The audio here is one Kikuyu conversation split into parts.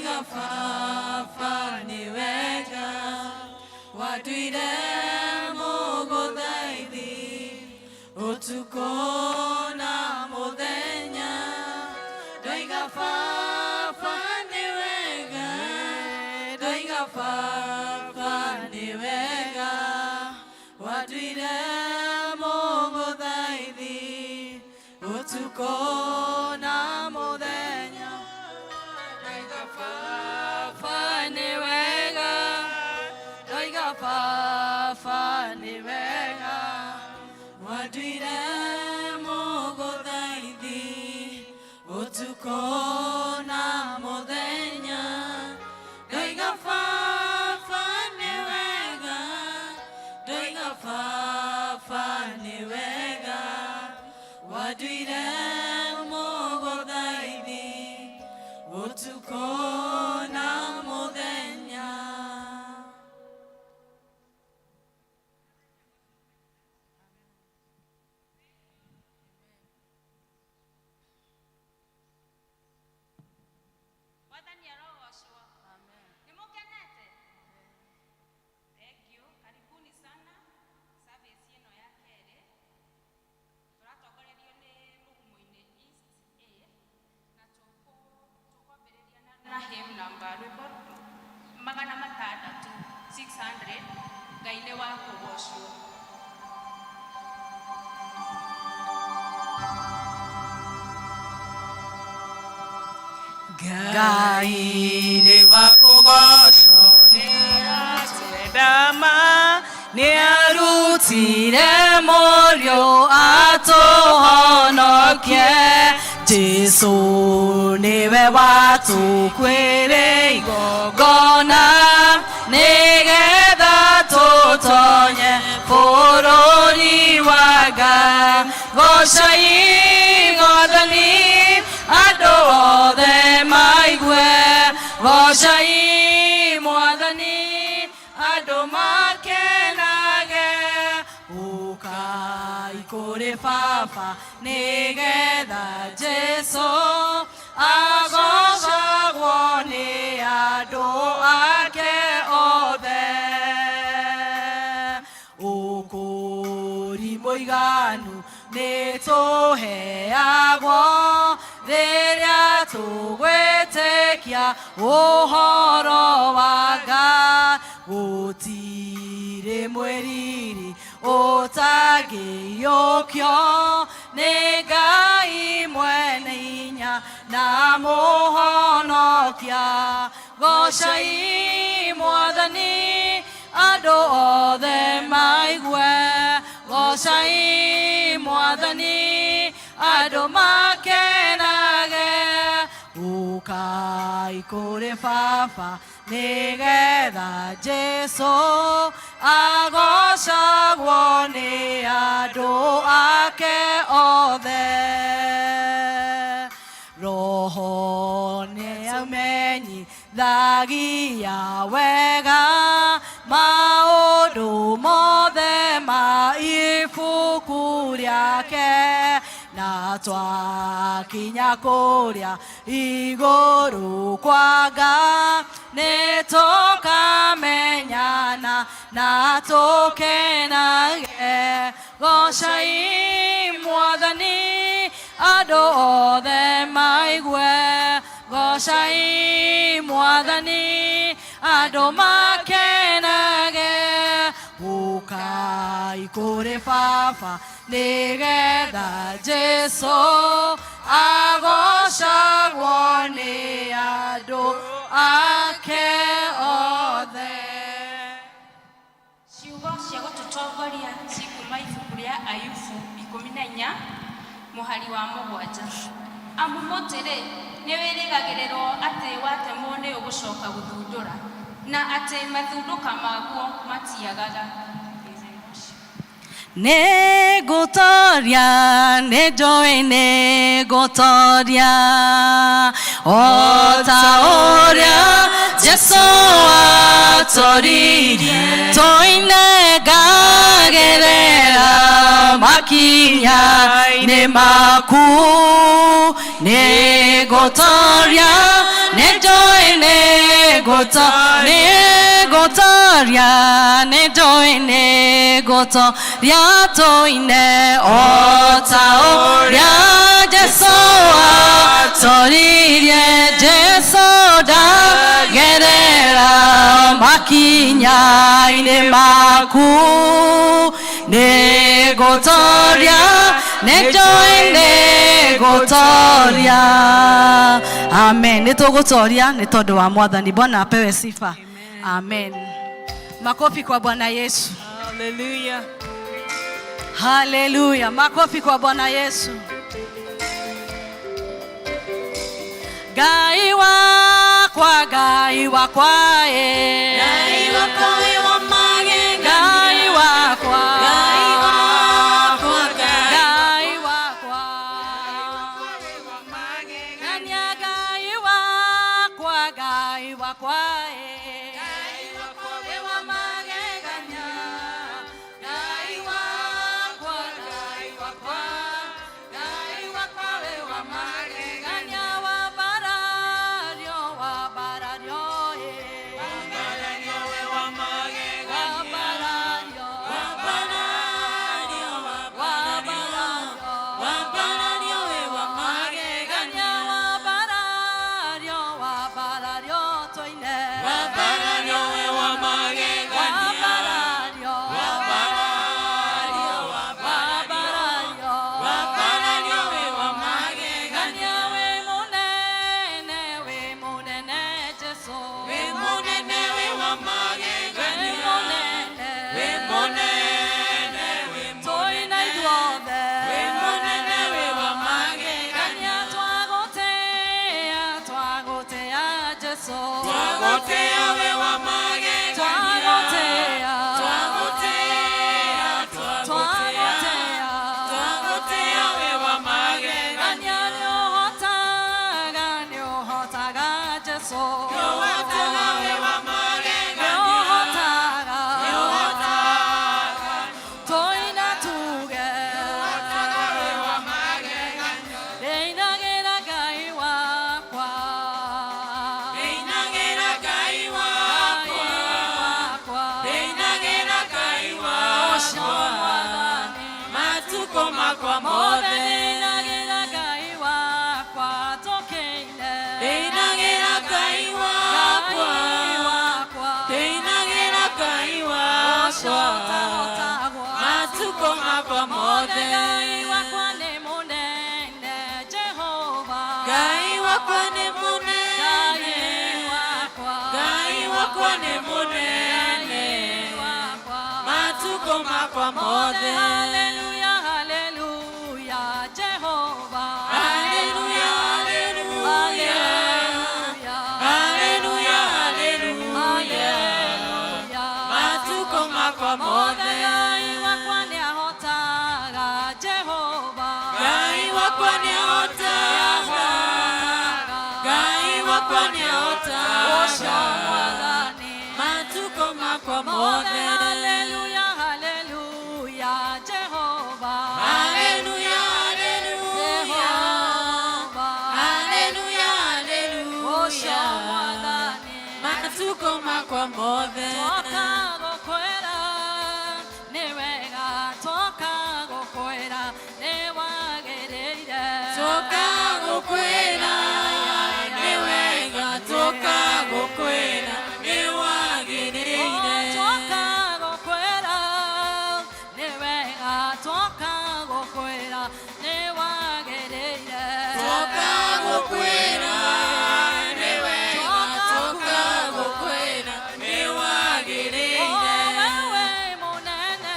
Ndoiga baba nĩ wega watuire mũgũthaithi ũtukũ na mũthenya. Ndoiga baba nĩ wega, ndoiga baba nĩ wega watuire mũgũthaithi ũtukũ na mũthenya. Ndoiga baba nĩ wega, ndoiga baba nĩ wega watuire mũgũthaithi ũtukũ na mũthenya. Ndoiga baba nĩ wega, ndoiga baba nĩ wega watuire mũgũthaithi ũtukũ na mũthenya. Mwathani arogocwo. Nĩ mũkenete? Thank you. Karibuni sana service ĩno ya kerĩ. Tũratongorerio nĩ Mũgumo-inĩ East A na tũkwambĩrĩria na hymn number rwĩmbo 600, 600, Ngai nĩ wa kũgocwo. Ngai nĩ wa kũgocwo, nĩ atwendama, nĩ arutire mũriũ atũhonokie. Jesu nĩwe watũkuĩre igongona nĩgetha tũtonye bũrũri wa Ngai. Gocai Mwathani, andũ othe maigue. Gocai Mwathani, andũ makenage. Ũkai kũrĩ baba nĩgetha Jesu agocagwo nĩ andũ ake othe. Ũkũri mũiganu nĩ tũheagwo rĩrĩa tũgwĩtĩkia ũhoro wa Ngai. Gũtirĩ mwĩriri ũtangĩiyũkio nĩ Ngai mwene hinya na mũhonokia. Gocai Mwathani, andũ othe maigue. Gocai Mwathani, andũ makenage. Ũkai kũrĩ baba nĩgetha Jesu agocagwo nĩ andũ ake othe. Roho nĩ amenyithagia wega maũndũ mothe ma ibuku rĩake, na twakinya kũrĩa igũrũ kwa Ngai nĩ tũkamenyana na tũkenage. Gocai Mwathani, andũ othe maigue. Gocai Mwathani, andũ makenage. Ũkai kũrĩ baba nĩgetha Jesu agocagwo nĩ andũ ake othe. Ciugo cia gũtũtongoria cikuma ibuku rĩa Ayubu 14 mũhari wa 7. Amu mũtĩ-rĩ, nĩ wĩrĩgagĩrĩrwo atĩ watemwo nĩ ũgũcoka gũthundũra, na atĩ mathundũka maguo matiagaga. Nĩngũtoria, nĩnjũĩ nĩngũtoria, o ta ũrĩa Jesũ atoririe. Tũine ngagerera makinya-inĩ maku. Nĩngũtoria, nĩnjũĩ. Nĩngũtoria, nĩnjũĩ nĩngũtoria tũine o ta ũrĩa Jesũ atoririe. Jesũ ndagerera makinya-inĩ maku, nĩngũtoria, nĩnjũĩ nĩngũtoria. Amen. Nĩtũgũtoria nĩ tondũ wa Mwathani. Bwana apewe sifa. Amen. Makofi kwa Bwana Yesu. Hallelujah. Haleluya. Makofi kwa Bwana Yesu. Ngai wakwa, Ngai wakwa, e. Ngai wakwa wĩ wa magegania. Ngai wakwa. Ngai wakwa, Ngai. Ngai wakwa. Gania Ngai wakwa, Ngai wakwa, e. Wĩ wa magegania. Ngai wakwa, Ngai wakwa, Ngai wakwa wĩ wa magegania. Wambarario, wambarario, e. Wambarario wĩ wa magegania. Wambarario, Wambarario, wambarario. Wambarario wĩ wa magegania. Wambarario, wambarario, tũine. Wambarario wĩ wa magegania. Wambarario, Wambarario, wambarario. Wambarario wĩ wa magegania. Gania wĩ mũnene Jesũ. Wĩ mũnene wĩ wa Wĩ magegania. mũnene. Wĩ mũnene, wĩ Tũina mũnene. ithuothe. Wĩ mũnene wĩ wa magegania. Gania twagũtĩa, twagũtĩa Jesũ. Twagũtĩa wĩ wa magegania. Twagũtĩa. Twagũtĩa, twagũtĩa. Twagũtĩa. Twagũtĩa wĩ wa magegania. Gania nĩũhotaga Jesũ. Nĩũhotaga wĩ wa magegania. Nĩũhotaga. Nĩũhotaga. Tũina tuge. Nĩũhotaga wĩ wa magegania. Ndĩinagĩra Ngai wakwa. Ndĩinagĩra Ngai wakwa. Wakwa. Ndĩinagĩra Ngai Ũcio wakwa. Mwathani. Matukũ makwa Mothe mothe. ndĩinagĩra Ngai wakwa tũkĩine. Ndĩinagĩra Ngai wakwa. Ngai wakwa. Ndĩinagĩra Ngai Ũcio wakwa. ũtahotagwo. Matukũ makwa Mothe mothe. Ngai wakwa nĩ mũnene Jehova. Ngai wakwa nĩ mũnene. Ngai wakwa. Ngai wakwa nĩ mũnene. Ngai wakwa. Matukũ makwa Mothe mothe. haleluya, haleluya Jehova. Haleluya, haleluya. Haleluya. Haleluya, haleluya. Haleluya. Matukũ makwa Mothe mothe. Ngai wakwa nĩahotaga Jehova. Ngai wakwa nĩahotaga. Ngai wakwa Ũcio nĩahotaga. Mwathani. Matukũ makwa Mothe mothe. haleluya, haleluya Jehova. Haleluya, haleluya. Jehova. Haleluya, Ũcio haleluya. Mwathani. Matukũ makwa mothe. Twoka gũkwĩra nĩ wega, twoka gũkwĩra nĩ wagĩrĩire. Twoka gũkwĩra nĩ wega, twoka gũkwĩra nĩ wagĩrĩire. Twoka gũkwĩra nĩ wega, twoka gũkwĩra nĩ wagĩrĩire. Twoka gũkwĩra nĩ wega, twoka gũkwĩra nĩ wagĩrĩire. Wewe mũnene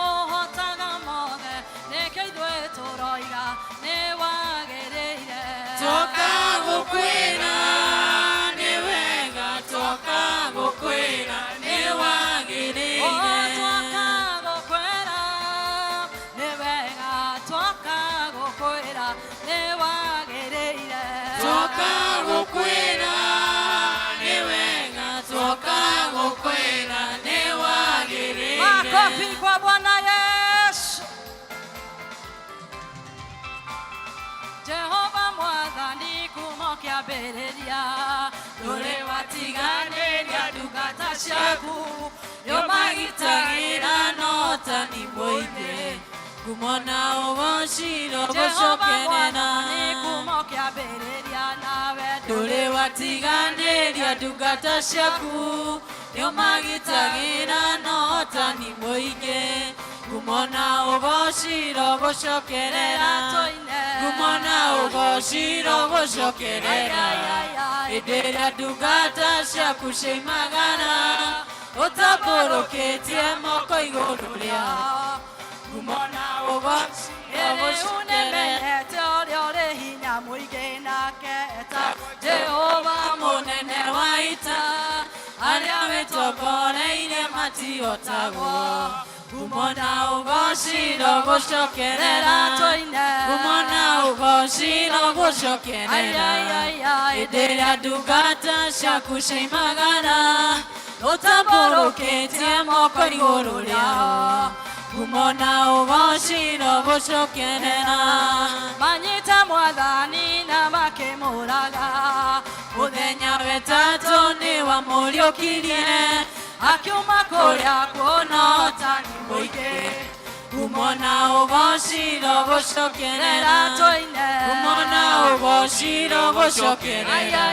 ũhotaga mothe, nĩkĩo ithuĩ tũroiga nĩ wagĩrĩire. Twoka gũkwĩra nĩ wega, twoka gũkwĩra nĩ wagĩrĩire. Twoka gũkwĩra nĩ wega, twoka gũkwĩra nĩ wagĩrĩire. Twoka gũkwĩra nĩ wega, twoka gũkwĩra nĩ wagĩrĩire. Makofi kwa Bwana Yesu. Jehova Mwathani kuma kĩambĩrĩria ndũrĩ watigana. Ciaku yo magitagĩra no tani mũingĩ ngumo na ũgociro gũcokerera. Kuma kĩambĩrĩria nawe ndũrĩ watiganĩria ndungata ciaku nĩũmagitagĩra no tani mũingĩ ngumo na ũgociro gũcokerera, ngumo na ũgociro gũcokerera. Hĩndĩ ĩrĩa ndungata ciaku ciaimagara ũtambũrũkĩtie moko igũrũ rĩao, ngumo na ũgociro gũcokerera. Nĩmenyete ũrĩa ũrĩ hinya mũingĩ nake etagwo Jehova mũnene wa ita, arĩa wĩtongoreire matihotagwo, ngumo na ũgociro gũcokerera, ngumo na ũgociro gũcokerera. Hĩndĩ ĩrĩa ndungata ciaku ciaimagara ũtambũrũkĩtie moko igũrũ rĩao, ngumo na ũgociro gũcokerera. Manyita mwathani na makĩmũraga, mũthenya wetatũ nĩ wamũriũkirie, akiuma kũrĩa kuona ũtani mũingĩ, ngumo na ũgociro gũcokerera, ngumo na ũgociro gũcokerera.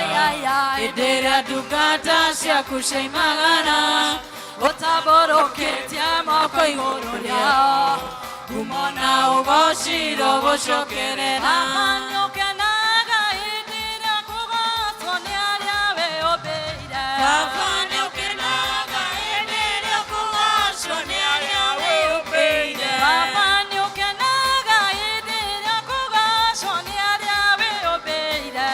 Hĩndĩ ĩrĩa ndungata ciaku ciaimagara ũtambũrũkĩtie moko igũrũ rĩao, ngumo na ũgociro gũcokerera. Nĩũkenaga hĩndĩ ĩrĩa kũgocwo nĩ arĩa wĩyũmbĩire. Baba nĩũkenaga hĩndĩ ĩrĩa kũgocwo nĩ arĩa wĩyũmbĩire. Baba nĩũkenaga hĩndĩ ĩrĩa kũgocwo nĩ arĩa wĩyũmbĩire.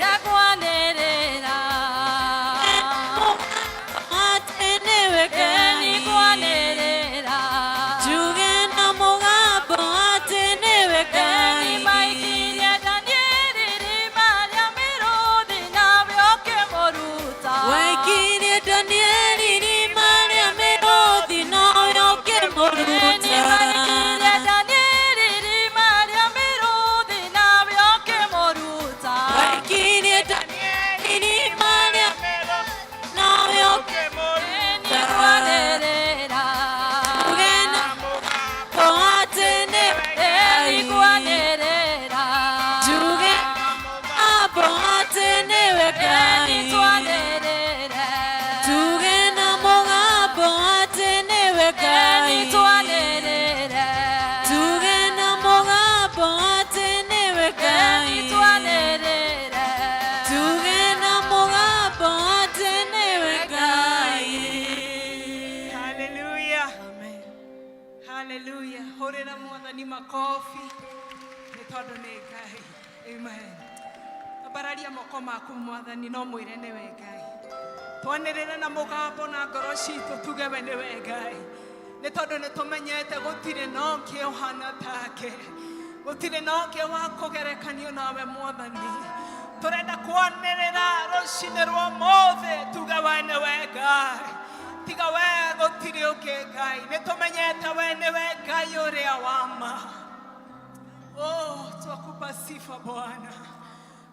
Yakwanĩrĩra. Atĩ nĩwe Ĩni Ngai. kwanĩrĩra. Njuge na mũgambo atĩ nĩwe Ĩni Ngai. maikirie Danieli irima rĩa mĩrũthi nawe ũkĩmũruta. Waikirie Danieli irima rĩa mĩrũthi nawe Ĩni ũkĩmũruta. maikirie Danieli irima rĩa mĩrũthi nawe ũkĩmũruta. Waikirie Danieli irima rĩa nawe Ĩni kwanĩrĩra. ũkĩmũruta na mũgambo atĩ nĩwe Ĩni Ngai. kwanĩrĩra. Njuge mũgambo atĩ nĩwe Ĩni Ngai. twanĩrĩre. Tuge na mũgambo atĩ nĩwe Ĩni Ngai. twanĩrĩre. Tuge na mũgambo atĩ nĩwe Ĩni Ngai. twanĩrĩre. Tuge na mũgambo atĩ nĩwe Ngai. Hallelujah. Hallelujah. Hũrĩra mwathani makobi nĩ tondũ nĩ Ngai. Amen. Ambararia moko maku mwathani no mwĩre nĩwe Ngai. Twanĩrĩre na mũgambo na ngoro citũ tuge we nĩwe Ngai. Nĩ tondũ nĩ tũmenyete gũtirĩ na ũngĩ ũhana take. Gũtirĩ na ũngĩ wa kũgerekanio nawe mwathani. Tũrenda kwanĩrĩra rũcinĩ rwa ũmũthĩ tuge we nĩwe Ngai. Tiga we gũtirĩ ũngĩ Ngai. Nĩ tũmenyete we nĩwe Ngai ũrĩa wa ma. Oh, twakupa sifa Bwana,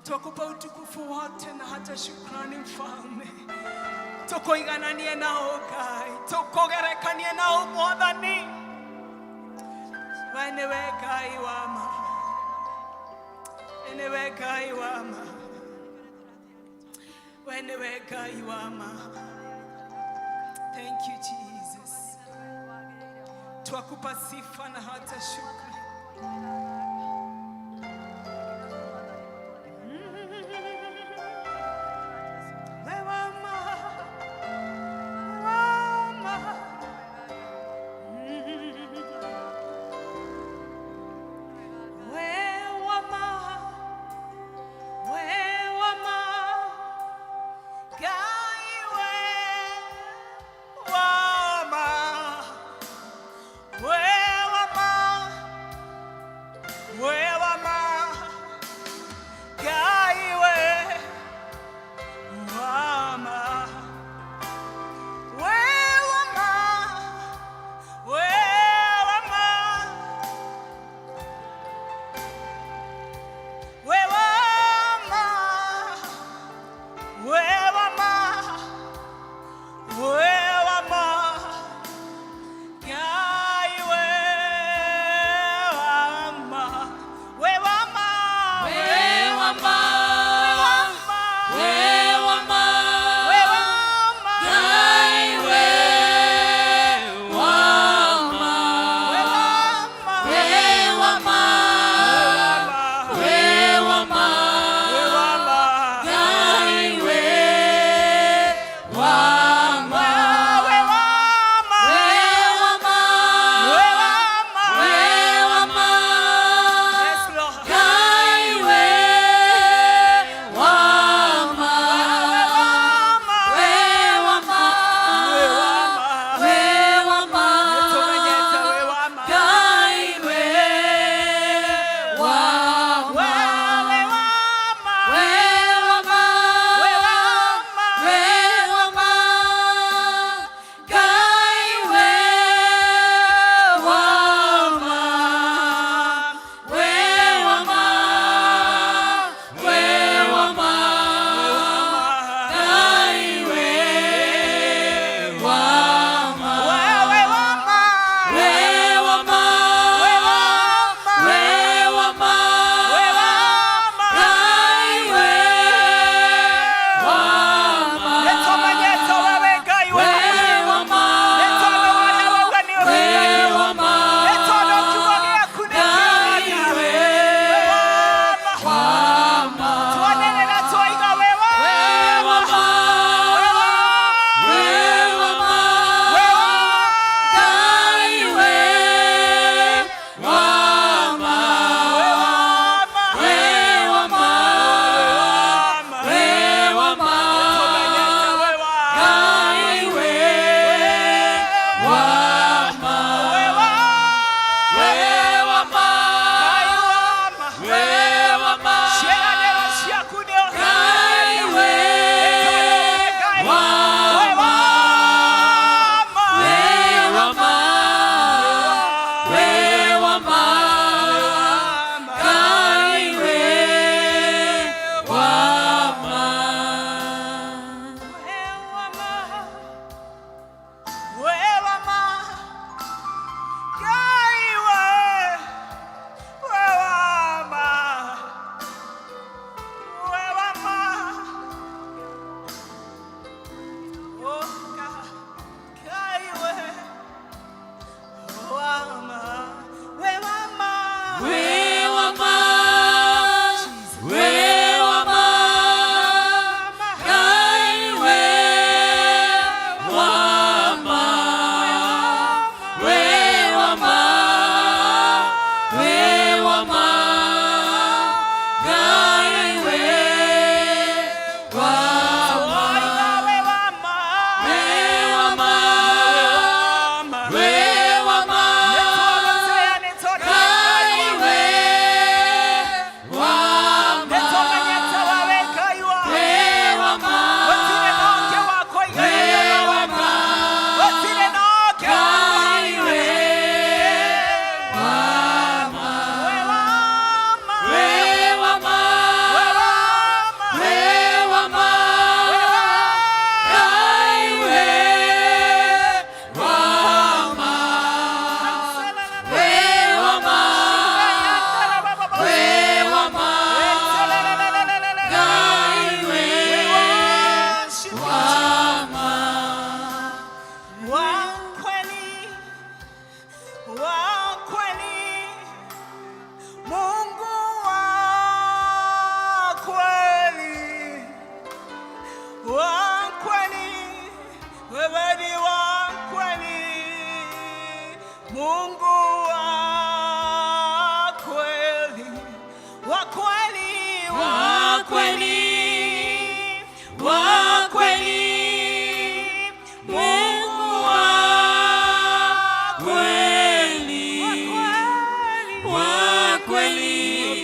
twakupa utukufu wote na hata shukrani Mfalme. Tukuigananie nao Ngai, tukugerekanie nao Mwathani. We nĩwe Ngai wa ma, we nĩwe Ngai wa ma, we nĩwe Ngai wa ma. Thank you, Jesus. Twakupa sifa na hata shukrani. We wa ma, wa ma. We wa ma, we wa ma. Ngai we wa ma, we wa ma.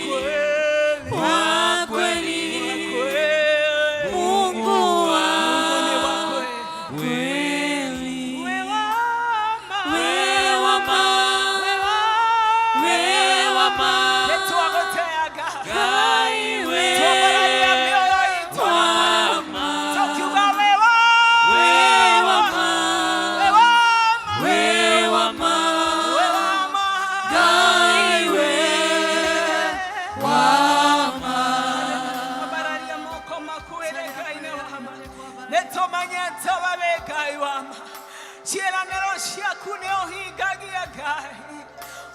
kweli, wa kweli, Mungu wa kweli. We wa ma, we wa ma, Ngai we wa ma, we wa ma, we wa ma, Ngai we wa ma. Ambararia moko maku wĩre Ngai nĩ wa ma. Nĩtũmenyete we wĩ Ngai wa ma. Ciĩranĩro ciaku nĩ ũhingagia Ngai.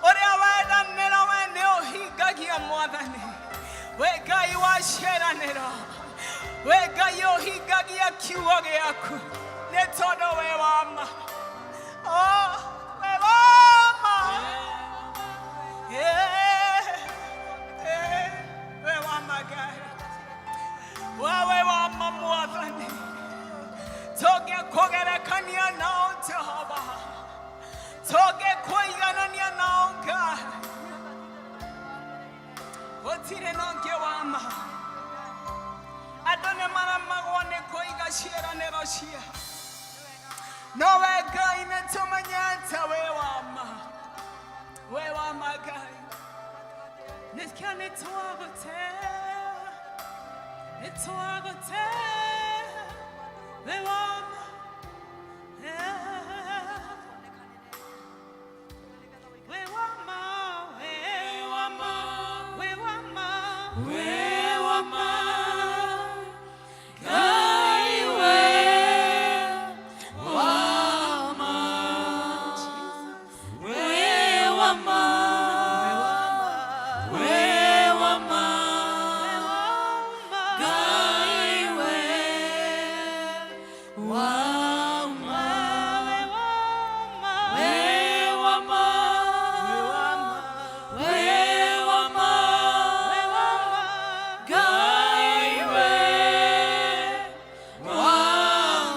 Ũrĩa wendanĩra we nĩ ũhingagia Mwathani. Wĩ Ngai wa ciĩranĩro. Wĩ Ngai ũhingagia kiugo gĩaku. Nĩ tondũ wĩ wa ma. Oh, wĩ wa ma. Yeah. Eh, wĩ wa ma Ngai. Wewe wa ma Mwathani, tũngĩkũgerekania nao Jehova, tũngĩkũiganania nao Ngai, gũtirĩ na ũngĩ wa ma. Andũ nĩ maremagwo nĩ kũiga ciĩranĩro cia, no we Ngai nĩ tũmenyete wĩ wa ma, wĩ wa ma Ngai. Nĩkĩo nĩ twagũtĩa, nĩ twagũtĩa, wĩ wa ma. Yeah. We wa ma, we wa ma, we wa ma, We wa ma, Ngai we wa ma, we wa ma, we wa ma, Ngai we wa ma, we wa ma, we wa ma, Ngai we wa ma, we wa ma, we wa ma, Ngai we wa ma,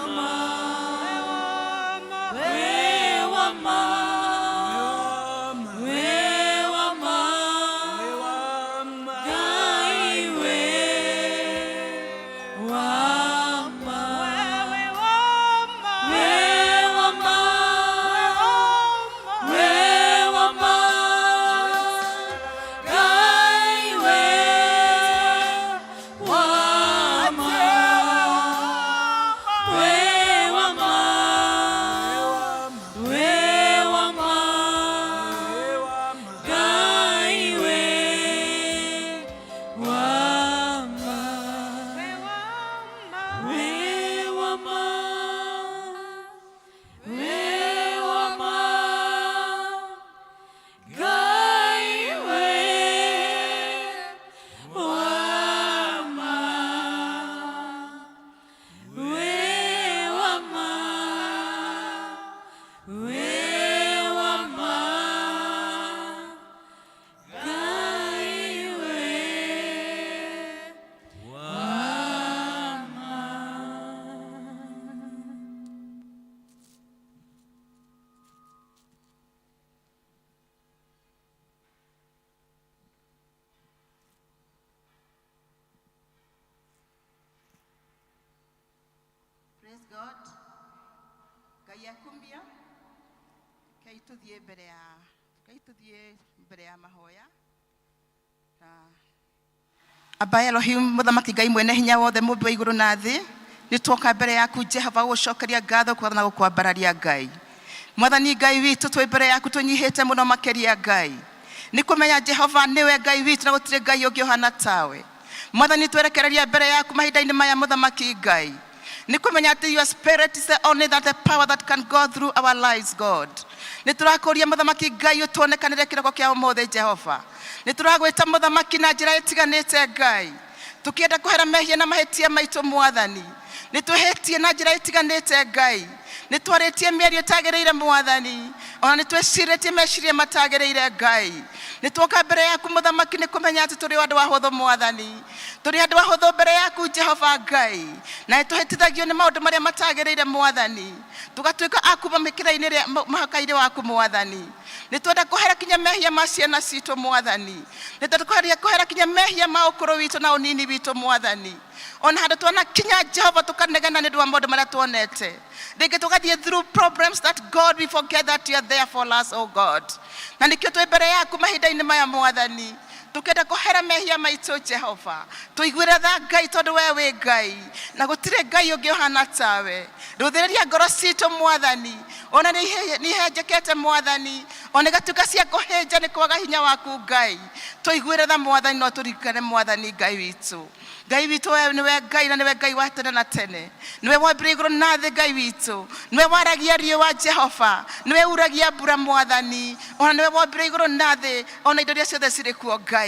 we wa ma, we wa ma, Ngai we wa ma, we wa ma, we wa ma, Ngai we wa ma, we wa ma, we wa ma, Ngai we wa ma, we wa ma, we wa ma, Ngai we wa ma. Praise God. Ngai akumbia. Rekei tuthiĩ mbere ya rekei tuthiĩ mbere ya mahoya. Na Aba Elohim mũthamaki Ngai mwene hinya wothe mũmbi wa igũrũ na thĩ, nĩ twoka mbere yaku Jehova gũgũcokeria ngatho kwatha na gũkwambararia Ngai. Mwathani Ngai witũ twĩ mbere yaku tũnyihĩte mũno makĩria Ngai. Nĩ kũmenya Jehova nĩwe Ngai witũ na gũtirĩ Ngai ũngĩ ũhana tawe. Mwathani twerekereria mbere yaku mahinda-inĩ maya mũthamaki Ngai. Nĩ kũmenya atĩ your spirit is the only that the power that can go through our lives, God. Nĩ tũrakũria mũthamaki Ngai ũtuonekanĩre kĩroko kĩa ũmũthĩ Jehova. Nĩ tũragwĩta mũthamaki na njĩra ĩtiganĩte Ngai. Tũkĩenda kũhera mehia na mahĩtia maitũ Mwathani. Nĩ twĩhĩtie na njĩra ĩtiganĩte Ngai. Nĩ twarĩtie mĩario ĩtagĩrĩire Mwathani. Ona nĩ twĩcirĩtie meciria matagĩrĩire Ngai. Nĩ tuoka mbere yaku mũthamaki. Nĩ kũmenya atĩ tũrĩ andũ ahũthũ, Mwathani. Tũrĩ andũ ahũthũ mbere yaku, Jehova Ngai, na nĩ tũhĩtithagio nĩ maũndũ marĩa matagĩrĩire, Mwathani, tũgatuĩka a kuma mĩkĩra-inĩ ĩrĩa mũhaka-inĩ waku, Mwathani. Nĩ twenda kũhera kinya mehia ma ciana citũ, Mwathani. Nĩ twenda kũhera kinya mehia ma ũkũrũ witũ na ũnini witũ, Mwathani. Ona handũ twanakinya, Jehova, tũkanegena nĩ ũndũ wa maũndũ marĩa tuonete, rĩngĩ tũgathiĩ through problems that, God, we forget that you are there for us, oh God. Na nĩkĩo twĩ mbere yaku mahinda-inĩ maya, Mwathani, tukenda kũhera mehia maitũ. Jehova, tũiguĩre tha, Ngai, tondũ we wĩ Ngai na gũtirĩ Ngai ũngĩ ũhana tawe. Rũthĩrĩria ngoro citũ, Mwathani. Ona nĩ ihenjekete, Mwathani, ona igatuĩka cia kũhĩnja nĩ kwaga hinya waku, Ngai. Tũiguĩre tha, Mwathani, no tũririkane, Mwathani Ngai witũ. Ngai witũ, we nĩwe Ngai na nĩwe Ngai wa tene na tene. Nĩwe wombire igũrũ na thĩ, Ngai witũ. Nĩwe waragia riũa, Jehova. Nĩwe uragia mbura, Mwathani. Ona nĩwe wombire igũrũ na thĩ, ona indo iria ciothe cirĩ kuo, Ngai.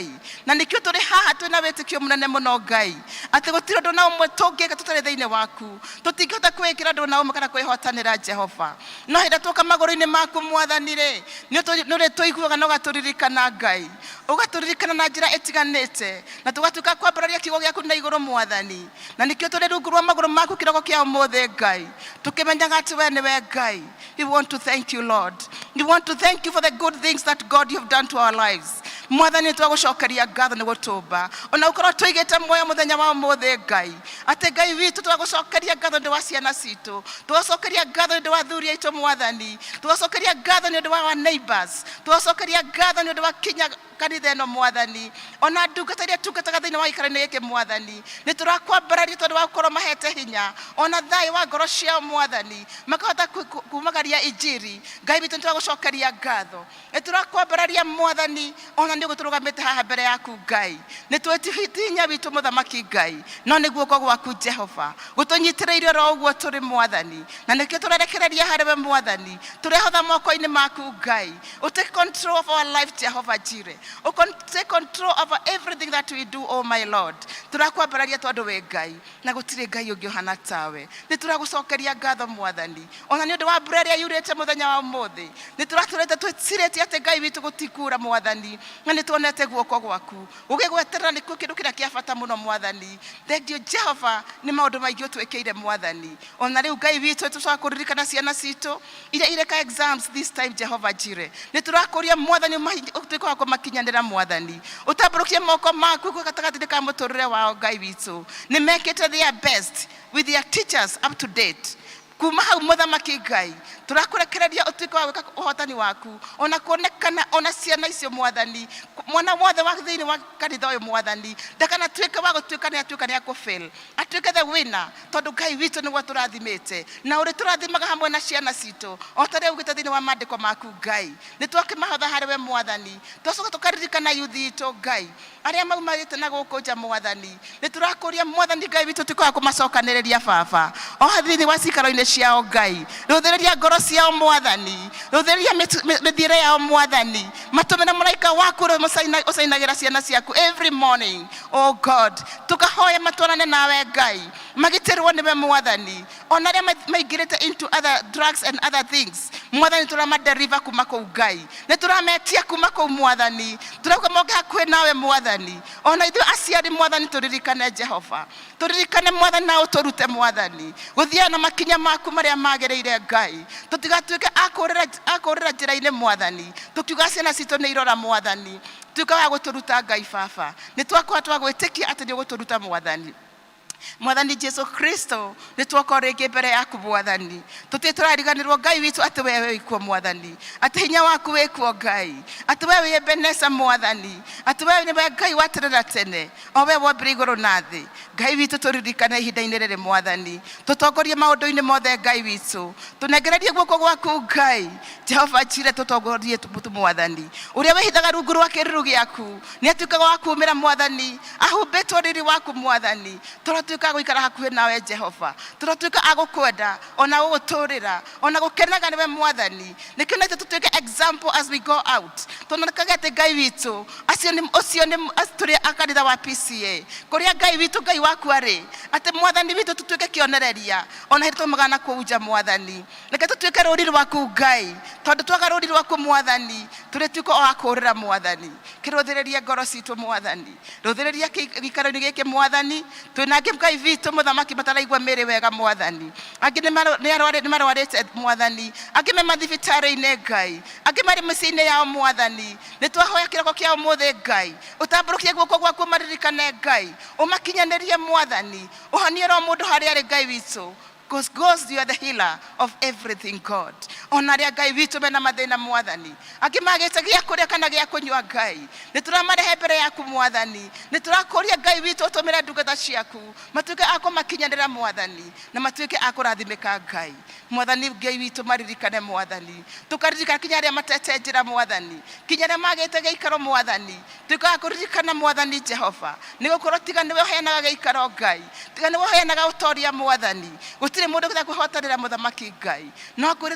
Na nĩkĩo tũrĩ haha twĩna wĩtĩkio mũnene mũno, Ngai, atĩ gũtirĩ ũndũ na ũmwe tũngĩka tũtarĩ thĩinĩ waku. Tũtingĩhota kwĩĩkĩra ũndũ na ũmwe kana kwĩhotanĩra, Jehova. No hĩndĩ tuoka magũrũ-inĩ maku, Mwathani rĩ, nĩ ũrĩ tũiguaga na ũgatũririkana, Ngai, ũgatũririkana na njĩra ĩtiganĩte, na tũgatuĩka kwambararia kiugo gĩaku na igũrũ, Mwathani. Na nĩkĩo tũrĩ rungu rwa magũrũ maku kĩroko kĩa ũmũthĩ, Ngai, tũkĩmenyaga atĩ we nĩwe Ngai. We want to thank you, Lord. We want to thank you for the good things that, God, you have done to our lives. Mwathani, nĩ twagũcokeria ngatho nĩ gũtũmba ona gũkorwo tũigĩte muoyo mũthenya wa ũmũthĩ, Ngai. Atĩ Ngai witũ, twagũcokeria ngatho nĩ ũndũ wa ciana citũ, tũgacokeria ngatho nĩ ũndũ wa athuri aitũ, Mwathani, tũgacokeria ngatho nĩ ũndũ wa our neighbors, tũgacokeria ngatho nĩ ũndũ wa kinya kanitha ĩno, Mwathani, ona ndungata iria tungataga thĩinĩ wa gĩikaro-inĩ gĩkĩ. Mwathani, nĩ tũrakwambararia tondũ wa gũkorwo mahete hinya ona thayũ wa ngoro ciao, Mwathani, makahota kumagaria injiri. Ngai witũ, nĩ tũragũcokeria ngatho, nĩ tũrakwambararia, Mwathani, ona nĩ ũguo tũrũgamĩte haha mbere yaku, Ngai. Nĩ twĩ ti hinya witũ, Mũthamaki Ngai, no nĩ guoko gwaku, Jehova, gũtũnyitĩrĩire oro ũguo tũrĩ, Mwathani. Na nĩkĩo tũrerekereria harĩ we, Mwathani. Tũrehotha moko-inĩ maku, Ngai. U take control of our life, Jehovah Jireh. U take control over everything that we do, oh my Lord. Tũrakwambararia tondũ wĩ Ngai na gũtirĩ Ngai ũngĩ ũhana tawe. Nĩ tũragũcokeria ngatho, Mwathani, ona nĩ ũndũ wa mbura ĩrĩa yurĩte mũthenya wa ũmũthĩ. Nĩ tũratũrĩte twĩcirĩtie atĩ, Ngai witũ, gũtikura, Mwathani, na nĩ tuonete guoko gwaku gũgĩgweterera. Nĩkuo kĩndũ kĩrĩa kĩa bata mũno, Mwathani. Thengiũ, Jehova, nĩ maũndũ maingĩ ũtwĩkĩire, Mwathani. Ona rĩu, Ngai witũ, tũcoka kũririkana ciana citũ iria ireka exams this time, Jehova Jireh. Nĩ tũrakũria, Mwathani, ũtuĩke wa kũmakinyanĩra. Mwathani, ũtambũrũkie moko maku gatagatĩ ka mũtũrĩre wao. Ngai witũ, nĩ mekĩte their best with their teachers up to date. Kuma hau, Mũthamaki Ngai, tũrakũrekereria ũtuĩke wa gwĩka ũhotani waku ona kuonekana ona ciana icio, Mwathani. Mwana wothe wa thĩinĩ wa kanitha ũyũ, Mwathani, ndakanatuĩke wa gũtuĩka nĩ atuĩka nĩ akũfail, atuĩke the winner, tondũ, Ngai witũ, nĩguo tũrathimĩte na ũrĩ tũrathimaga hamwe na ciana citũ o ta ũrĩa ugĩte thĩinĩ wa maandĩko maku. Ngai, nĩ twakĩmahotha harĩ we, Mwathani. Twacoka tũkaririkana yuthi itũ, Ngai, arĩa maumarĩte na gũkũ nja. Mwathani, nĩ tũrakũria, Mwathani Ngai witũ, tuĩke wa kũmacokanĩrĩria, Baba, o thĩinĩ wa cikaro-inĩ ciao. Ngai, rũthĩrĩria ngoro ciao, Mwathani. Rũthĩrĩria mĩthiĩre yao, Mwathani. Matũmĩre mũraika waku ũrĩa ũcainagĩra ciana ciaku every morning, oh God. Tũkahoya matwarane nawe, Ngai, magitĩrwo nĩwe, Mwathani. Ona arĩa maingĩrĩte into other drugs and other things, Mwathani, tũramaderiva kuma kũu. Ngai, nĩ tũrametia kuma kũu, Mwathani. Tũrauga moke hakuhĩ nawe, Mwathani. Ona ithuĩ aciari, Mwathani, tũririkane. Jehova, tũririkane, Mwathani, na ũtũrute, Mwathani, gũthiaga na makinya maku marĩa magĩrĩire. Ngai, tũtigatuĩke a kũũrĩra njĩra-inĩ, Mwathani, tũkiuga ciana citũ nĩ irora. Mwathani, tuĩka wa gũtũruta. Ngai Baba, nĩ twakorwo twagwĩtĩkia atĩ nĩ ũgũtũruta, Mwathani. Mwathani Jesu Kristo, nĩ twoka rĩngĩ mbere yaku, Mwathani. Tũtirĩ tũrariganĩrwo, Ngai witũ, atĩ we wĩ kuo, Mwathani, atĩ hinya waku wĩ kuo, Ngai, atĩ we wĩ Ebeneza, Mwathani, atĩ we nĩwe Ngai wa tene na tene, o we wombire igũrũ na thĩ. Ngai witũ, tũririkane ihinda-inĩ rĩrĩ, Mwathani. Tũtongorie maũndũ-inĩ mothe, Ngai witũ. Tũnengererie guoko gwaku, Ngai. Jehova Jireh, tũtongorie tu. Mwathani, ũrĩa wĩhithaga rungu rwa kĩruru gĩaku nĩ atuĩkaga wa kumĩra, Mwathani, ahumbĩtwo riri waku. Mwathani, tũratuĩka a gũikara hakuhĩ nawe, Jehova. Tũratuĩka a gũkwenda ona gũgũtũrĩra ona gũkenaga nĩwe, Mwathani. Nĩkĩo na ithuĩ tũtuĩke example as we go out, tuonekage atĩ, Ngai witũ, acio nĩ ũcio nĩ tũrĩ a kanitha wa PCA kũrĩa, Ngai witũ, Ngai. wakua rĩ atĩ Mwathani witũ tũtuĩke kĩonereria ona hĩndĩ twaumaga na kũu nja Mwathani. Reke tũtuĩke rũri rwaku Ngai, tondũ twaga rũri rwaku Mwathani tũrĩtuĩka o a kũũrĩra Mwathani. Kĩrũthĩrĩrie ngoro citũ Mwathani, rũthĩrĩria gĩikaro-inĩ gĩkĩ Mwathani. Twĩna angĩ Ngai witũ mũthamaki mataraigua mĩĩrĩ wega Mwathani, angĩ nĩ marwarĩte Mwathani, angĩ me mathibitarĩ-inĩ Ngai, angĩ marĩ mĩciĩ-inĩ yao Mwathani. Nĩ twahoya kĩroko kĩa ũmũthĩ Ngai, ũtambũrũkie guoko gwaku ũmaririkane Ngai, ũmakinyanĩrie Mwathani, ũhonie ro mũndũ harĩa arĩ Ngai witũ. Because God, you are the healer of everything, God. Ona arĩa Ngai witũ mena mathĩna Mwathani, angĩ magĩte gĩa kũrĩa kana gĩa kũnyua Ngai, nĩ tũramarehe mbere yaku Mwathani. Nĩ tũrakũria Ngai witũ ũtũmĩre ndungata ciaku matuĩke a kũmakinyanĩra Mwathani, na matuĩke a kũrathimĩka Ngai. Mwathani Ngai witũ maririkane Mwathani, tũkaririkana kinya arĩa matete njĩra Mwathani, kinya arĩa magĩte gĩikaro Mwathani, tuĩke a kũririkana Mwathani Jehova, nĩ gũkorwo tiga nĩwe ũheanaga gĩikaro Ngai, tiga nĩwe ũheanaga ũtoria Mwathani, gũtirĩ mũndũ ũngĩhota kwĩhotanĩra mũthamaki Ngai. No kwĩrĩ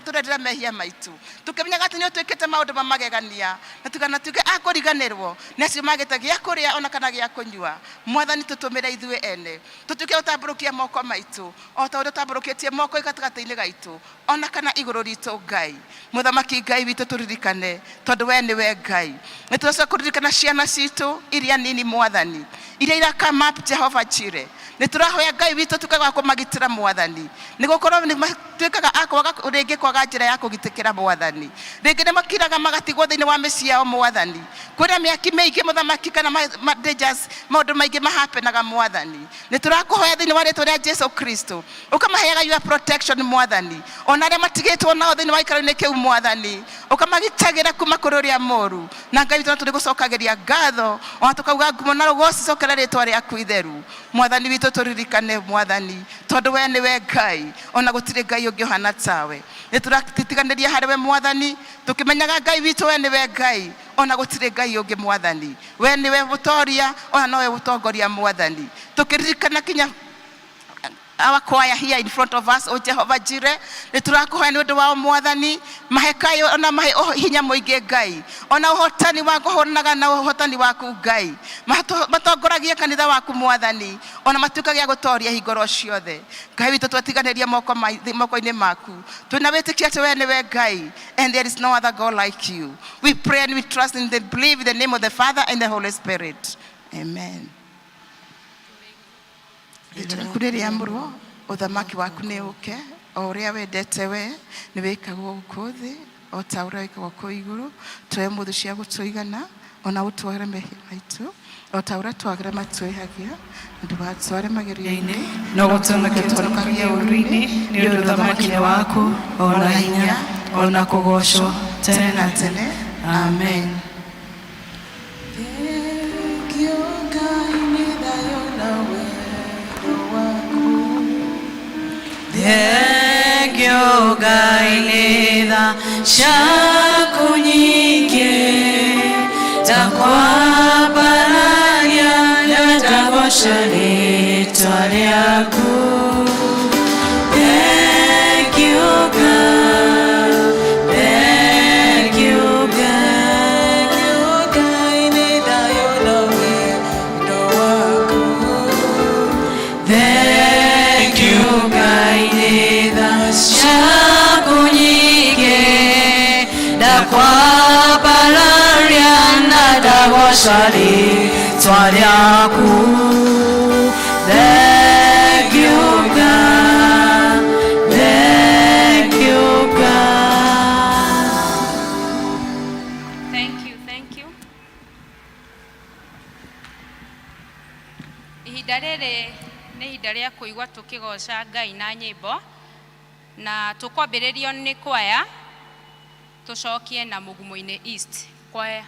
tũrerĩra mehia maitũ, tũkĩmenyaga atĩ nĩ ũtwĩkĩte maũndũ ma magegania, na tũkanatuĩke a kũriganĩrwo nĩ acio magĩte gĩa kũrĩa ona kana gĩa kũnyua. Mwathani tũtũmĩre ithuĩ ene, tũtuĩke gũtambũrũkia moko maitũ o ta ũrĩa ũtambũrũkĩtie moko gatagatĩ-inĩ gaitũ ona kana igũrũ ritũ Ngai. Mũthamaki Ngai witũ tũririkane, tondũ we nĩwe Ngai. Nĩ tũracoka kũririkana ciana citũ iria nini Mwathani, iria irakama up Jehova Jireh. Nĩ tũrahoya Ngai witũ tuĩke wa kũmagitĩra Mwathani, nĩ gũkorwo nĩ matuĩkaga a kwaga rĩngĩ kwaga njĩra ya kũgitĩkĩra Mwathani, rĩngĩ nĩ makiraga magatigwo thĩinĩ wa mĩciĩ yao Mwathani. Kwĩna mĩaki mĩingĩ mũthamaki kana dangers, maũndũ maingĩ mahapenaga Mwathani. Nĩ tũrakũhoya thĩinĩ wa rĩtwa rĩa Jesu Kristo, ũkamaheaga your protection Mwathani, ona arĩa matigĩtwo nao thĩinĩ wa gĩikaro-inĩ kĩu Mwathani, ũkamagitagĩra kuma kũrĩ ũrĩa mũru. Na Ngai witũ no tũrĩgũcokagĩria ngatho, ona tũkauga ngumo na rũgoci cokera rĩtwa rĩaku itheru. Mwathani witũ tũririkane Mwathani, tondũ we nĩwe Ngai, ona gũtirĩ Ngai ũngĩ ũhana tawe. Nĩ tũratiganĩria harĩ we Mwathani, tũkĩmenyaga Ngai witũ we nĩwe Ngai, ona gũtirĩ Ngai ũngĩ Mwathani. We nĩwe mũtoria, ona nowe mũtongoria Mwathani. Tũkĩririkana kinya our choir here in front of us, O Jehovah Jireh, nĩ tũrakũhoya nĩ ũndũ wao Mwathani, mahe kayũ ona mahe hinya mũingĩ Ngai, ona ũhotani wa kũhũranaga na ũhotani waku Ngai, matongoragie kanitha waku Mwathani, ona matuĩkage a gũtoria hingoro ciothe. Ngai witũ twatiganĩria moko-inĩ maku, twĩna wĩtĩkio atĩ we nĩwe Ngai, and there is no other God like you. We pray and we trust in the believe in the name of the Father and the Holy Spirit. Amen. Rĩtwa rĩaku rĩrĩamũrwo, ũthamaki waku nĩ ũke, o ũrĩa wendete we nĩ wĩkagwo gũkũ thĩ o ta ũrĩa wĩkagwo kũu igũrũ. Tũhe ũmũthĩ cia gũtũigana, ona ũtuohere mehia maitũ o ta ũrĩa twagĩra matwĩhagia, ndũgatware magerio-inĩ, no gũtũhonokia tũhonokagie ũũru-inĩ, nĩ ũndũ ũthamaki nĩ waku, ona hinya, ona kũgoocwo tene na tene. Amen. Thank you, Ngai, nĩ thayũ na wendo waku. Thengio Ngai nĩ tha ciaku nyingĩ, ndakwambararia na ndagoca rĩtwa rĩaku. Thank you, God. Thank you, God. Thank you, Ngai, nĩ thayũ na wendo waku. Thank you, Ngai, nĩ tha ciaku nyingĩ, ndakwambararia na ndagoca rĩtwa rĩaku. Thank you, God. Thank you, God. Thank you, thank you. Ihinda rĩrĩ nĩ ihinda rĩa kũigua tũkĩgoca Ngai na nyĩmbo, na tũkwambĩrĩrio nĩ kwaya, tũcokie na Mũgumo-inĩ East kwaya.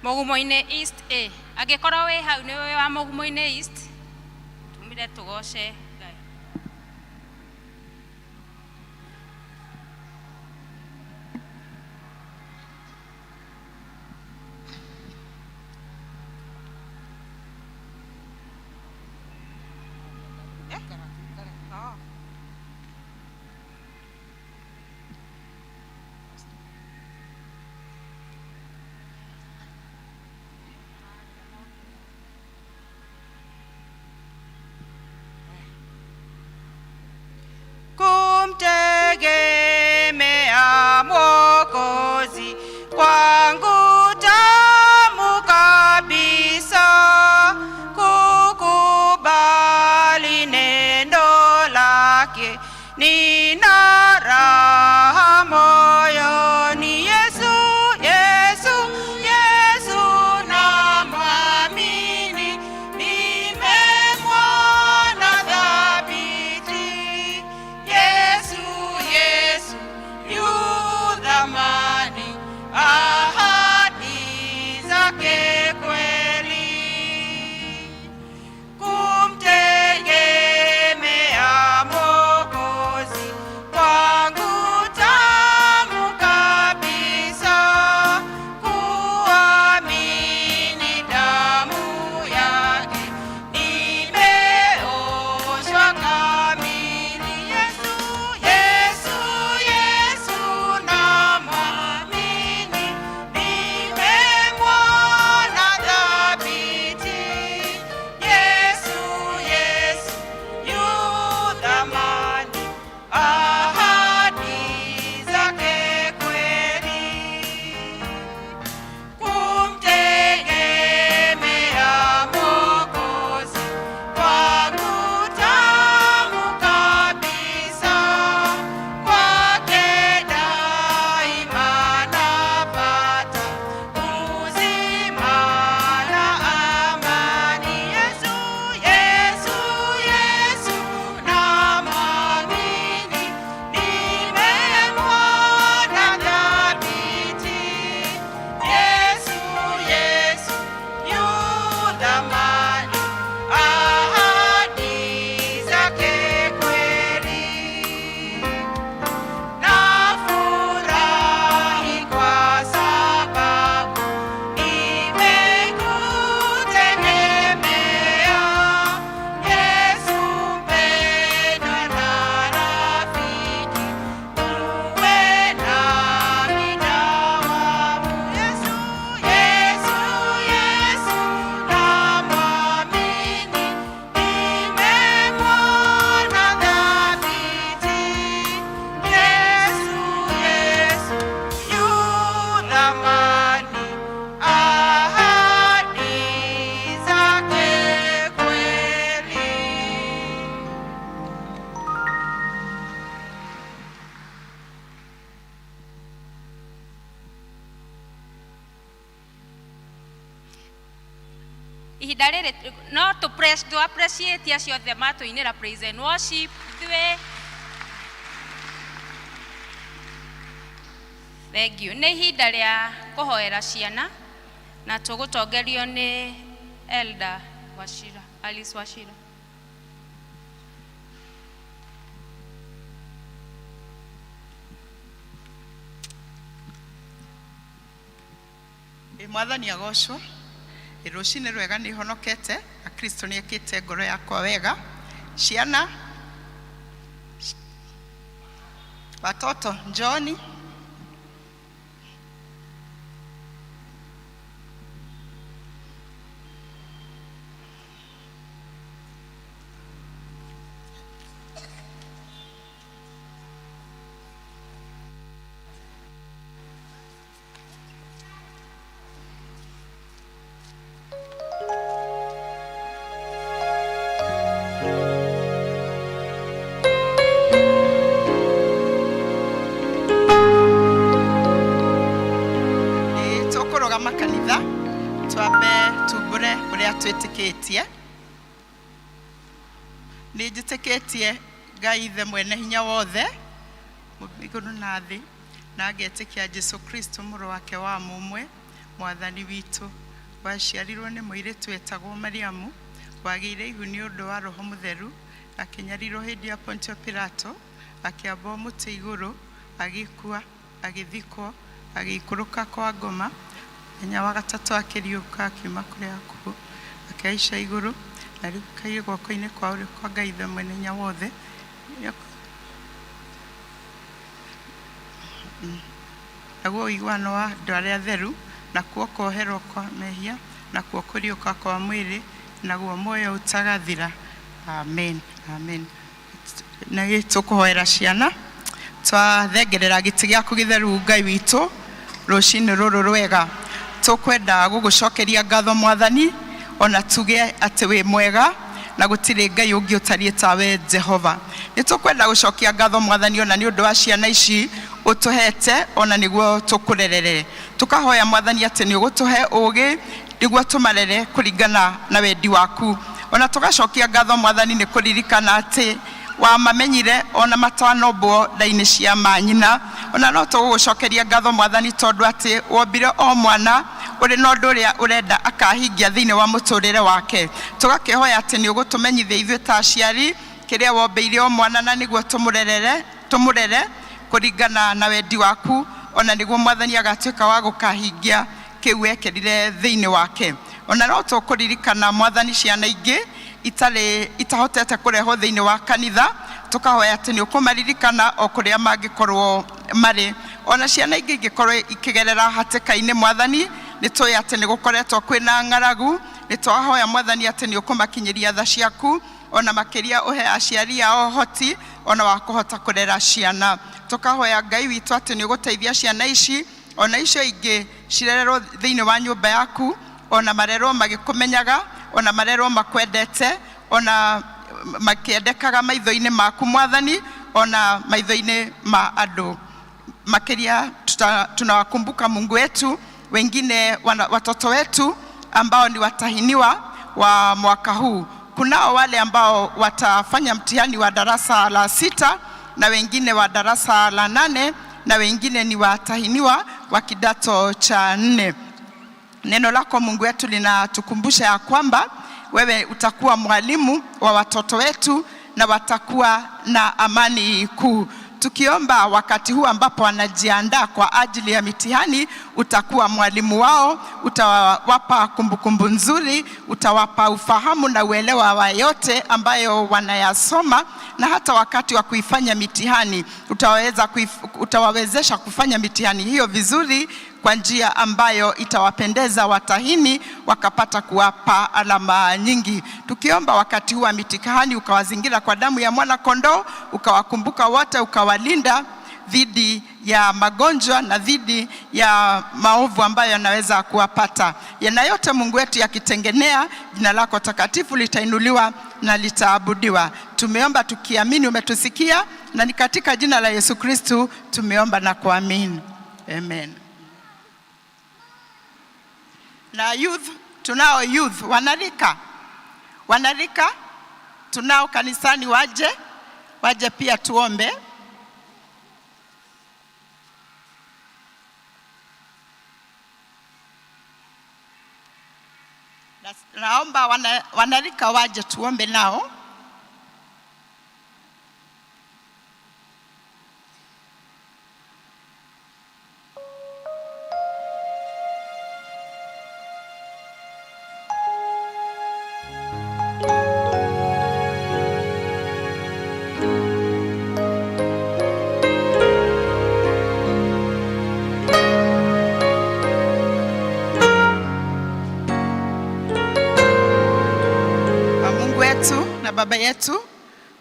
Mũgumo-inĩ East A. Angĩkorwo wĩ hau nĩ wĩ wa Mũgumo-inĩ East, tumire tũgoce Ngai. Kumtegemea Mwokozi kwangu tamu kabisa, kukubali neno lake nina raha moyoni. Yesu, Yesu, Yesu namwamini, nimemwona thabiti. Yesu, Yesu yu thamani, ahadi zake kweli. Kumtegemea Mwokozi kwangu tamu kabisa, kuamini damu yake nimeoshwa kamili. Yesu, Yesu, Yesu namwamini, nimemwona thabiti. Yesu, Yesu yu thamani, ahadi zake kweli. Kumtegemea Mwokozi kwangu tamu kabisa, kwake daima napata uzima na amani. Yesu, Yesu, Yesu namwamini, nimemwona thabiti. Yesu, Yesu yu thamani, ahadi zake kweli. Nafurahi kwa sababu nimekutegemea Yesu mpendwa na rafiki, uwe nami dawamu. Yesu, Yesu, Yesu namwamini, nimemwona thabiti. Yesu, Yesu yu thamani, ahadi zake kweli. Ihinda rĩrĩ no tũ tũ appreciate acio othe matũinĩra praise and worship ithuĩ. Thank you. Nĩ ihinda rĩa kũhoera ciana na tũgũtongerio nĩ Elder Wachira, Alice Wachira. Ĩ Mwathani agocwo. Ĩ rũcinĩ rwega, nĩ honokete na Kristo nĩ ekĩte ngoro yakwa wega. Ciana, watoto, njooni. Ĩ tũkũrũgama kanitha twambe tumbũre ũrĩa twĩtĩkĩtie. Nĩ njĩtĩkĩtie Ngai Ithe mwene hinya wothe, igũrũ na thĩ, na ngetĩkia Jesu Kristo mũrũ wake wa mũmwe. Mwathani witũ, waciarirwo nĩ mũirĩtu wetagwo Mariamu, wagĩire ihu nĩ ũndũ wa Roho Mũtheru, akĩnyarirwo hĩndĩ ya Pontio Pilato, akĩambwo mũtĩ igũrũ, agĩkua, agĩthikwo, agĩikũrũka kwa ngoma, mũthenya wa gatatũ akĩriũka akiuma kũrĩ akuũ, akĩhaica igũrũ, na rĩu aikaire guoko-inĩ kwa ũrĩo kwa Ngai Ithe Mwene-Hinya Wothe. Naguo ũiguano wa andũ arĩa atheru, nakuo kuoherwo kwa mehia, nakuo kũriũka kwa mwĩrĩ, naguo muoyo ũtagathira. Amen. Amen. Nĩ tũkũhoera ciana twathengerera gĩtĩ gĩaku gĩtheru Ngai witũ rũcinĩ rũrũ rwega tũkwenda gũgũcokeria ngatho mwathani ona tuge atĩ wĩ mwega na gũtirĩ Ngai ũngĩ ũtariĩ tawe Jehova. Nĩ tũkwenda gũcokia ngatho mwathani ona nĩ ũndũ wa ciana ici ũtũhete ona nĩguo tũkũrerere. Tũkahoya mwathani atĩ nĩ ũgũtũhe ũgĩ nĩguo tũmarere kũringana na wendi waku. Ona tũgacokia ngatho mwathani nĩ kũririkana atĩ wamamenyire ona matanombwo nda-inĩ cia manyina. Ona no tũgũgũcokeria ngatho mwathani tondũ atĩ wombire o mwana ũrĩ na ũndũ ũrĩa ũrenda akahingia thĩinĩ wa mũtũrĩre wake. Tũgakĩhoya atĩ nĩ ũgũtũmenyithia ithuĩ ta aciari kĩrĩa wombĩire o mwana na nĩguo tũmũrerere tũmũrere kũringana na wendi waku ona nĩguo mwathani agatuĩka wa gũkahingia kĩu wekĩrire thĩinĩ wake. Ona no tũkũririkana mwathani ciana ingĩ itarĩ itahotete kũrehwo thĩinĩ wa kanitha, tũkahoya atĩ nĩ ũkũmaririkana o kũrĩa mangĩkorwo marĩ. Ona ciana ingĩ ingĩkorwo ikĩgerera hatĩka-inĩ mwathani, nĩ tũĩ atĩ nĩ gũkoretwo kwĩna ng'aragu, nĩ twahoya mwathani atĩ nĩ ũkũmakinyĩria tha ciaku, ona makĩria ũhe aciari ao ũhoti ona wa kũhota kũrera ciana. Tũkahoya Ngai witũ atĩ nĩ ũgũteithia ciana ici ona icio ingĩ cirererwo thĩinĩ wa nyũmba yaku, ona marerwo magĩkũmenyaga, ona marerwo makwendete, ona makĩendekaga maitho-inĩ maku mwathani, ona maitho-inĩ ma andũ. Makĩria tunawakumbuka Mungu wetu, wengine watoto wetu ambao ni watahiniwa wa mwaka huu. Kunao wale ambao watafanya mtihani wa darasa la 6 na wengine wa darasa la 8 na wengine ni watahiniwa wa kidato cha 4. Neno lako Mungu wetu linatukumbusha ya kwamba wewe utakuwa mwalimu wa watoto wetu na watakuwa na amani kuu. Tukiomba wakati huu ambapo wanajiandaa kwa ajili ya mitihani, utakuwa mwalimu wao, utawapa kumbukumbu nzuri, utawapa ufahamu na uelewa wa yote ambayo wanayasoma, na hata wakati wa kuifanya mitihani utawawezesha kufanya mitihani hiyo vizuri kwa njia ambayo itawapendeza watahini wakapata kuwapa alama nyingi. Tukiomba wakati huu wa mitihani ukawazingira kwa damu ya mwana kondoo, ukawakumbuka wote, ukawalinda dhidi ya magonjwa na dhidi ya maovu ambayo yanaweza kuwapata. Yana yote Mungu wetu yakitengenea, jina lako takatifu litainuliwa na litaabudiwa. Tumeomba tukiamini umetusikia, na ni katika jina la Yesu Kristu tumeomba na kuamini. Amen. Na youth, tunao youth wanarika tunao kanisani, waje pia tuombe. Naomba wanarika waje tuombe nao. Mungu wetu na Baba yetu,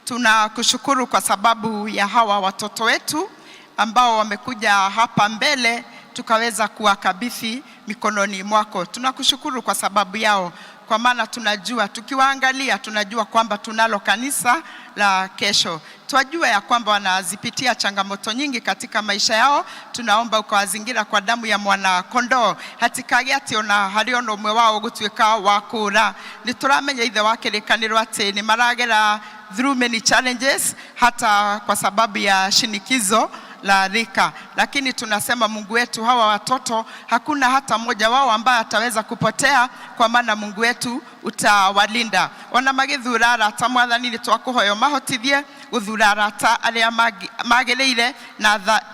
tunakushukuru kwa sababu ya hawa watoto wetu ambao wamekuja hapa mbele tukaweza kuwakabidhi mikononi mwako. Tunakushukuru kwa sababu yao, kwa maana tunajua tukiwaangalia tunajua kwamba tunalo kanisa la kesho. Twajua ya kwamba wanazipitia changamoto nyingi katika maisha yao. Tunaomba ukawazingira kwa damu ya mwana kondoo, hatikage ati ona hari ona umwe wao gutuika wa kura. Ni turamenya ithe wa kirikaniro ati ni maragera through many challenges, hata kwa sababu ya shinikizo la rika, lakini tunasema Mungu wetu, hawa watoto hakuna hata mmoja wao ambaye ataweza kupotea, kwa maana Mungu wetu utawalinda. Ona magĩthura arata, Mwathani, nĩ twakũhoya ũmahotithie gũthura arata arĩa magĩrĩire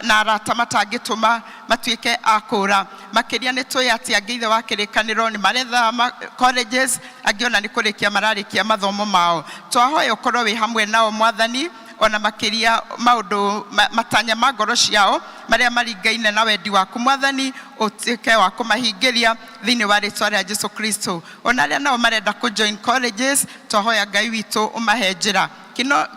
na arata matangĩtũma matuĩke a kũũra. Makĩria nĩ tũĩ atĩ angĩ ithe wa kĩrĩkanĩro nĩ maretha colleges, angĩ ona nĩ kũrĩkia mararĩkia mathomo mao. Twahoya ũkorwo wĩ hamwe nao, Mwathani, ona makĩria maũndũ matanya ma ngoro ciao marĩa maringaine na wendi waku, Mwathani, ũtuĩke wa kũmahingĩria thĩinĩ wa rĩtwa rĩa Jesu Kristo. Ona arĩa nao marenda kũ join colleges, twahoya Ngai witũ ũmahe njĩra.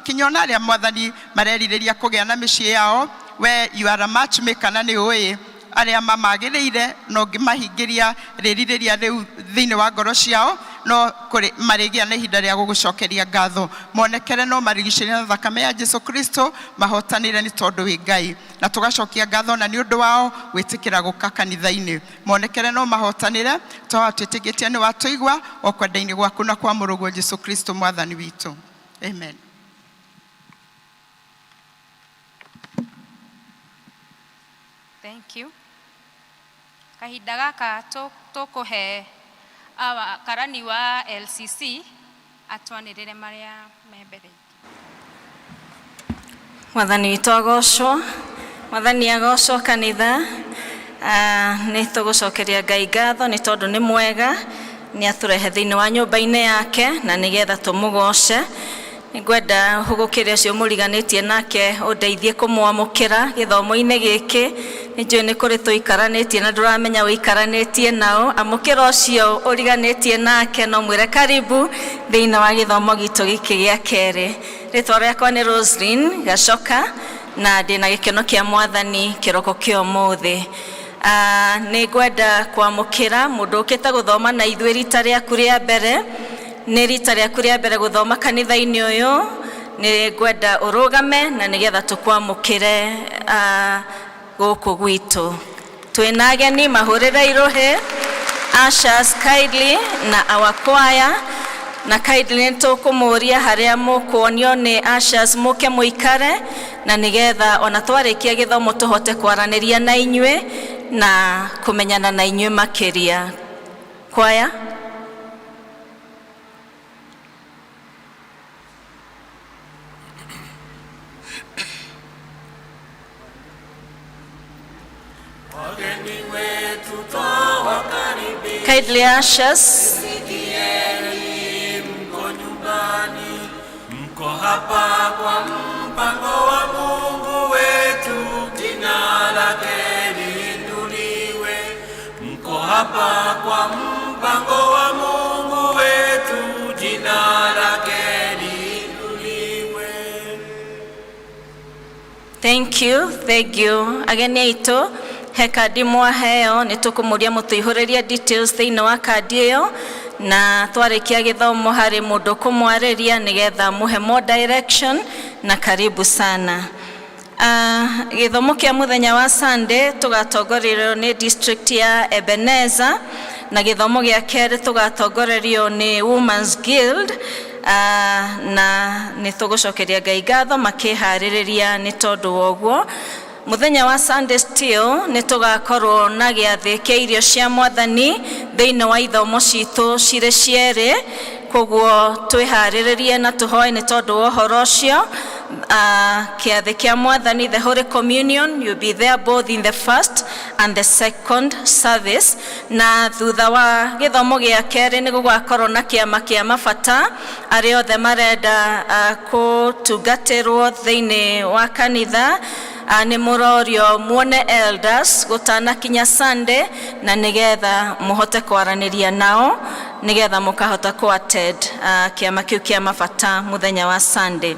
Kinya ona arĩa, Mwathani, marerirĩria kũgĩa na mĩciĩ yao, we you are a matchmaker na nĩ ũĩ arĩa mamagĩrĩire na ũngĩmahingĩria rĩrirĩria rĩu thĩinĩ wa ngoro ciao, no kũrĩ marĩgĩa na ihinda rĩa gũgũcokeria ngatho. Monekere no marigicĩrie na thakame ya Jesu Kristo, mahotanĩre nĩ tondũ wĩ Ngai, na tũgacokia ngatho na nĩ ũndũ wao gwĩtĩkĩra gũka kanitha-inĩ. Monekere no mahotanĩre, twahoya twĩtĩkĩtie nĩ watũigua o kwenda-inĩ gwaku na kwa mũrũguo Jesu Kristo Mwathani witũ, amen. Thank you. Kahinda gaka tũkũhe awa karani wa LCC atwanĩrĩre marĩa me mbere. Mwathani witũ agocwo, Mwathani agocwo kanitha. Nĩ tũgũcokeria Ngai ngatho nĩ tondũ nĩ mwega, nĩ atũrehe thĩinĩ wa nyũmba-inĩ yake na nĩgetha tũmũgoce. Nĩngwenda hũgũkĩre ũcio mũriganĩtie nake ũndeithie kũmwamũkĩra gĩthomo-inĩ gĩkĩ. Nĩ njũĩ nĩ kũrĩ tũikaranĩtie na ndũramenya ũikaranĩtie nao. Amũkĩra ũcio ũriganĩtie nake no mwĩre karibu thĩinĩ wa gĩthomo gitũ gĩkĩ gĩa kerĩ. Rĩtwa rĩakwa nĩ Roslyn Gacoka na ndĩna gĩkeno kĩa Mwathani kĩroko kĩa ũmũthĩ. Nĩ ngwenda kwamũkĩra mũndũ ũkĩte gũthoma na ithuĩ rita rĩaku rĩa mbere. Nĩ rita rĩaku rĩa mbere gũthoma kanitha-inĩ ũyũ, nĩ ngwenda ũrũgame na nĩgetha tũkwamũkĩre gũkũ gwitũ. Twĩna ageni, mahũrĩre irũhĩ, ushers kindly na our choir, na kindly nĩ tũkũmũria harĩa mũkuonio nĩ ushers mũke mũikare na nĩgetha ona twarĩkia gĩthomo tũhote kwaranĩria na inyuĩ na kũmenyana na inyuĩ makĩria. Choir. Wageni wetu twawakaribisha. Kindly ushers. Sikieni mko nyumbani, mko hapa kwa mpango wa Mungu wetu, jina lake liinuliwe. Mko hapa kwa mpango wa Mungu wetu, jina lake liinuliwe. Thank you, thank you. Ageni aitũ, he kandi mwaheo, nĩ tũkũmũria mũtũihũrĩrie details thĩinĩ wa kandi ĩyo, na twarĩkia gĩthomo harĩ mũndũ kũmwarĩria nĩgetha mũhe more direction, na karibu sana. Gĩthomo kĩa mũthenya wa Sunday tũgatongorerio nĩ district ya Ebenezer, na gĩthomo gĩa kerĩ tũgatongorerio nĩ Women's Guild. Na nĩ tũgũcokeria Ngai ngatho makĩharĩrĩria nĩ tondũ wa ũguo. Mũthenya wa Sunday still nĩ tũgakorwo na gĩathĩ kĩa irio cia Mwathani thĩinĩ wa ithomo citũ cirĩ cierĩ, koguo twĩharĩrĩrie na tũhoe nĩ tondũ wa ũhoro ũcio. Kĩathĩ kĩa Mwathani, the Holy Communion, you'll be there both in the first and the second service. Na thutha wa gĩthomo gĩa kerĩ nĩ gũgakorwo na kĩama kĩa mabata, arĩa othe marenda kũtungatĩrwo thĩinĩ wa kanitha, nĩ mũrorio muone elders gũtanakinya Sunday na nĩgetha mũhote kwaranĩria nao nĩgetha mũkahota kũ attend kĩama kĩu kĩa mabata mũthenya wa Sunday.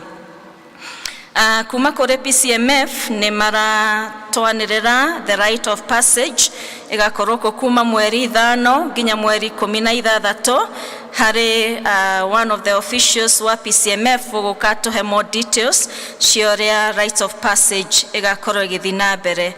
Kuma kũrĩ PCMF nĩ maratwanĩrĩra the rite of passage ĩgakorwo kũ kuma mweri 5 nginya mweri 16 harĩ one of the officials wa PCMF ũgũka tũhe more details cia ũrĩa rite of passage ĩgakorwo ĩgĩthiĩ na mbere.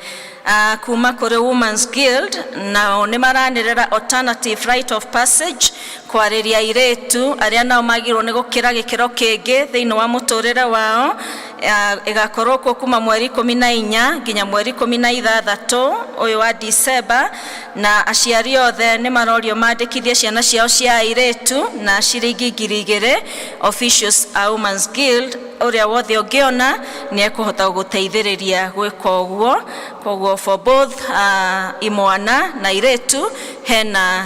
Kuma kũrĩ Women's Guild nao nĩ maranĩrĩra alternative rite of passage. Kwarĩria airĩtu arĩa nao magĩrĩirwo nĩ gũkĩra gĩkĩro kĩngĩ thĩinĩ wa mũtũrĩre wao. Ĩgakorwo kuo kuma mweri 14 nginya mweri 16 ũyũ wa December, na aciari othe nĩ marorio mandĩkithie ciana ciao cia airĩtu na ciringi 2000 officials a Women's Guild. Ũrĩa wothe ũngĩona nĩ ekũhota gũgũteithĩrĩria gwĩka ũguo. Koguo for both imwana na airĩtu hena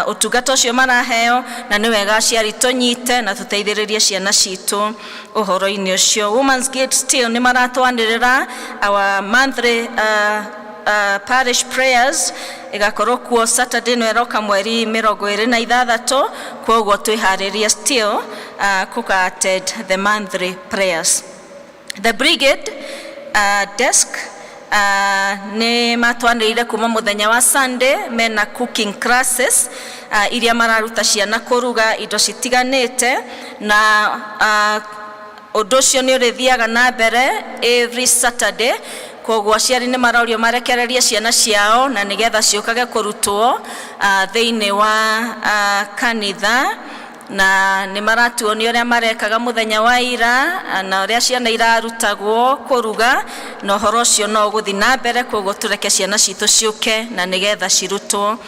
ũtungata ũcio maraheo, na nĩ wega aciari tũnyite na tũteithĩrĩrie ciana citũ ũhoro-inĩ ũcio. Women's Guild still nĩ maratwanĩrĩra our monthly parish prayers, ĩgakorwo kuo Saturday ĩno ĩroka mweri 26, koguo twĩharĩrie still kũka attend the monthly prayers. The brigade desk nĩ matwanĩrĩire kuma mũthenya wa Sunday mena cooking classes iria mararuta ciana kũruga indo citiganĩte, na ũndũ ũcio nĩ ũrĩthiaga na mbere every Saturday. Koguo aciari nĩ marorio marekererie ciana ciao na nĩgetha ciũkage kũrutwo thĩinĩ wa kanitha, na nĩ maratuonia ũrĩa marekaga mũthenya wa ira na ũrĩa ciana irarutagwo kũruga, na ũhoro ũcio no ũgũthiĩ na mbere. Koguo tũreke ciana citũ ciũke na nĩgetha cirutwo.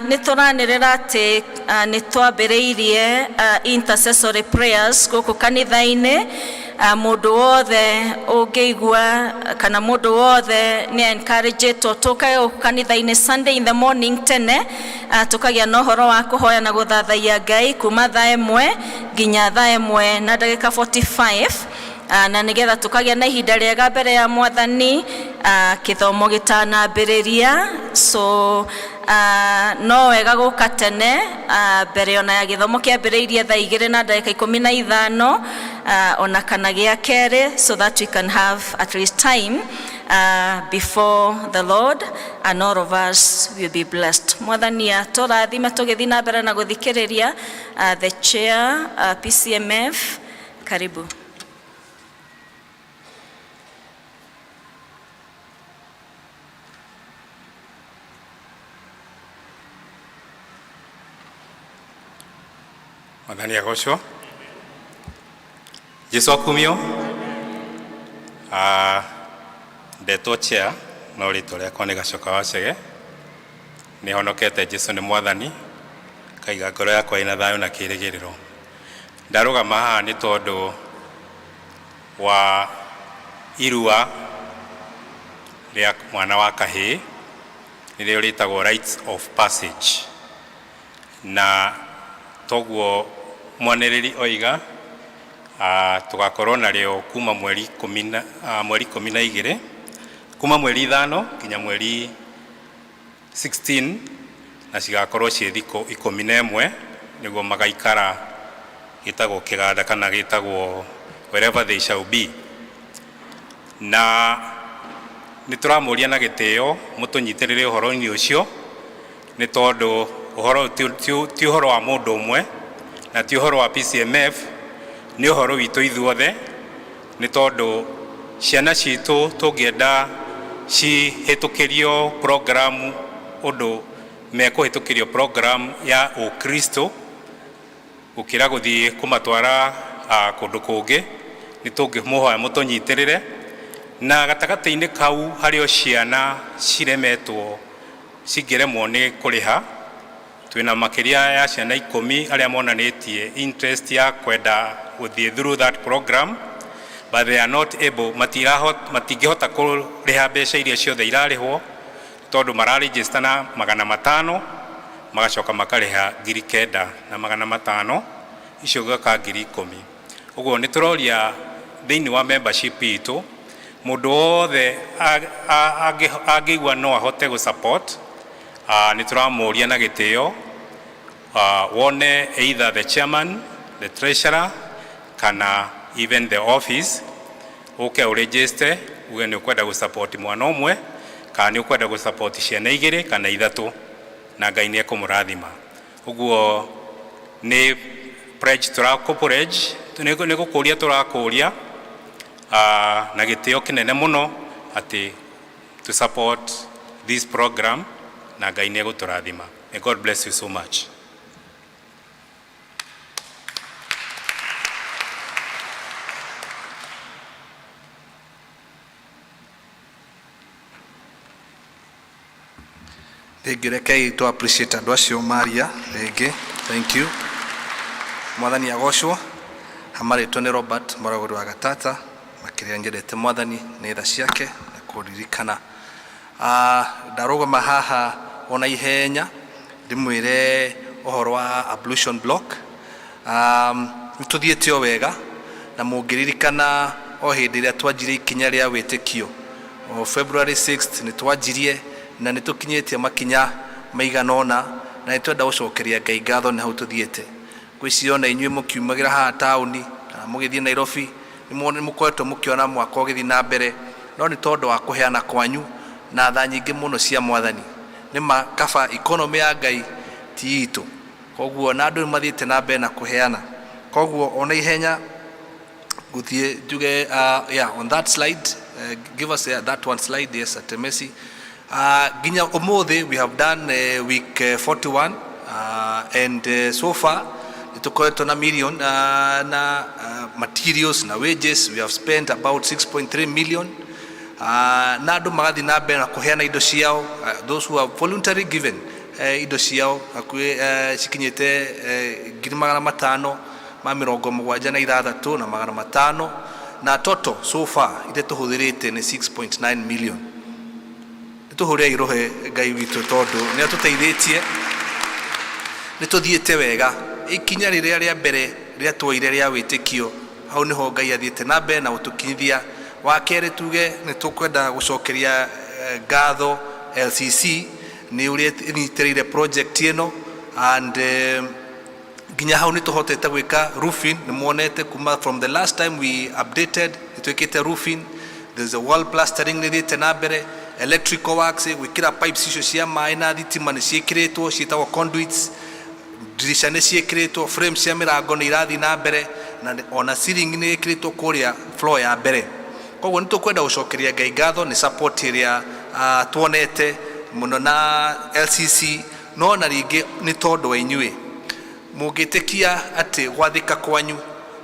Nĩ tũranĩrĩra atĩ nĩ twambĩrĩirie intercessory prayers gũkũ kanitha-inĩ. Mũndũ wothe ũngĩigua kana mũndũ wothe nĩ encouragetwo tũkage gũkũ kanitha-inĩ Sunday in the morning tene, tũkagĩa na ũhoro wa kũhoya na gũthathaiya Ngai kuma thaa 1 nginya 1:45, na nĩgetha tũkagĩa na ihinda rĩega mbere ya Mwathani kĩthomo gĩtanambĩrĩria. So no wega gũka tene mbere ona ya gĩthomo kĩambĩrĩirie 2:15 ona kana gĩa kerĩ, so that we can have at least time before the Lord and all of us will be blessed. Mwathani atũrathime tũgĩthiĩ na mbere na gũthikĩrĩria. The chair, PCMF, karibu. Mwathani agocwo. Jesu akumio. Ndetwo chair no rĩtwa rĩakwa nĩ Gacoka wa Chege. Nĩ honokete, Jesu nĩ Mwathani, kaiga ngoro yakwa ĩna thayũ na kĩrĩgĩrĩro. Ndarũgama haha nĩ tondũ wa irua rĩa mwana wa kahĩĩ, nĩrĩo rĩtagwo rites of passage, na toguo mwanĩrĩri oiga tũgakorwo narĩo kuma mweri 12, kuma mweri 5 nginya mweri 16, na cigakorwo ciĩ thikũ 11 nĩguo magaikara gĩtagwo kĩganda kana gĩtagwo wherever they shall be. Na nĩ tũramũria na gĩtĩo mũtũnyitĩrĩre ũhoro-inĩ ũcio, nĩ tondũ ũhoro ti ũhoro wa mũndũ ũmwe na ti ũhoro wa PCMF, nĩ ũhoro witũ ithuothe, nĩ tondũ ciana citũ tũngĩenda cihĩtũkĩrio program ũndũ mekũhĩtũkĩrio program ya ũkristo gũkĩra gũthiĩ kũmatwara kũndũ kũngĩ, nĩ tũngĩmũhoya mũtũnyitĩrĩre. Na gatagatĩ-inĩ kau harĩ o ciana ciremetwo, cingĩremwo nĩ kũrĩha, twĩna makĩria ya ciana 10 arĩa monanĩtie interest ya kwenda gũthiĩ through that program, but they are not able, matingĩhota kũrĩha mbeca iria ciothe irarĩhwo, tondũ mararegister na 500, magacoka makarĩha 9500, icio gaka 10,000. Ũguo nĩ tũroria thĩinĩ wa membership itũ mũndũ wothe angĩigua no ahote gũ support, nĩ tũramũria na gĩtĩo wone either the chairman, the treasurer kana even the office, ũke ũregister uge nĩ ũkwenda gũ support mwana ũmwe kana nĩ ũkwenda gũ support ciana igĩrĩ kana ithatũ, na Ngai nĩ ekũmũrathima. Ũguo nĩ pledge tũrakũ pledge, nĩ gũkũria tũrakũria na gĩtĩo kĩnene mũno atĩ to support this program, na Ngai nĩ egũtũrathima. May God bless you so much. Rĩngĩ rekei tũ appreciate andũ acio maria rĩngĩ. Thank you. Mwathani agocwo. Hamarĩtwo nĩ Robert Mũragũri wa Gatata, makĩria nyendete Mwathani nĩ tha ciake na kũririkana. Ndarũgama haha ona ihenya ndĩmwĩre ũhoro wa ablution block. Nĩ tũthiĩte o wega, na mũngĩririkana o hĩndĩ ĩrĩa twanjirie ikinya rĩa wĩtĩkio o February 6th nĩ twanjirie na nĩ tũkinyĩtie makinya maigana ũna, na nĩ twenda gũcokeria Ngai ngatho nĩ hau tũthiĩte. Ngwĩciria ona inyuĩ mũkiumagĩra haha taũni kana mũgĩthiĩ Nairobi nĩ mũkoretwo mũkĩona mwaka ũgĩthiĩ na mbere, no nĩ tondũ wa kũheana kwanyu na tha nyingĩ mũno cia Mwathani. Nĩ ma kaba economy ya Ngai ti itũ, koguo na andũ nĩ mathiĩte na mbere na kũheana. Koguo ona ihenya gũthiĩ njuge, yeah, on that slide, give us that one slide, yes, Atemesi. Nginya ũmũthĩ we have done week 41, and so far nĩ tũkoretwo na million na materials na wages we have spent about 6.3 million, na andũ magathiĩ na mbere na kũheana indo ciao, those who have voluntarily given indo ciao hakuhĩ cikinyĩte 576,500, na total so far iria tũhũthĩrĩte nĩ 6.9 million. Nĩ tũhũrĩre irũhe Ngai witũ tondũ nĩ atũteithĩtie, nĩ tũthiĩte wega. Ikinya rĩrĩa rĩa mbere rĩrĩa tuoire rĩa wĩtĩkio, hau nĩho Ngai athiĩte na mbere na gũtũkinyithia. Wa kerĩ, tuge nĩ tũkwenda gũcokeria ngatho LCC nĩ ũrĩa ĩnyitĩrĩire project ĩno, and nginya hau nĩ tũhotete gwĩka roofing. Nĩ muonete kuma from the last time we updated nĩ twĩkĩte roofing, there's a wall plastering nĩ thiĩte na mbere, electrical works, gwĩkĩra pipes icio cia maĩ na thitima nĩ ciĩkĩrĩtwo, ciĩtagwo conduits, ndirisha nĩ ciĩkĩrĩtwo, frame cia mĩrango nĩ irathiĩ na mbere, na ona ceiling nĩ ĩkĩrĩtwo kũrĩa floor ya mbere. Koguo nĩ tũkwenda gũcokeria Ngai ngatho nĩ support ĩrĩa tuonete mũno na LCC, no na rĩngĩ nĩ tondũ wa inyuĩ mũngĩtĩkia atĩ gwathĩka kwanyu,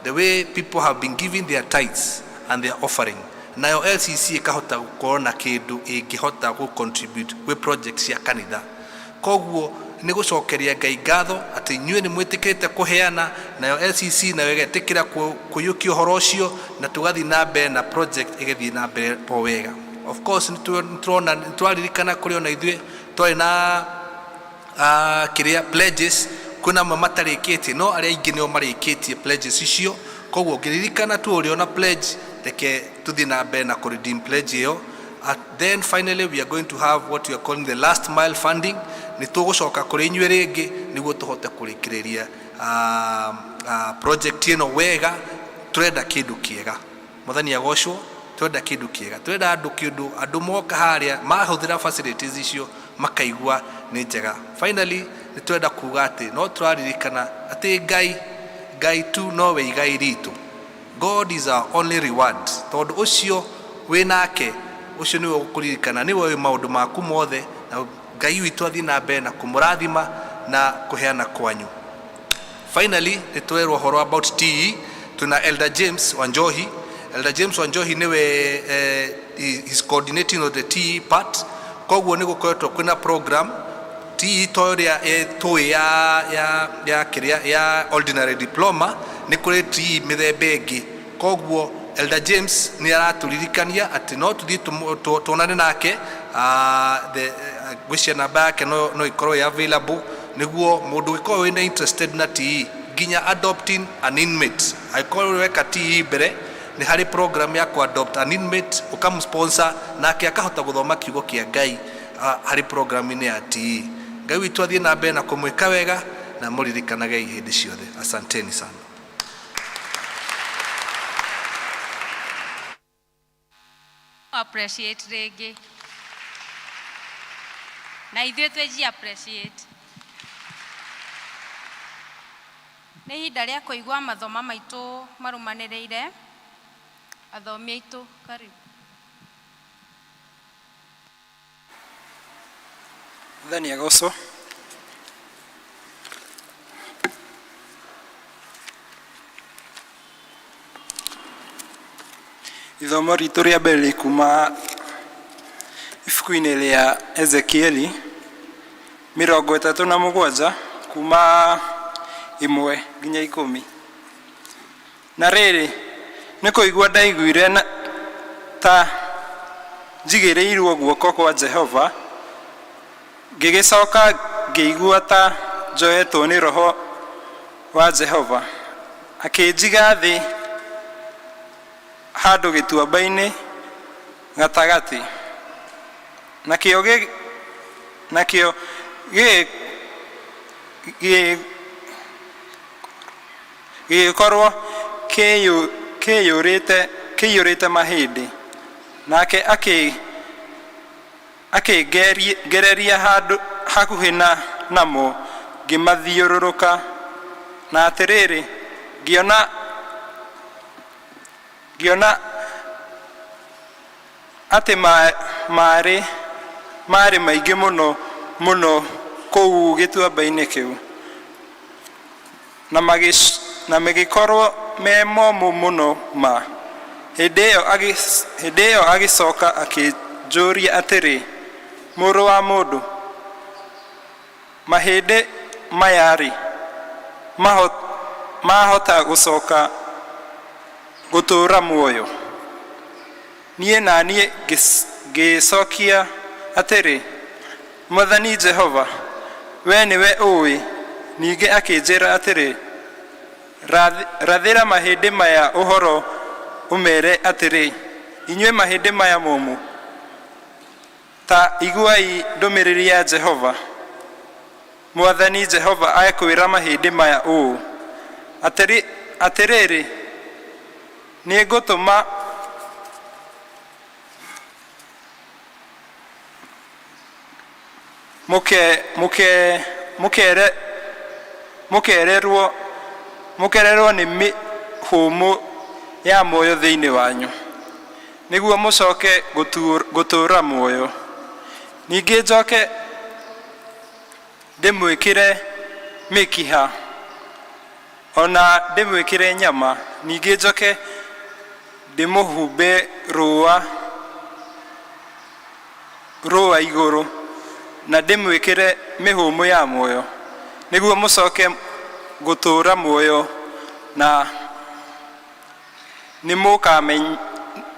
the way people have been giving their tithes and their offering, nayo LCC ĩkahota gũkorwo na kĩndũ ĩngĩhota gũ contribute gwĩ project cia kanitha. Koguo nĩ gũcokeria Ngai ngatho atĩ inyuĩ nĩ mwĩtĩkĩrĩte kũheana, nayo LCC nayo ĩgetĩkĩra kũiyũkia ũhoro ũcio, na tũgathiĩ na mbere na project ĩgĩthiĩ na mbere o wega. Of course nĩ tũrona, nĩ tũraririkana kũrĩ ona ithuĩ twarĩ na kĩrĩa pledges, kwĩna amwe matarĩkĩtie, no arĩa aingĩ nĩo marĩkĩtie pledges icio. Koguo ũngĩririkana tu ũrĩ ona pledge, reke tũthiĩ na mbere na kũ-redeem pledge ĩyo. Then finally we are going to have what we are calling the last mile funding. Nĩ tũgũcoka kũrĩ inyuĩ rĩngĩ nĩguo tũhote kũrĩkĩrĩria project ĩno wega. Tũrenda kĩndũ kĩega, Mwathani agocwo. Twenda kĩndũ kĩega, twenda andũ kĩndũ andũ moka harĩa mahũthĩra facilities icio makaigua nĩ njega. Finally nĩ twenda kuga atĩ no tũraririkana atĩ Ngai, Ngai tu nowe igai ritũ. God is our only reward, tondũ ũcio wĩ nake, ũcio nĩwe ũkũririkana, nĩwe ũĩ maũndũ maku mothe, na Ngai witũ athiĩ na mbere na kũmũrathima na kũheana kwanyu. Finally nĩ twerwo ũhoro about TE. Tuna Elder James Wanjohi. Elder James Wanjohi nĩwe is coordinating on the TE part. Koguo nĩ gũkoretwo kwĩna program TE to ĩrĩa tũĩ ya kĩrĩa ya ordinary diploma, nĩ kũrĩ TE mĩthemba ĩngĩ. Koguo Elder James nĩ aratũririkania atĩ no tũthiĩ tuonane nake, ngwĩciria namba yake no ĩkorwo ĩ available nĩguo mũndũ ũngĩkorwo wĩna interested na TE, nginya adopting an inmate. Angĩkorwo weka TE mbere, nĩ harĩ program ya ku-adopt an inmate, ũkamsponsor nake akahota gũthoma kiugo kĩa Ngai harĩ program-inĩ ya TE. Ngai witũ athiĩ na mbere na kũmwĩka wega na mũririkanage hĩndĩ ciothe. Asanteni sana. Appreciate rĩngĩ na ithuĩ twĩji appreciate. Nĩ ihinda rĩa kũigua mathoma maitũ marũmanĩrĩire. Athomi aitũ, karibu. Mwathani agocwo. Ithomo ritũ rĩa mbere rĩ kuma ibuku-inĩ rĩa Ezekieli 37 kuma 1 nginya 10. Na rĩrĩ, nĩ kũigua ndaiguire ta njigĩrĩirwo guoko kwa Jehova, ngĩgĩcoka ngĩigua ta njoetwo nĩ Roho wa Jehova, akĩnjiga thĩ handũ gĩtuamba-inĩ gatagatĩ, nakĩo gĩgĩkorwo kĩiyũrĩte mahĩndĩ. Nake akĩngereria handũ hakuhĩ namo, ngĩmathiũrũrũka, na atĩrĩrĩ, ngĩona atĩ maarĩ maingĩ mũno mũno kũu gĩtuamba-inĩ kĩu, na magĩkorwo me momũ mũno ma. Hĩndĩ ĩyo agĩcoka akĩnjũũria atĩrĩ, Mũrũ wa mũndũ, mahĩndĩ maya-rĩ, maahota gũcoka gũtũũra muoyo? Niĩ na niĩ ngĩcookia atĩrĩ, Mwathani Jehova, wee nĩwe ũũĩ. Ningĩ akĩnjĩĩra atĩrĩ, Rathĩra mahĩndĩ maya ũhoro ũmeere atĩrĩ, 'Inyuĩ mahĩndĩ maya momũ, ta iguai ndũmĩrĩri ya Jehova. Mwathani Jehova ekwĩra mahĩndĩ maya ũũ, Atĩrĩrĩ, nĩngũtũma mũkererwo nĩ mĩhũmũ ya muoyo thĩinĩ wanyu, nĩguo mũcoke gũtũũra muoyo. Ningĩ njoke ndĩmwĩkĩre mĩkiha, o na ndĩmwĩkĩre nyama, ningĩ njoke ndĩmũhumbe rũũa igũrũ, na ndĩmwĩkĩre mĩhũmũ ya muoyo, nĩguo mũcoke gũtũũra muoyo, na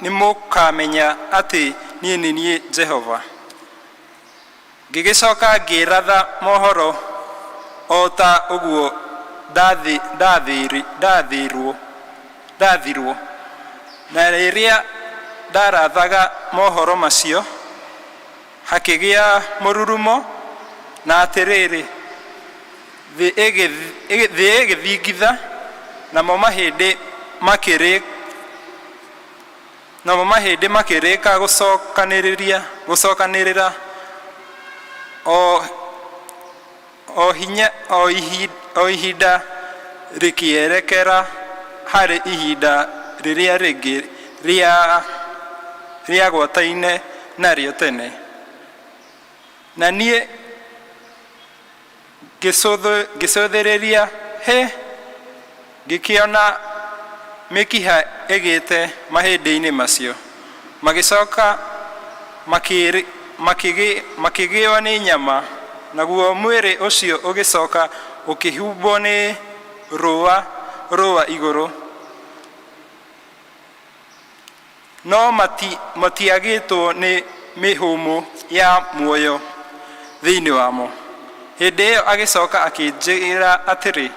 nĩmũkamenya atĩ niĩ nĩ niĩ Jehova. Ngĩgĩcoka ngĩratha mohoro o ta ũguo ndathirwo. Na rĩrĩa ndarathaga mohoro macio, hakĩgĩa mũrurumo, na atĩrĩrĩ, thĩ ĩgĩthingitha, namo mahĩndĩ makĩrĩka gũcokanĩrĩra o ihinda rĩkĩerekera harĩ ihinda rĩrĩa rĩngĩ rĩagwataine narĩo tene. Na niĩ ngĩcũthĩrĩria, hĩ, ngĩkĩona mĩkiha ĩgĩĩte mahĩndĩ-inĩ macio, magĩcoka makĩgĩo nĩ nyama, naguo mwĩrĩ ũcio ũgĩcoka ũkĩhumbwo nĩ rũũa igũrũ, no matiagĩtwo nĩ mĩhũmũ ya muoyo thĩinĩ wamo. Hĩndĩ ĩyo agĩcoka akĩnjĩĩra atĩrĩ,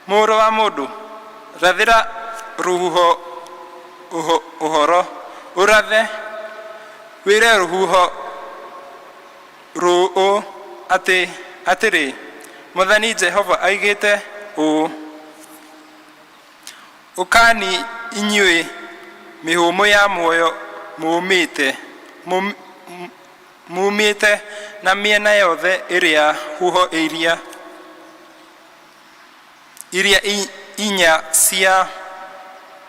Mũrũ wa mũndũ, rathĩra rũhuho ũhoro, ũrathe, wĩre rũhuho rũũ atĩrĩ, Mwathani Jehova oigĩte ũũ, Ũkani inyuĩ mĩhũmũ ya muoyo muumĩte na mĩena yothe ĩrĩa huho iria inya cia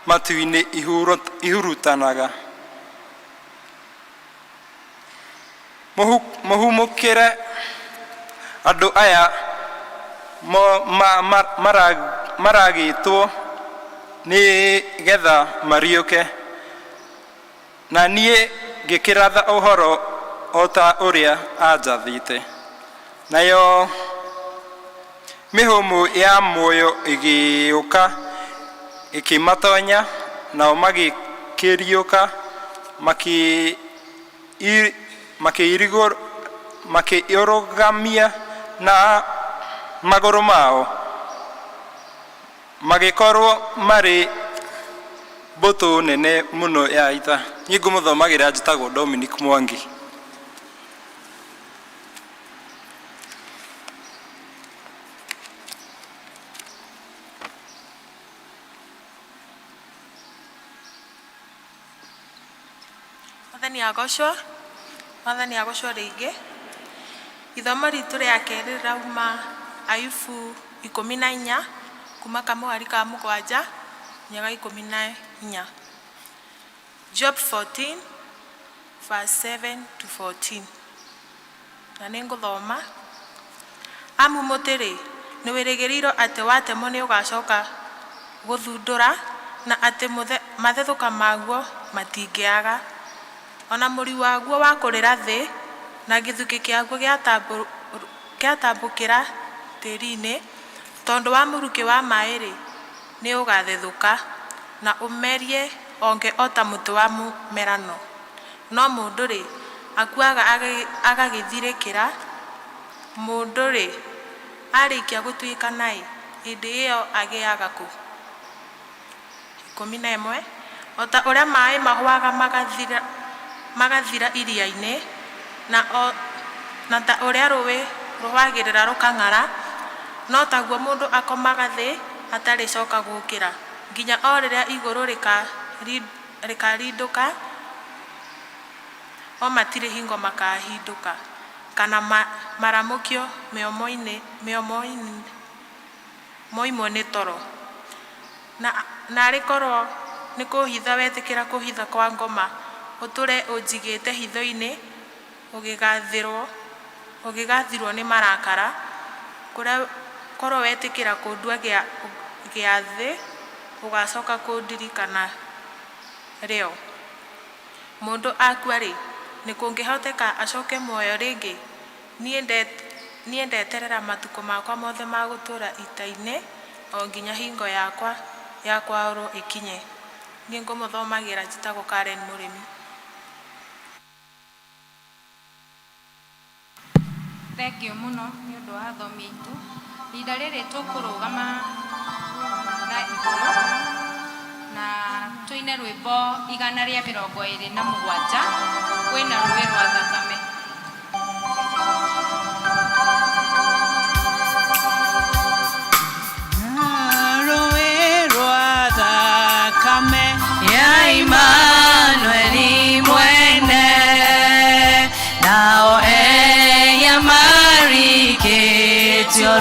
matu-inĩ ihurutanaga. Mũhumũkĩre andũ aya maragĩtwo nĩ getha mariũke. Na niĩ ngĩkĩratha ũhoro o ta ũrĩa aanjathĩte. Nayo mĩhũmũ ya muoyo ĩgĩũka ĩkĩmatonya, nao magĩkĩriũka makĩĩrũgamia na magũrũ mao, magĩkorwo marĩ mbũtũ nene mũno ya ita. Niĩ ngũmũthomagĩra njĩtagwo Dominic Mwangi. Mwathani agocwo, Mwathani agocwo rĩngĩ. Ithomo ritũ rĩa kerĩ rĩrauma Ayubu 14 kuma kamũhari ka 7 nginya ga 14. Job 14 verse 7 to 14. Na nĩ ngũthoma. Amu mũtĩ-rĩ, nĩwĩrĩgĩrĩirwo atĩ watemwo nĩũgacoka gũthundũra, na atĩ mathethũka maguo matingĩaga. O na mũri waguo wakũrĩra thĩ, na gĩthukĩ kĩaguo gĩatambũkĩra tĩri-inĩ, tondũ wa mũrukĩ wa maĩ-rĩ, nĩũgathethũka, na ũmerie honge o ta mũtĩ wa mũmerano. No mũndũ-rĩ, akuaga agagĩthirĩkĩra, mũndũ-rĩ, arĩkia gũtuĩkana-ĩ, hĩndĩ ĩyo agĩaga kũ? 11. O ta ũrĩa maĩ mahũaga magathira iria-inĩ, na ta ũrĩa rũũĩ rũhwagĩrĩra rũkang'ara, no taguo mũndũ akomaga thĩ atarĩcoka gũũkĩra, nginya o rĩrĩa igũrũ rĩkarindũka, o matirĩ hingo makahindũka, kana maramũkio mĩomo-inĩ moimwo nĩ toro. Na arĩ korwo nĩ kũũhitha wetĩkĩra kũũhitha kwa ngoma, ũtũũre ũnjigĩte hitho-inĩ ũgĩgathirwo nĩ marakara, korwo wetĩkĩra kũndua gĩathĩ ũgacoka kũndirikana rĩo. Mũndũ akua-rĩ, nĩ kũngĩhoteka acoke muoyo rĩngĩ? Niĩ ndeterera matukũ makwa mothe ma gũtũũra ita-inĩ, o nginya hingo yakwa ya kwaũrwo ĩkinye. Niĩ ngũmũthomagĩra njĩtagwo Karen Mũrĩmi. Thengiũ mũno nĩ ũndũ wa athomi aitũ. Ihinda rĩrĩ tũkũrũgama na igũrũ na tũine rwĩmbo 127, kwĩna rũĩ rwa thakame. Rũĩ rwa thakame ya Imanueli mwene, nao eya marikĩtio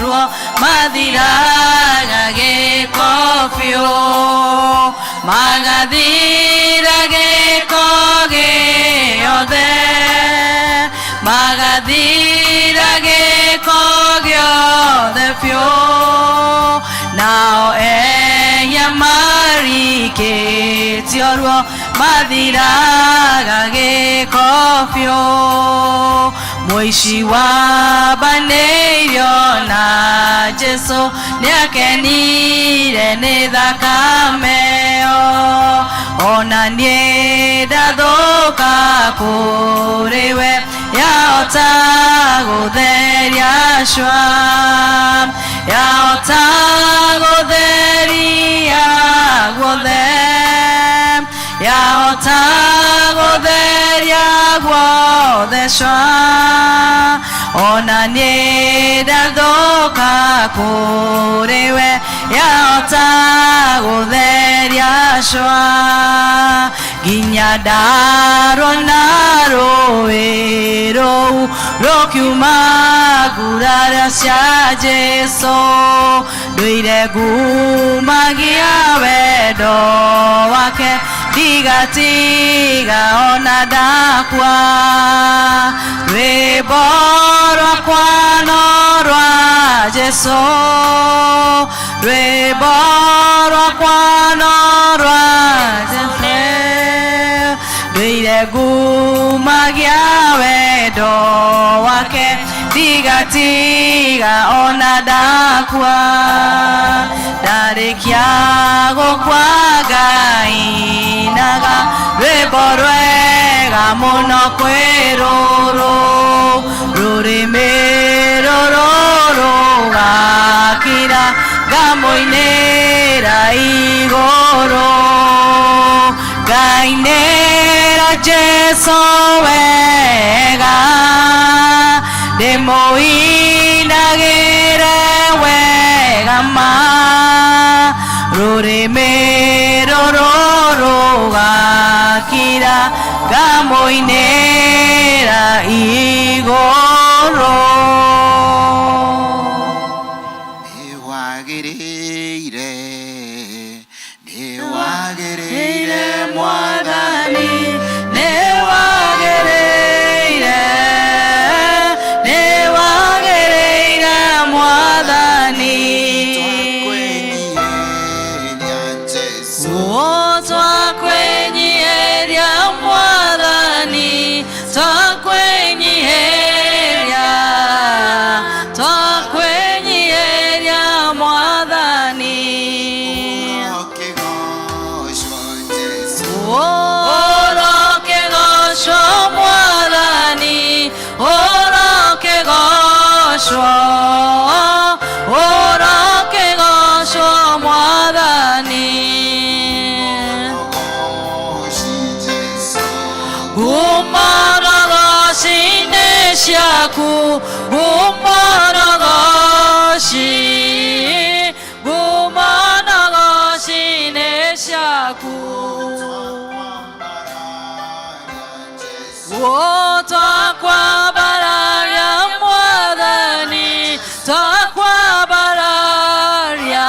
ruo mathiraga gĩko biũ, magathira gĩko gĩothe, magathira gĩko gĩothe biũ, nao eya marikĩtio ruo mathiraga gĩko biũ. Mũici wambanĩirio na Jesũ nĩakenire nĩ thakame ĩyo, ona niĩ ndathũka kũrĩ we, yahota gũtheria cua, yahota gũtheria guothe, yahota gũtheria guothe cua, ona niĩ ndathũka kũrĩ we, yahota gũtheria cua, nginya ndarona rũĩ rũu rũkiuma nguraro cia Jesũ, ndũire ngumagia wendo wake, ndigatiga ona ndakua. Rwĩmbo rwakwa no rwa Jesũ, rwĩmbo rwakwa no rwa Jesũ, ndũire Ndũire ngumagia wendo wake ndigatiga ona ndakua ndarĩkia gũkua ngainaga rwĩmbo rwega mũno kwĩ rũrũ rũrĩmĩ rũrũ rũgakira ngamũinĩra igũrũ ngainĩra Jesũ wega ndĩmũinagĩre wega ma rũrĩmĩ rũrũ rũgakira ngamũinĩra igũrũ. Nĩwagĩrĩire, nĩwagĩrĩire Mwathani, nĩwagĩrĩire, nĩwagĩrĩire Mwathani. Oh, twakwĩnyiihĩria Mwathani, twakwĩnyiihĩria, twakwĩnyiihĩria Mwathani. Ũrokĩgocwo Mwathani, ũrokĩgocwo, ũrokĩgocwo Mwathani. Ngumo rogoci-inĩ ciaku, ngumo rogoci, ngumo rogoci-inĩ ciaku. Oh, twakwambararia Mwathani, twakwambararia,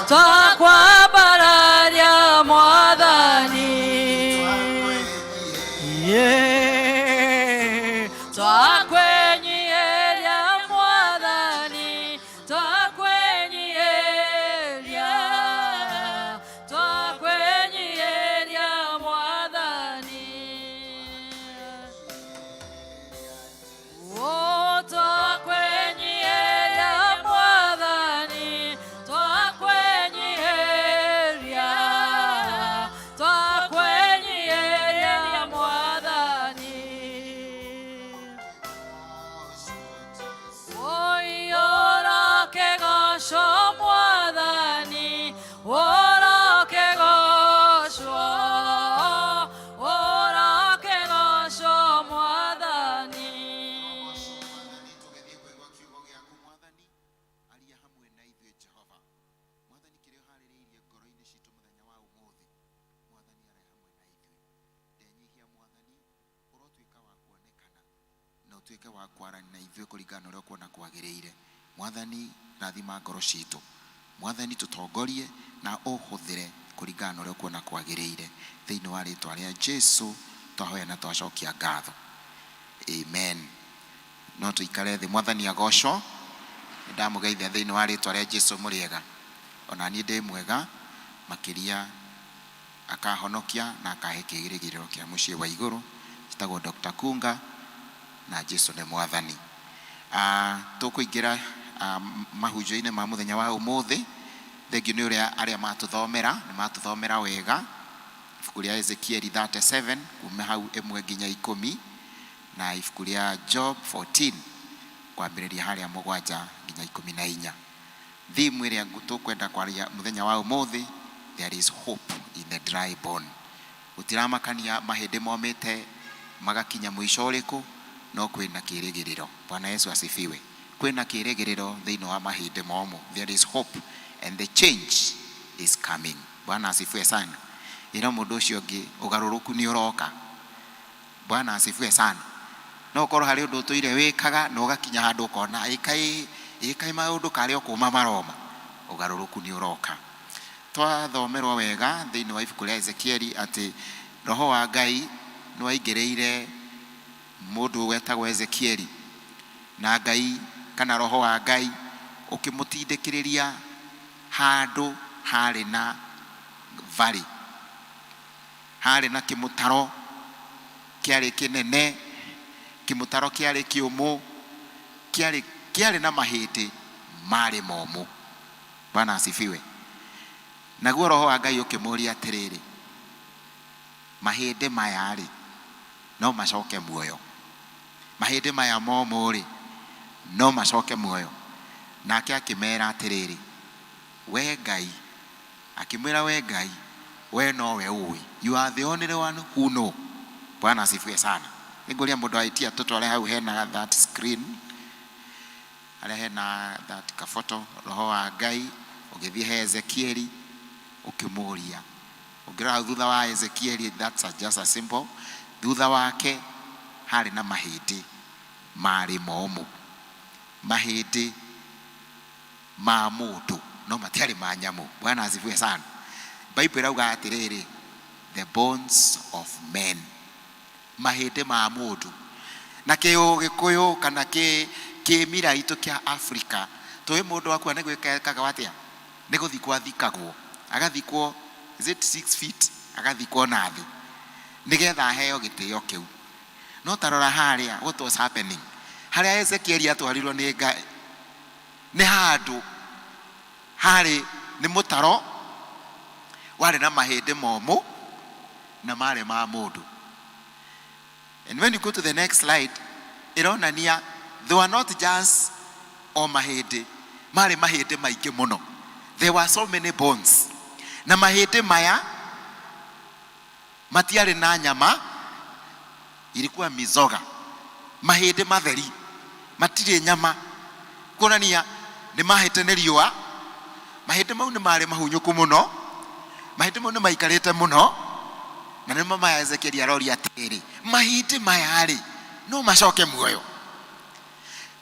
twakwambararia Mwathani. Yeah. Twakwĩnyiihĩria Mwathani, twakwĩnyiihĩria, twakwĩnyiihĩria Mwathani. Oh, twakwĩnyiihĩria Mwathani, twakwĩnyiihĩria, twakwĩnyiihĩria Mwathani. Oi, ũrokĩgocwo Mwathani, ũrokĩgocwo, ũrokĩgocwo Mwathani. Aria hamwe na ithuĩ Jehova. Mwathani, kĩrĩa ũharĩrĩirie ngoro-inĩ citũ mũthenya wa ũmũthĩ, Mwathani, aria hamwe na ithuĩ. Ndenyihia Mwathani, ũrotuĩka wa kuonekana na ũtuĩke wa kwaranĩria na ithuĩ kũringana na ũrĩa ũkuona kwagĩrĩire. Mwathani, rathima ngoro citũ. Mwathani, tũtongorie na ũhũthĩre kũringana na ũrĩa ũkuona kwagĩrĩire. Thĩinĩ wa rĩtwa rĩa Jesu twahoya na twacokia ngatho, amen. No tũikare thĩ. Mwathani agocwo. Nĩndamũgeithia thĩinĩ wa rĩtwa rĩa Jesu. Mũrĩega? Ona niĩ ndĩ mwega makĩria, akahonokia na akahe kĩĩrĩgĩrĩro kĩa mũciĩ wa igũrũ. Njĩtagwo Dr. Kunga na Jesu nĩ Mwathani. Tũkũingĩra mahunjio-inĩ ma mũthenya wa ũmũthĩ. Thengiũ nĩ ũrĩa arĩa matũthomera, nĩ matũthomera wega ibuku rĩa Ezekieli 37 kuma hau 1 nginya 10, na ibuku rĩa Job 14 kwambĩrĩria harĩa 7 nginya 14. Theme ĩrĩa tũkwenda kwaria mũthenya wa ũmũthĩ, there is hope in the dry bone. Gũtiramakania mahĩndĩ momĩte magakinya mũico ũrĩkũ, no kwĩna kĩĩrĩgĩrĩro. Bwana Yesu asifiwe. Kwĩna kĩĩrĩgĩrĩro thĩinĩ wa mahĩndĩ momũ. There is hope and the change is coming. Bwana asifiwe sana. Ĩra mũndũ ũcio ũngĩ, ũgarũrũku nĩ ũroka. Bwana asifiwe sana. No ũkorwo harĩ ũndũ ũtũire wĩkaga na ũgakinya handũ ũkona ĩkaĩ ĩkaĩ maũndũ karĩ o kũma maroma, ũgarũrũku nĩ ũroka. Twathomerwo wega thĩinĩ wa ibuku rĩa Ezekieli atĩ roho wa Ngai nĩ waingĩrĩire mũndũ wetagwo Ezekieli, na Ngai kana roho wa Ngai ũkĩmũtindĩkĩrĩria handũ harĩ na valley. Harĩ na kĩmũtaro kĩarĩ kĩnene, kĩmũtaro kĩarĩ kĩũmũ, kĩarĩ kĩarĩ na mahĩndĩ marĩ momũ. Bwana asifiwe. Naguo Roho wa Ngai ũkĩmũria atĩrĩrĩ, mahĩndĩ maya-rĩ, no macoke muoyo? Mahĩndĩ maya momũ-rĩ, no macoke muoyo? Nake akĩmera atĩrĩrĩ, we Ngai, akĩmwĩra we Ngai, we nowe ũĩ. You are the only one who know. Bwana asifiwe sana. Nĩngũria mũndũ wa IT atũtware hau hena that screen, harĩa hena that kaboto, Roho wa Ngai ũgĩthiĩ he Ezekieli ũkĩmũria. Ũngĩrora hau thutha wa Ezekieli, that's a, just a simple. Thutha wake harĩ na mahĩndĩ marĩ momũ, mahĩndĩ ma mũndũ no matiarĩ ma nyamũ. Bwana asifiwe sana. Bible ĩrauga atĩrĩrĩ, the bones of men, mahĩndĩ ma mũndũ. Na kĩũgĩkũyũ kana kĩmira itũ kĩa Afrika, tũĩ mũndũ akua nĩ gwĩka ekaga atĩa? Nĩ gũthikwo athikagwo, agathikwo, is it 6 feet, agathikwo na thĩ nĩgetha aheo gĩtĩo kĩu. No ta rora harĩa, what was happening harĩa Ezekieli atwarirwo nĩ Ngai, nĩ handũ harĩ nĩ mũtaro warĩ na mahĩndĩ momũ na marĩ ma mũndũ. And when you go to the next slide, ĩronania they were not just o mahĩndĩ, marĩ mahĩndĩ maingĩ mũno. There were so many bones. Na mahĩndĩ maya matiarĩ na nyama, ilikuwa mizoga, mahĩndĩ matheri, matirĩ nyama, kuonania nĩ mahĩte nĩ riũa. Mahĩndĩ mau nĩ marĩ mahunyũku mũno, mahĩndĩ mau nĩ maikarĩte mũno, na nĩmo maya Ezekieli aroria atĩrĩrĩ, mahĩndĩ maya rĩ, no macoke muoyo?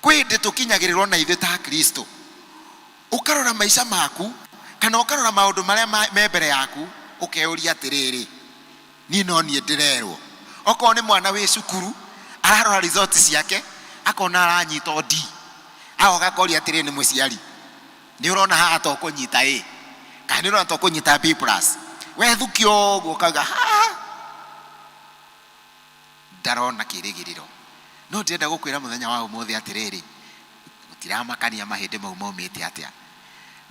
Kwĩ hĩndĩ tũkinyagĩrĩrwo na ithuĩ ta Kristo, ũkarora maica maku kana ũkarora maũndũ marĩa me mbere yaku, ũkeyũria atĩrĩrĩ, niĩ no niĩ ndĩrerwo. Okorwo nĩ mwana wĩ cukuru ararora result ciake akona aranyita o D, agoka akoria atĩrĩrĩ, nĩ mũciari, nĩ ũrona haha to kũnyita A kana nĩ ũrona to kũnyita B plus? Wethukio ũguo ũkauga ha ndarona kĩrĩgĩrĩro. No ndĩrenda gũkwĩra mũthenya wa ũmũthĩ atĩrĩrĩ, gũtiramakania mahĩndĩ mau momĩte atĩa,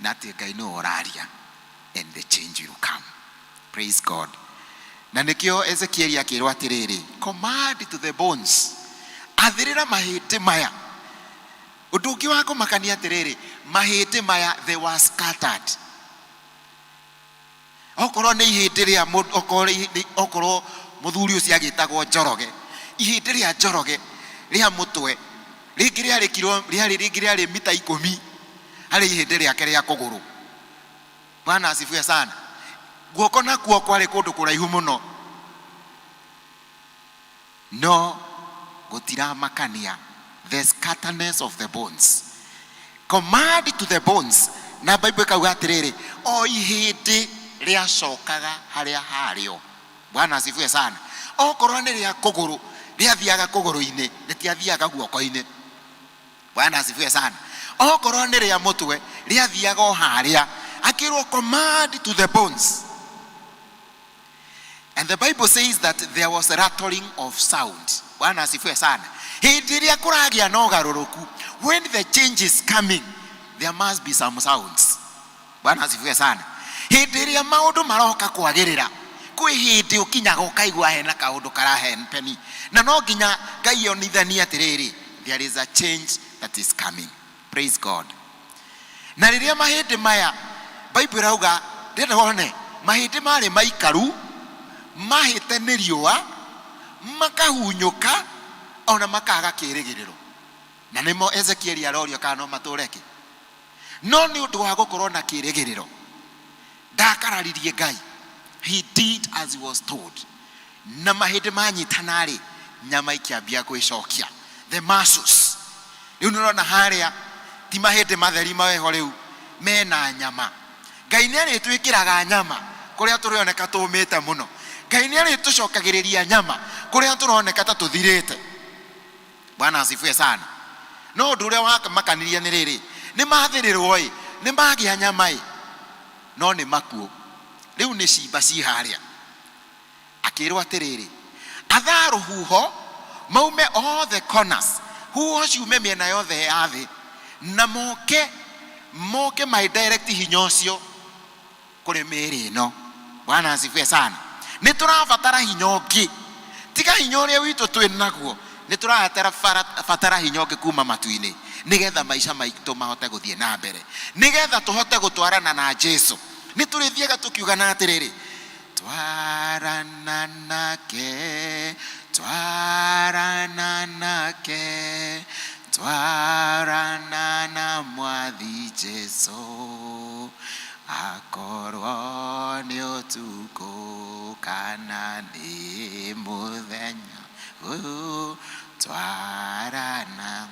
na atĩ Ngai nĩwe ũraria, and the change will come. Praise God. Na nĩkĩo Ezekieli akĩrwo atĩrĩrĩ, command to the bones, athĩrĩra mahĩndĩ maya. Ũndũ ũngĩ wa kũmakania atĩrĩrĩ, mahĩndĩ maya they were scattered. Okorwo nĩ ihĩndĩ rĩa mũndũ, okorwo mũthuri ũcio agĩtagwo Njoroge, ihĩndĩ rĩa Njoroge rĩa mũtwe rĩngĩ rĩarĩ kilo, rĩarĩ rĩngĩ rĩarĩ mita 10 harĩ ihĩndĩ rĩake rĩa kũgũrũ. Bwana asifiwe sana. Guoko nakuo kwarĩ kũndũ kũraihu mũno, no gũtiramakania the scatterness of the bones. Command to the bones, na Bible ĩkauga atĩrĩrĩ, o ihĩndĩ rĩacokaga harĩa harĩo. Bwana asifiwe sana. Okorwo nĩ rĩa kũgũrũ, rĩathiaga kũgũrũ-inĩ, rĩtiathiaga guoko-inĩ. Bwana asifiwe sana. Okorwo nĩ rĩa mũtwe, rĩathiaga o harĩa. Akĩrwo command to the bones. And the Bible says that there was a rattling of sound. Bwana asifiwe sana. Hĩndĩ ĩrĩa kũragĩa na ũgarũrũku, when the change is coming, there must be some sounds. Bwana asifiwe sana. Hĩndĩ ĩrĩa maũndũ maroka kwagĩrĩra, kwĩ hĩndĩ ũkinyaga ũkaigua hena kaũndũ karahempeni, na no nginya Ngai onithanie atĩrĩrĩ, there is a change that is coming. Praise God. Na rĩrĩa mahĩndĩ maya, Bible ĩrauga, ndĩrenda wone mahĩndĩ marĩ maikaru, mahĩte nĩ riũa, makahunyũka, ona makaga kĩrĩgĩrĩro. Na nĩmo Ezekieli arorio kana no matũre kĩ. No nĩ ũndũ wa gũkorwo na kĩrĩgĩrĩro, ndakararirie Ngai. He did as he was told. Na mahĩndĩ manyitana-rĩ, nyama ikĩambia gwĩcokia. The muscles. Rĩu nĩ ũrona harĩa ti mahĩndĩ matheri meho rĩu, mena nyama. Ngai nĩ arĩtwĩkĩraga nyama kũrĩa tũroneka tũmĩte mũno. Ngai nĩ arĩtũcokagĩrĩria nyama kũrĩa tũroneka ta tũthirĩte. Bwana asifiwe sana. No ũndũ ũrĩa wamakanirie nĩ rĩrĩ, nĩ mathĩrĩrwo ĩ, nĩ magĩa nyama ĩ, no nĩ makuũ. Rĩu nĩ cimba ci harĩa. Akĩrwo atĩrĩrĩ, athaa rũhuho maume all the corners, huho ciume mĩena yothe ya thĩ na moke moke my direct hinya ũcio kũrĩ mĩĩrĩ ĩno. Bwana asifiwe sana. Nĩ tũrabatara hinya ũngĩ tiga hinya ũrĩa witũ twĩ naguo. Nĩ tũrabatara hinya ũngĩ kuma matu-inĩ nĩgetha maica maitũ mahote gũthiĩ na mbere, nĩgetha tũhote gũtwarana na Jesu. Nĩ tũrĩthiaga tũkiugana atĩrĩrĩ, twarana nake, twarana nake, twarana na Mwathi Jesu, akorwo nĩ ũtukũ kana nĩ mũthenya, twarana.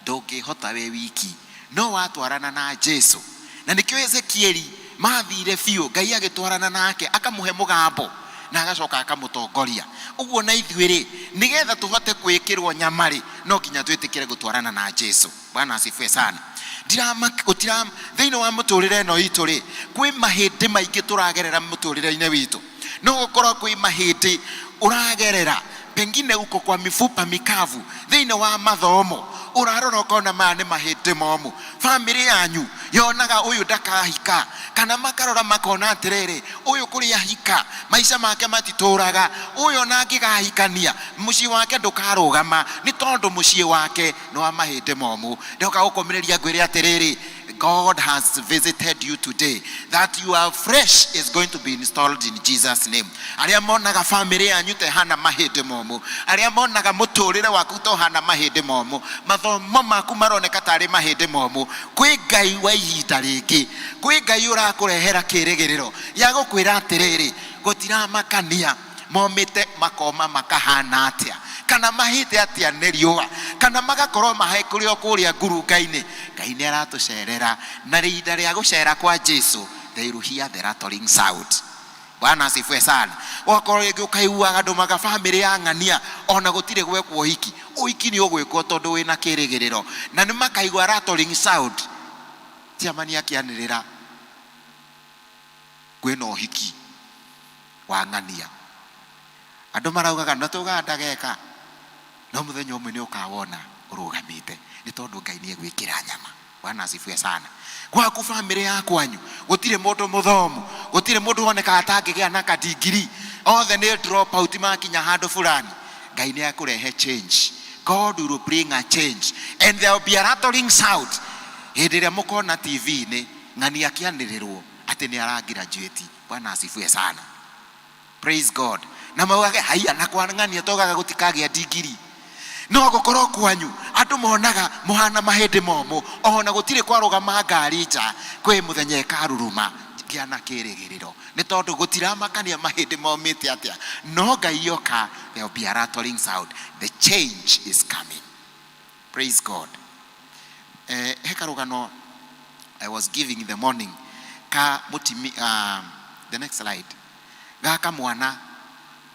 Ndũngĩhota wĩ wiki, no watwarana na Jesu. Na nĩkĩo Ezekieli mathire biũ, Ngai agĩtwarana nake, akamũhe mũgambo na agacoka akamũtongoria. Ũguo na ithuĩ rĩ, nĩgetha tũhote kwĩkĩrwo nyama rĩ, no nginya twĩtĩkĩre gũtwarana na Jesu. Bwana asifiwe sana. Gũtira thĩinĩ wa mũtũrĩre ĩno itũ rĩ, kwĩ mahĩndĩ maingĩ tũragerera mũtũrĩre-inĩ witũ. No gũkorwo kwĩ mahĩndĩ ũragerera, pengine uko kwa mifupa mikavu thĩinĩ wa mathomo, ũrarora ũkona maya nĩ mahĩndĩ momũ. Bamĩrĩ yanyu yonaga ũyũ ndakahika, kana makarora makona atĩrĩrĩ, ũyũ kũrĩa hika maica make matitũraga, ũyũ ona angĩgahikania mũciĩ wake ndũkarũgama, nĩ tondũ mũciĩ wake nĩ wa mahĩndĩ momũ. Ndoka gũkũmĩrĩria ngwĩre atĩrĩrĩ, God has visited you today, that your fresh is going to be installed in Jesus' name. Arĩa monaga famĩlĩ yanyu ta ĩhana mahĩndĩ momũ, arĩa monaga mũtũrĩre waku ta ũhana mahĩndĩ momũ, mathomo maku maroneka tarĩ mahĩndĩ momũ, kwĩ Ngai wa ihinda rĩngĩ, kwĩ Ngai ũrakũrehera kĩrĩgĩrĩro ya gũkwĩra atĩrĩrĩ, gũtiramakania momĩte makoma makahana atĩa, kana mahĩte atĩa nĩ riũa, kana magakorwo mahe kũrĩ o kũrĩa ngurunga-inĩ. Ngai nĩ aratũcerera, na ihinda rĩa gũcera kwa Jesu, they will hear the rattling sound. Bwana asifiwe sana. Wakorwo rĩngĩ ũkaiguaga andũ maga bamĩrĩ ya ng'ania ona gũtirĩ gwekwo ũhiki, ũhiki nĩ ũgwĩkwo tondũ wĩna kĩrĩgĩrĩro, na nĩ makaigua rattling sound. Chairman akĩanĩrĩra kwĩna ũhiki wa ng'ania, andũ maraugaga na tugaga ndageka, no mũthenya ũmwe nĩ ũkawona ũrũgamĩte, nĩ tondũ Ngai nĩ egwĩkĩra nyama. Bwana asifiwe sana. Gwaku bamĩrĩ ya kwanyu gũtirĩ mũndũ mũthomu, gũtirĩ mũndũ wonekaga atangĩgĩa na kadigiri, othe nĩ drop out makinya handũ fulani. Ngai nĩ ekũrehe change. God will bring a change and there will be a rattling sound hĩndĩ ĩrĩa mũkona TV-inĩ ng'ania akĩanĩrĩrwo atĩ nĩ aragraduate. Bwana asifiwe sana. Praise God. Na maugage haiya, na kwa ng'ania togaga gũtikagĩa ndigiri. No gũkorwo kwanyu andũ monaga mũhana mahĩndĩ momũ, ona gũtirĩ kwarũgama ngari nja, kwĩ mũthenya ĩkaruruma ngĩa na kĩrĩgĩrĩro, nĩ tondũ gũtiramakania mahĩndĩ momĩte atĩa, no Ngai oka, there will be a rattling sound. The change is coming. Praise God. He karũgano I was giving in the morning ka mũtimi, the next slide, ga kamwana.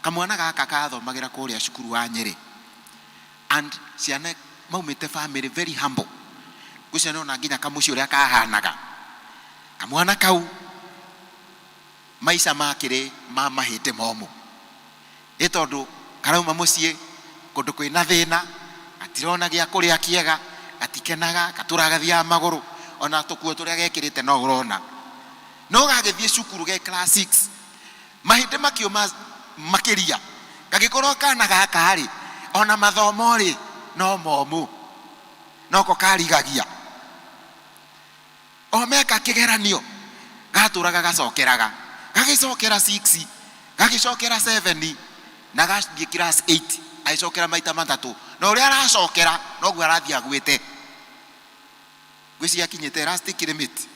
Kamwana gaka kathomagĩra kũrĩa cukuru wa Nyĩrĩ, and ciana maumĩte family very humble. Ngwĩciria nĩwona nginya kamũciĩ ũrĩa kahanaga. Kamwana kau maica makĩrĩ ma mahĩndĩ momũ, ĩ tondũ karauma mũciĩ kũndũ kwĩna thĩna, gatirona gĩa kũrĩa kĩega, gatikenaga, gatũraga gathiaga magũrũ, ona tũkuo tũrĩa gekĩrĩte no ũrona. No gagĩthiĩ cukuru ge class 6, mahĩndĩ makĩũma makĩria, gagĩkorwo kana gaka rĩ, ona mathomo rĩ no momũ, noko karigagia o meka kĩgeranio gatũraga gacokeraga, gagĩcokera 6, gagĩcokera 7, na gathiĩ class 8, agĩcokera maita matatũ, na ũrĩa aracokera noguo arathiĩ agwĩte. Ngwĩciria akinyĩte elastic limit,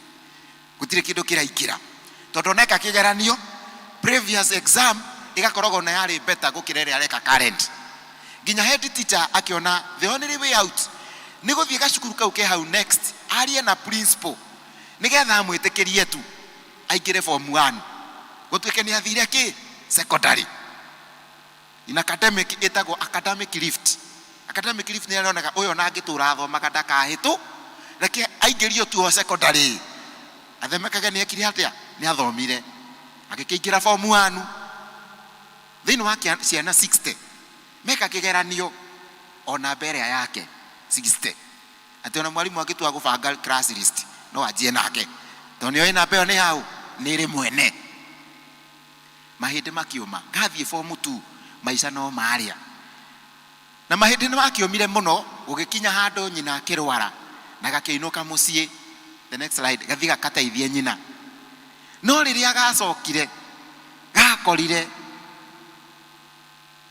gũtirĩ kĩndũ kĩraingĩra, tondũ oneka kĩgeranio previous exam ĩgakoragwo na yarĩ better gũkĩra ĩrĩa areka current. Nginya head teacher akĩona the only way out nĩ gũthiĩ gacukuru kau ke hau next, arie na principal nĩgetha amwĩtĩkĩrie tu aingĩre form 1, gũtuĩke nĩ athire kĩ secondary. In academic ĩtagwo academic lift. Academic lift nĩ aronaga ũyũ ona angĩtũra athomaga ndakahĩtũ, reke aingĩrio tu o secondary, athemekage nĩ ekire atĩa, nĩ athomire, agĩkĩingĩra form 1. Thĩinĩ wa ciana 60 meka kĩgeranio o namba ĩrĩa yake 60 atĩ ona mwarimũ angĩtua gũbanga class list no anjie nake tondũ nĩoĩ namba ĩyo nĩ yaũ, nĩ ĩrĩ mwene. Mahĩndĩ makĩũma, gathiĩ form 2 maica no marĩa. Na mahĩndĩ nĩ makĩũmire mũno gũgĩkinya handũ nyina akĩrwara na gakĩinũka mũciĩ, the next slide, gathiĩ gakateithie nyina. No rĩrĩa gacokire gakorire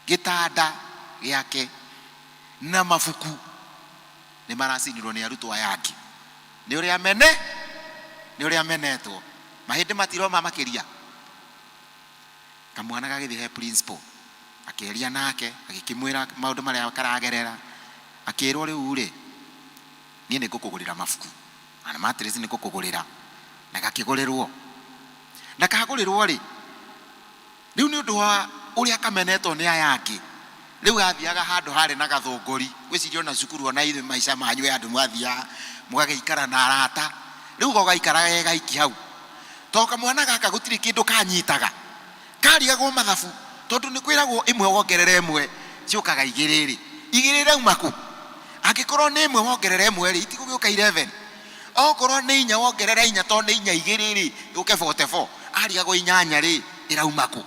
gĩtanda gĩake na mabuku nĩ maracinirwo nĩ arutwo aya angĩ nĩ ũrĩa mene nĩ ũrĩa menetwo. Mahĩndĩ matiroma makĩria. Kamwana gagĩthiĩ he principal akĩaria nake agĩkĩmwĩra maũndũ marĩa karagerera, akĩrwo rĩu rĩ niĩ nĩ ngũkũgũrĩra mabuku na mattress nĩ ngũkũgũrĩra, na gakĩgũrĩrwo. Na kagũrĩrwo rĩ, rĩu nĩ ũndũ wa ũrĩa kamenetwo nĩ aya angĩ, rĩu gathiaga handũ harĩ na gathũngũri. Ngwĩciria ona cukuru ona ithuĩ maica manyu andũ mwathiaga mũgagĩikara na arata, rĩu ko gaikaraga ge gaiki hau. To kamwana gaka gũtirĩ kĩndũ kanyitaga, karigagwo mathabu tondũ nĩ kwĩragwo ĩmwe wongerera ĩmwe ciũkaga igĩrĩ rĩ, igĩrĩ irauma kũ? Angĩkorwo nĩ ĩmwe wongerera ĩmwe rĩ, itigũgĩũka 11? Okorwo nĩ inya wongerera inya tondũ nĩ inya igĩrĩ rĩ, yũke 44. Arigagwo inyanya rĩ, ĩrauma kũ?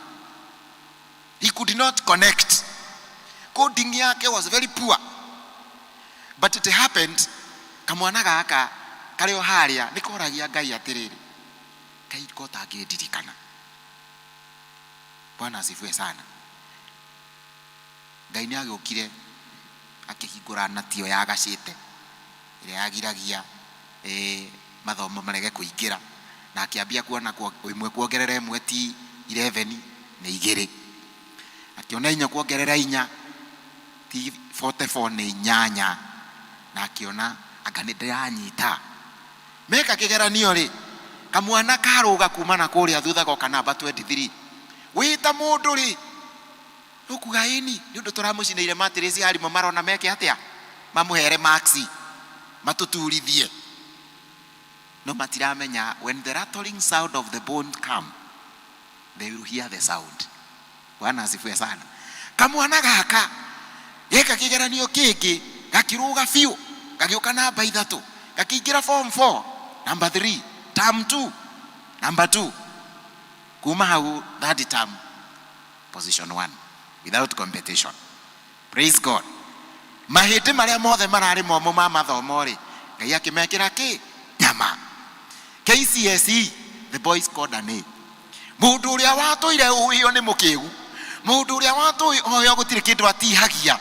He could not connect. Coding yake was very poor. But it happened, kamwana gaka karĩ o harĩa nĩ koragia Ngai atĩrĩrĩ, Ngai ko ũtangĩndirikana. Bwana asifiwe sana. Ngai nĩ agĩũkire akĩhingũra nati ĩyo yagacĩte ĩrĩa yagiragia mathomo marege kũingĩra, na akĩambia kuona ĩmwe kuongerera ĩmwe ti 11 nĩ igĩrĩ, akĩona inya kuongerera inya ti 44 nĩ inyanya, na akĩona anga nĩ ndĩranyita. Meka kĩgeranio rĩ, kamwana karũga kuma na kũrĩa thutha goka namba 23. Wĩ ta mũndũ rĩ, ũkuga ĩni nĩ ũndũ tũramũcinĩire mattress arimũ marona meke atĩa, mamũhere marks matũturithie. No matiramenya when the rattling sound of the bone come, they will hear the sound. Bwana asifiwe sana. Kamwana gaka geka kĩgeranio kĩngĩ gakĩrũga biũ, gagĩũka namba ithatũ, gakĩingĩra form 4 number 3, term 2 number 2, kuma hau third term position 1 without competition. Praise God. Mahĩndĩ marĩa mothe mararĩ momũ ma mathomo rĩ, Ngai akĩmekĩra kĩ? Nyama. KCSE, the boys scored an A. Mũndũ ũrĩa watũire ũĩo nĩ mũkĩgu, mũndũ ũrĩa watũĩ gũtirĩ kĩndũ atihagia,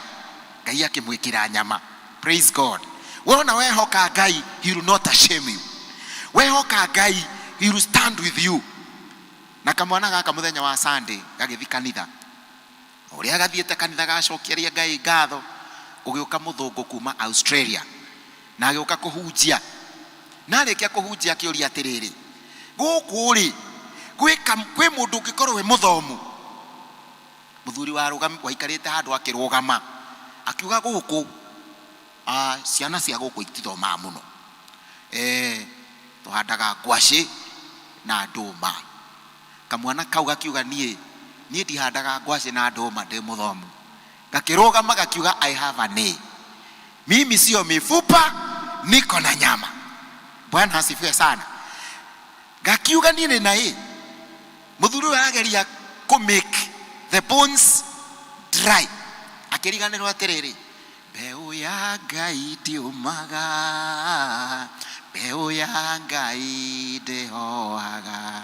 Ngai akĩmwĩkĩra nyama. Praise God. Wona wehoka Ngai, he will not shame you. Wehoka Ngai, he will stand with you. Na kamwana gaka mũthenya wa Sunday gagĩthiĩ kanitha, ũrĩa gathiĩte kanitha gacokeria Ngai ngatho, gũgĩũka mũthũngũ kuma Australia na agĩũka kũhunjia. Na arĩkia kũhunjia akĩũria atĩrĩrĩ, gũkũ rĩ kwĩ mũndũ ũngĩkorwo wĩ mũthomu? Mũthuri waikarĩte handũ akĩrũgama akiuga gũkũ ciana cia gũkũ itithomaga mũno, tũhandaga ngwacĩ na ndũma. Kamwana kau gakiuga niĩ ndihandaga ngwacĩ na ndũma, ndĩ mũthomu. Gakĩrũgama gakiuga I have an A, mimi sio mifupa, niko na nyama. Bwana asifiwe sana. Gakiuga niĩ nĩ na A. Mũthuri ũyũ arageria kũ make the bones dry, akĩriganĩrwo atĩrĩrĩ, mbeũ ya Ngai ndiũmaga, mbeũ ya Ngai ndĩhohaga,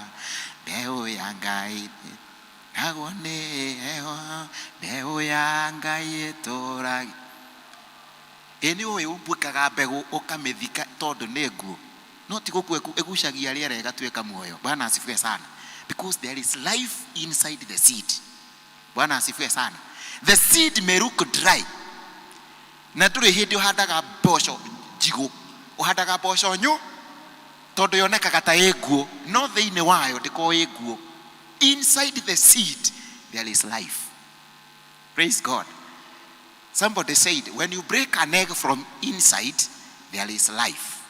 mbeũ ya Ngai naguo nĩ heho, mbeũ ya Ngai ĩtũragia. Ĩ nĩ ũĩ ũmbuĩkaga mbegũ ũkamĩthika tondũ nĩ nguũ, no ti gũkua ĩgucagia rĩera ĩgatuĩka muoyo. Bwana asifiwe sana. Because there is life inside the seed. Bwana asifiwe sana. The seed may look dry. Na ndũrĩ hĩndĩ ũhandaga mboco njigũ, ũhandaga mboco nyũ tondũ yonekaga ta ĩ nguũ, no thĩinĩ wayo ndĩkoragwo ĩ nguũ. Inside the seed there is life. Praise God. Somebody said when you break an egg from inside there is life,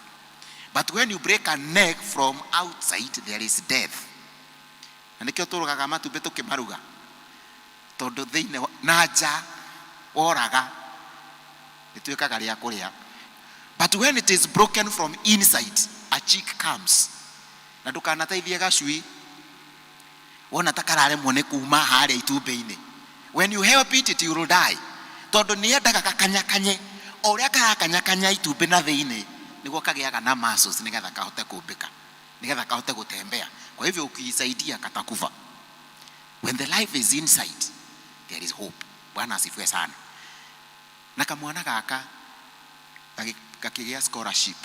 but when you break an egg from outside there is death. Na nĩkĩo tũrũgaga matumbĩ tũkĩmaruga. Tondũ thĩinĩ na nja woraga rĩtuĩkaga rĩa kũrĩa. But when it is broken from inside, a chick comes. Na ndũkanateithie gacui wona ta kararemwo nĩ kuma harĩa itumbĩ-inĩ. When you help it, it will die. Tondũ nĩ yendaga gakanyakanye. O ũrĩa karakanyakanya itumbĩ na thĩinĩ, nĩguo kagĩaga na muscles nĩgetha kahote kũmbĩka, nĩgetha kahote gũtembea. Kwa hivyo ukiisaidia katakufa. When the life is inside, there is hope. Bwana asifiwe sana. Na kamwana gaka gakĩgĩa scholarship,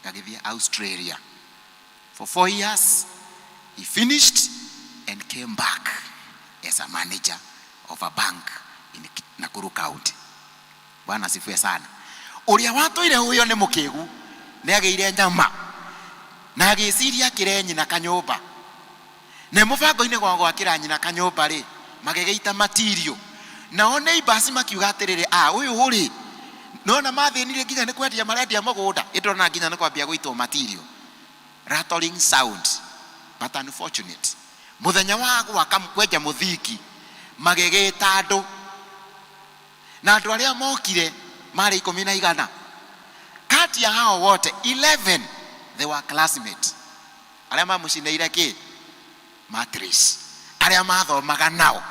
gagĩthiĩ Australia. For 4 years, he finished and came back as a manager of a bank in Nakuru County. Bwana asifiwe sana. Ũrĩa watũire ũyũ nĩ mũkĩgu, nĩ agĩire nyama na agĩciria akĩre nyina kanyũmba, na mũbango-inĩ gwa gwakĩra nyina kanyũmba rĩ, magĩgĩita material, nao neighbors makiuga atĩrĩrĩ, a ũyũ rĩ, nona mathĩnire nginya nĩ kwendia marendia mũgũnda, ĩndĩrona nginya nĩ kwambia gũitwo material. Rattling sound, but unfortunate, mũthenya wa gwaka kwenja mũthingi magĩgĩta andũ, na andũ arĩa mokire marĩ 11. Kati ya hao wote 11, they were classmates arĩa mamũcinĩire kĩ mattress, arĩa mathomaga nao.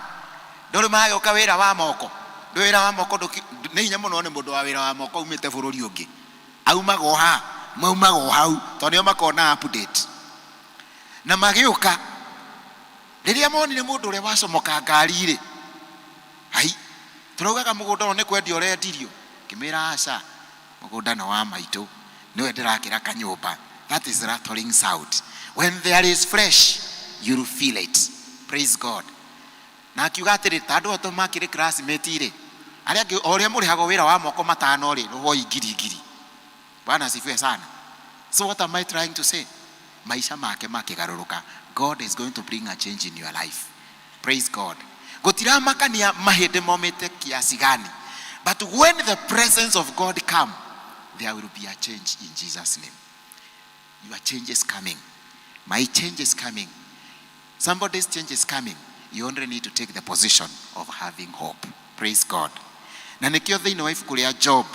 Ndũrĩ magĩũka wĩra wa moko, ndũ wĩra wa moko nĩ hinya mũno nĩ mũndũ wa wĩra wa moko umĩte bũrũri ũngĩ, aumaga o ha maumaga o hau, tondũ nĩo makona update. Na magĩũka, rĩrĩa monire mũndũ ũrĩa wacomoka ngari rĩ, hai tũraugaga mũgũnda ũyũ nĩ kwendia ũrendirio. Ngĩmĩra aca, mũgũnda nĩ wa maitũ, nĩwe ndĩrakĩra kanyũmba. That is rattling sound. When there is flesh, you'll feel it. Praise God. Na akiuga atĩrĩ, ta andũ othe makĩrĩ classmate rĩ, arĩa angĩ o ũrĩa mũrĩhagwo wĩra wa moko matano rĩ, rũhoi ngiri ngiri. Bwana asifiwe sana. So what am I trying to say? Maisha make makĩgarũrũka. God is going to bring a change in your life. Praise God. Gũtiramakania mahĩndĩ momĩte kiasi gani, but when the presence of God come, there will be a change in Jesus' name. Your change is coming. My change is coming. Somebody's change is coming. You only need to take the position of having hope. Praise God. Na nĩkĩo thĩinĩ wa ibuku rĩa Job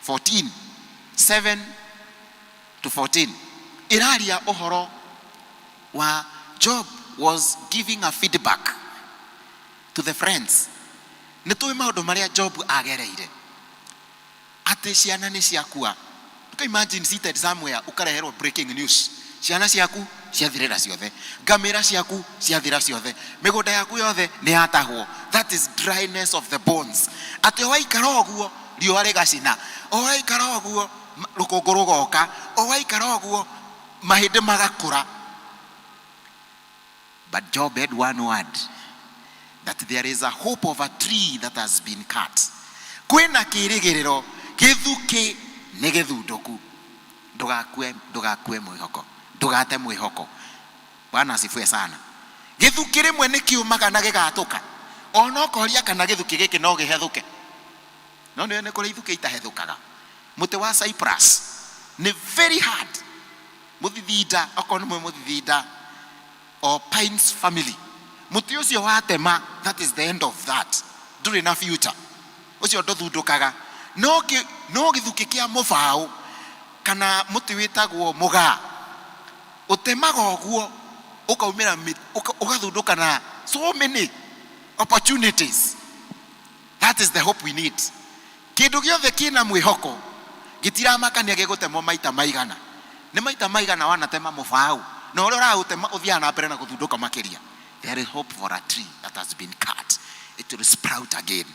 14 7 to 14 ĩraria ũhoro wa Job was giving a feedback to the friends. Nĩ tũĩ maũndũ marĩa Job agereire, atĩ ciana nĩ ciakua. You can imagine seated somewhere ũkareherwo breaking news, ciana ciaku ciathirĩra ciothe, ngamĩra ciaku ciathira ciothe, mĩgũnda yaku yothe nĩ yatahwo. That is dryness of the bones. Atĩ o waikara ũguo, riũa rĩgacina, o waikara ũguo, rũkũngũ rũgoka, o waikara ũguo, mahĩndĩ magakũra. But Job had one word, that there is a hope of a tree that has been cut. Kwĩna kĩrĩgĩrĩro, gĩthukĩ nĩ gĩthundũku. Ndũgakue, ndũgakue mwĩhoko, ndũgate mwĩhoko. Bwana asifiwe sana. Gĩthukĩ rĩmwe nĩ kĩũmaga na gĩgatũka, ona ũkoria kana gĩthukĩ gĩkĩ no gĩhethũke. No nĩ nĩ kũrĩ ithukĩ itahethũkaga. Mũtĩ wa cypress nĩ very hard, mũthithinda, okorwo nĩ mwĩ mũthithinda or pines family, mũtĩ ũcio watema, that is the end of that. Ndũrĩ na future, ũcio ndũthundũkaga. No gĩthukĩ kĩa mũbaũ kana mũtĩ wĩtagwo mũgaa, ũtemaga ũguo ũkaumĩra ũgathundũka na so many opportunities. That is the hope we need. Kĩndũ gĩothe kĩna mwĩhoko gĩtiramakania gĩgũtemwo maita maigana. Nĩ maita maigana wanatema mũbaũ, na ũrĩa ũraũtema ũthiaga na mbere na gũthundũka makĩria. There is hope for a tree that has been cut. It will sprout again.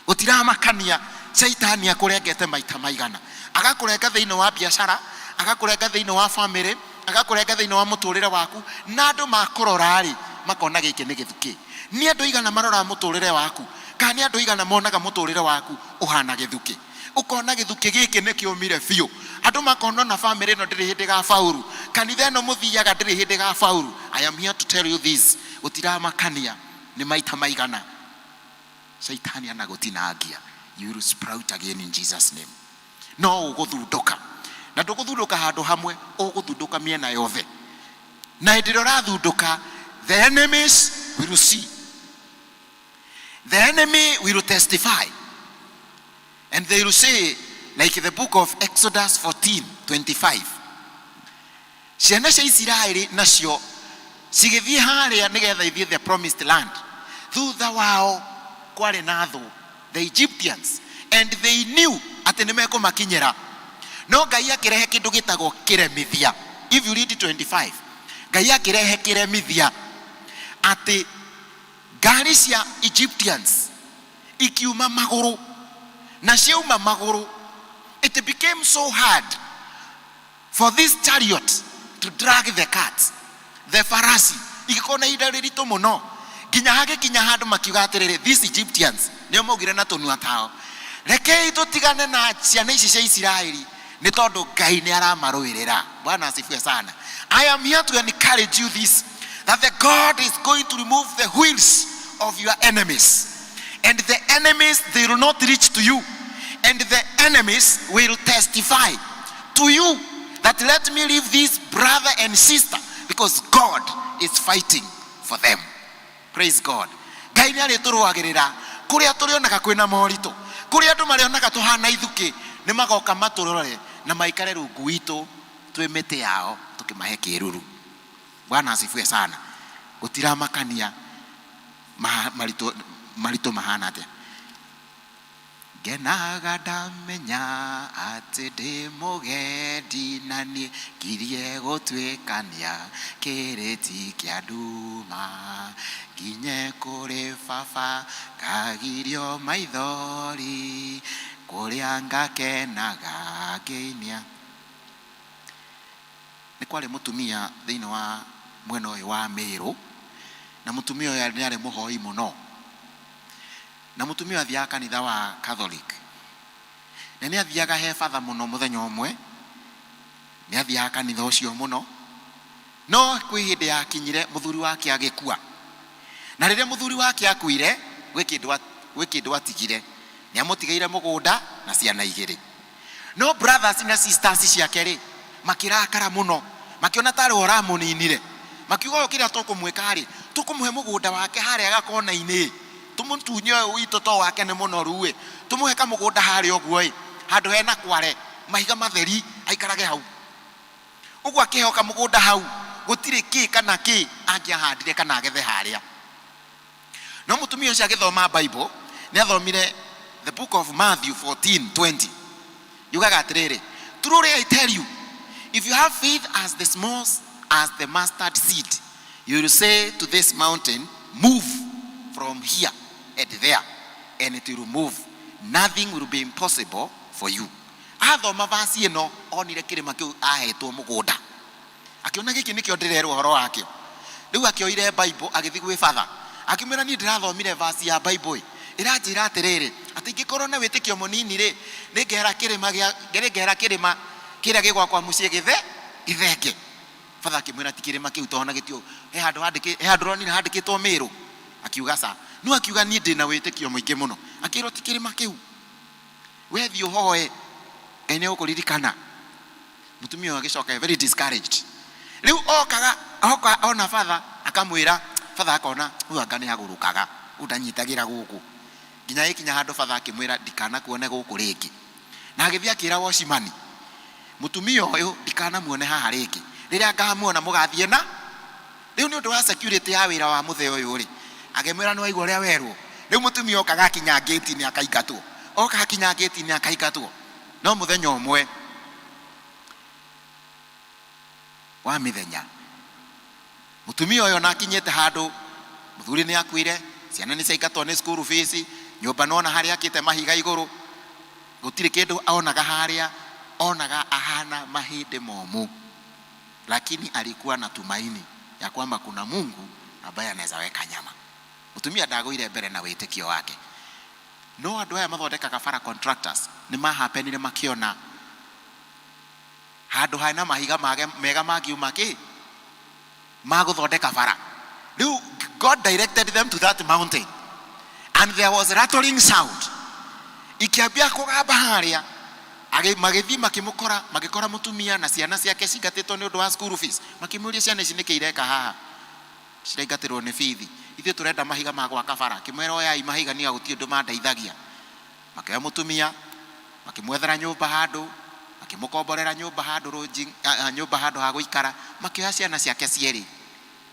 Gũtiramakania caitani akũrengete maita maigana, agakũrenga thĩinĩ wa biacara, agakũrenga thĩinĩ wa family, agakũrenga thĩinĩ wa mũtũrĩre waku, na andũ makũrora rĩ, makona gĩkĩ nĩ gĩthukĩ. Nĩ andũ igana maroraga mũtũrĩre waku, kana nĩ andũ igana monaga mũtũrĩre waku ũhana gĩthukĩ? Ũkona gĩthukĩ gĩkĩ nĩ kĩũmire biũ, andũ makona ona family ĩno ndĩrĩ hĩndĩ gabauru, kanitha ĩno mũthiaga ndĩrĩ hĩndĩ gabauru. I am here to tell you this: gũtiramakania nĩ maita maigana caitani anagũtinangia, you will sprout again in Jesus' name. No ũgũthundũka, na ndũgũthundũka handũ hamwe, ũgũthundũka mĩena yothe. Na hĩndĩ ĩrĩa ũrathundũka, the enemies will see. The enemy will testify and they will say, like the book of Exodus 14:25, ciana cia Isiraeli nacio cigĩthiĩ harĩa nĩgetha ithiĩ the promised land. Thutha wao kwarĩ na thũ, the Egyptians, and they knew atĩ nĩ mekũmakinyĩra. No Ngai akĩrehe kĩndũ gĩtagwo kĩremithia. If you read 25, Ngai akĩrehe kĩremithia atĩ ngari cia Egyptians ikiuma magũrũ, na ciauma magũrũ, it became so hard for this chariot to drag the cart, the farasi igĩkorwo na ihinda rĩritũ mũno nginya hagĩkinya handũ makiuga atĩrĩrĩ, these Egyptians nĩo maugire na tũnua tao, rekei tũtigane na ciana ici cia Isiraeli nĩ tondũ Ngai nĩ aramarũĩrĩra. Bwana asifiwe sana. I am here to encourage you this, that the God is going to remove the wheels of your enemies, and the enemies, they will not reach to you, and the enemies will testify to you that let me leave this brother and sister because God is fighting for them. Praise God. Ngai nĩ arĩtũrũagĩrĩra kũrĩa tũrĩonaga kwĩna moritũ, kũrĩa andũ marĩonaga tũhana ithukĩ, nĩ magoka matũrore na maikare rungu witũ twĩ mĩtĩ yao tũkĩmahe kĩruru. Bwana asifiwe sana. Gũtiramakania maritũ maritũ mahana atĩa. Ngenaga ndamenya atĩ ndĩ mũgendi na niĩ ngirie gũtuĩkania kĩrĩti kĩa nduma, nginye kũrĩ baba ngagirio maithori kũrĩa ngakenaga ngĩinia. Nĩ kwarĩ mũtumia thĩinĩ wa mwena ũyũ wa Mĩrũ, na mũtumia ũyũ nĩ arĩ mũhoi mũno, na mũtumia ũyũ athiaga kanitha wa Catholic, na nĩ athiaga he batha mũno. Mũthenya ũmwe nĩ athiaga kanitha ũcio mũno, no kwĩ hĩndĩ yakinyire mũthuri wake agĩkua, na rĩrĩa mũthuri wake akuire, gwĩ kĩndũ atigire. Nĩ amũtigĩire mũgũnda na ciana igĩrĩ. No brothers na sisters ciake rĩ, makĩrakara mũno, makĩona tarĩ we ũramũninire, makiuga ũyũ kĩrĩa tũkũmwĩka rĩ, tũkũmũhe mũgũnda wake harĩa gakona-inĩ, tũmũtunye ũyũ witũ to wake nĩ mũnoru ĩ, tũmũhe kamũgũnda harĩa ũguo ĩ, handũ hena kware mahiga matheri, aikarage hau ũguo. Akĩheo kamũgũnda hau, gũtirĩ kĩ kana kĩ angĩahandire kana agethe harĩa. No mũtumia ũcio agĩthoma Bible, nĩ athomire the book of Matthew 14:20, yugaga atĩrĩrĩ, "Truly I tell you, if you have faith as the small as the mustard seed, you will say to this mountain, 'Move from here and there,' and it will move. Nothing will be impossible for you." Athoma vasi ĩno, onire kĩrĩma kĩu ahetwo mũgũnda, akĩona gĩkĩ nĩkĩo ndĩrerwo ũhoro wakĩo. Rĩu akĩoire Bible, agĩthiĩ gwĩ batha, akĩmwĩra, "Niĩ ndĩrathomire vasi ya Bible ĩ ĩranjĩra atĩrĩrĩ, atĩ ingĩkorwo na wĩtĩkio mũnini rĩ, nĩngehera kĩrĩma gĩa nĩngehera kĩrĩma kĩrĩa gĩ gwakwa mũciĩ gĩthe gĩthenge." Batha akĩmwĩra, "Ti kĩrĩma kĩu, tondũ ona gĩtio he handũ handĩkĩ he handũ ũronire handĩkĩtwo Mĩrũ?" Akiuga ca. No akiuga, "Niĩ ndĩna wĩtĩkio mũingĩ mũno." Akĩrwo, "Ti kĩrĩma kĩu, we thiĩ ũhoe, Ngai nĩ egũkũririkana." Mũtumia ũyũ agĩcoka very discouraged. Rĩu okaga oka ona batha, akamwĩra batha, akona ũyũ anga nĩ agũrũkaga, ũyũ ndanyitagĩra gũkũ, nginya ĩkinya handũ batha akĩmwĩra, "Ndikanakuone gũkũ rĩngĩ." Na agĩthiĩ akĩra watchman, "Mũtumia ũyũ ndikanamuone haha rĩngĩ, rĩrĩa ngamuona mũgathiĩ na rĩu." Nĩ ũndũ wa security ya wĩra wa mũthee ũyũ rĩ, akĩmwĩra, "Nĩ waigua ũrĩa werwo?" Rĩu mũtumia okaga akinya ngĩti-inĩ akaingatwo, oka akinya ngĩti-inĩ akaingatwo. No mũthenya ũmwe wa mĩthenya, mũtumia ũyũ ona akinyĩte handũ, mũthuri nĩ akuire, ciana nĩ ciaingatwo nĩ school fees, nyũmba nona harĩa akĩte mahiga igũrũ, gũtirĩ kĩndũ onaga harĩa, onaga ahana mahĩndĩ momũ, lakini alikuwa na tumaini ya kwamba kuna Mungu ambaye anaweza weka nyama. Mũtumia ndagũire mbere na wĩtĩkio wake. No andũ aya mathondekaga bara, contractors, nĩ mahapenire makĩona handũ hena mahiga mega mangiuma kĩ ma gũthondeka bara. Rĩu God directed them to that mountain and there was rattling sound, ikĩambia kũgamba harĩa. Magĩthiĩ makĩmũkora, magĩkora mũtumia na ciana ciake cingatĩtwo nĩ ũndũ wa school fees. Makĩmũria, "Ciana ici nĩkĩ ireka haha?" "Ciraingatĩrwo nĩ bithi." Ithuĩ tũrenda mahiga ma gwaka bara. Akĩmwĩra oyai mahiga niĩ gũtirĩ ũndũ mandeithagia. Makĩoya mũtumia, makĩmwethera nyũmba handũ, makĩmũkomborera nyũmba handũ lodging, nyũmba handũ ha gũikara, makĩoya ciana ciake cierĩ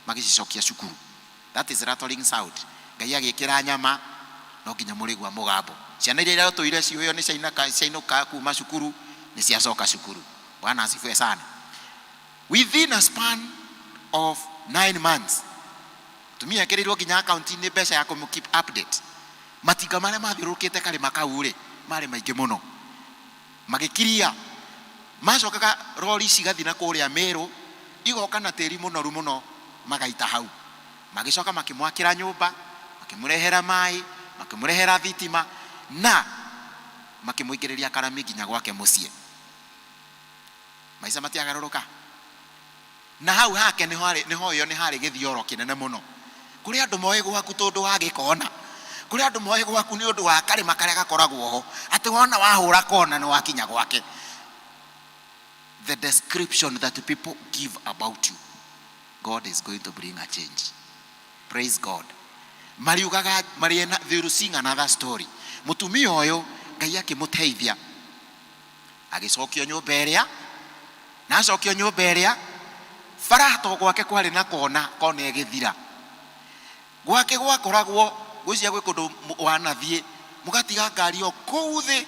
magĩcicokia cukuru. That is rattling sound. Ngai agĩkĩra nyama no nginya mũrĩgua mũgambo. Ciana iria iratũire ciũĩo nĩ ciainaka ciainũka kuma cukuru nĩ ciacoka cukuru. Bwana asifiwe sana. Within a span of 9 months, mũtumia ekĩrĩirwo nginya akaunti-inĩ mbeca ya kũmũ keep update. Matinga marĩa mathiũrũrũkĩte karĩma kau rĩ, marĩ maingĩ mũno. Magĩkiria. Macokaga rori cigathiĩ na kũrĩa Meru, igoka na tĩri mũnoru mũno magaita hau. Magĩcoka makĩmwakĩra nyũmba, makĩmũrehera maĩ, makĩmũrehera thitima, na makĩmũingĩrĩria karami nginya gwake mũciĩ. Maica matiagarũrũka? Na hau hake nĩho harĩ, nĩho ĩyo nĩ harĩ gĩthioro kĩnene mũno. Kũrĩ andũ moĩ gwaku tondũ wa gĩkona. Kũrĩ andũ moĩ gwaku nĩ ũndũ wa karĩma karĩa gakoragwo ho. Atĩ wona wahũra kona nĩ wakinya gwake. The description that people give about you, God is going to bring a change. Praise God. Mariugaga, mariena, they will sing another story. Mũtumia ũyũ, Ngai akĩmũteithia. Agĩcokio nyũmba ĩrĩa, na acokio nyũmba ĩrĩa, bara to gwake kwarĩ na kona, kona ĩgĩthira. Gwake gwakoragwo, ngwĩciria gwĩ kũndũ wanathiĩ, mũgatiga ngari o kũu thĩ,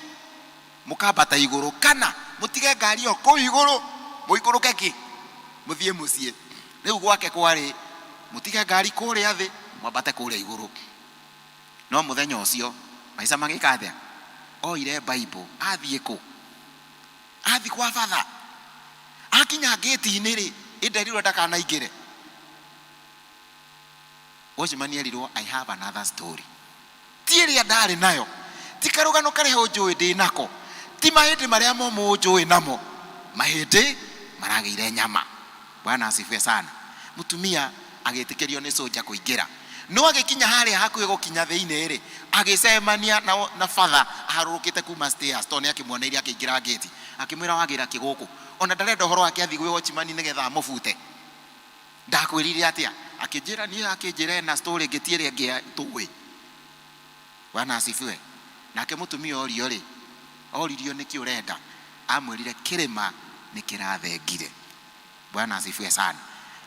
mũkambata igũrũ, kana mũtige ngari o kũu igũrũ, mũikũrũke kĩ, mũthiĩ mũciĩ. Rĩu gwake kwarĩ, mũtige ngari kũrĩa thĩ, mwambate kũrĩa igũrũ. No mũthenya ũcio, maica magĩka atĩa? Oire Bible, athiĩ kũ? Athiĩ kwa batha. Akinya ngĩti-inĩ rĩ, ĩnderirwo ndakanaingĩre. Watchman erirwo, I have another story. Ti ĩrĩa ndarĩ nayo, ti karũgano karĩa ũnjũĩ ndĩ nako, ti mahĩndĩ marĩa momũ ũnjũĩ namo, mahĩndĩ maragĩire nyama. Bwana asifiwe sana. Mũtumia agĩtĩkĩrio nĩ soja kũingĩra. No agĩkinya harĩa hakuhĩ gũkinya thĩinĩ rĩ, agĩcemania na, na batha aharũrũkĩte kuma stairs tondũ nĩ akĩmuoneire akĩingĩra ngĩti. Akĩmwĩra wagĩra kĩ gũkũ? Ona ndarenda ũhoro wake athiĩ gwĩ watchman nĩgetha amũbute. Ndakwĩrire atĩa? Akĩnjĩra niĩ akĩnjĩra ena story ĩngĩ ti ĩrĩa ĩngĩ tũĩ. Bwana asifiwe. Nake mũtumia orio rĩ, oririo nĩkĩ ũrenda? Amwĩrire kĩrĩma nĩ kĩrathengire. Bwana asifiwe sana.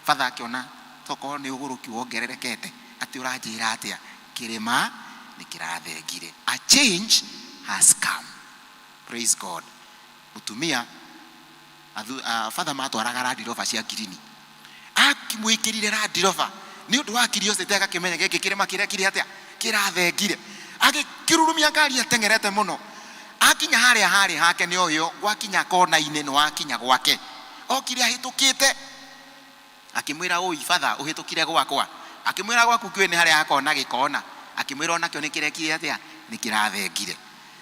Father akĩona tokorwo nĩ ũgũrũki wongererekete atĩ ũranjĩra atĩa? Kĩrĩma nĩ kĩrathengire. A change has come. Praise God. Mũtumia father matwaraga Land Rover cia ngirini. Akĩmwĩkĩrire Land Rover nĩ ũndũ wa curiosity agakĩmenya gĩkĩ kĩrĩma kĩrĩa kĩrĩ atĩa kĩrathengire. Agĩkĩrurumia ngari ateng'erete mũno. Akinya harĩa harĩ hake nĩ oĩo gwakinya kona-inĩ nĩ wakinya gwake. Okire ahĩtũkĩte akĩmwĩra ũi batha ũhĩtũkire gwakwa. Akĩmwĩra gwaku ngĩũĩ nĩ harĩa hakona gĩkona. Akĩmwĩra onakĩo nĩ kĩrekire atĩa nĩ kĩrathengire.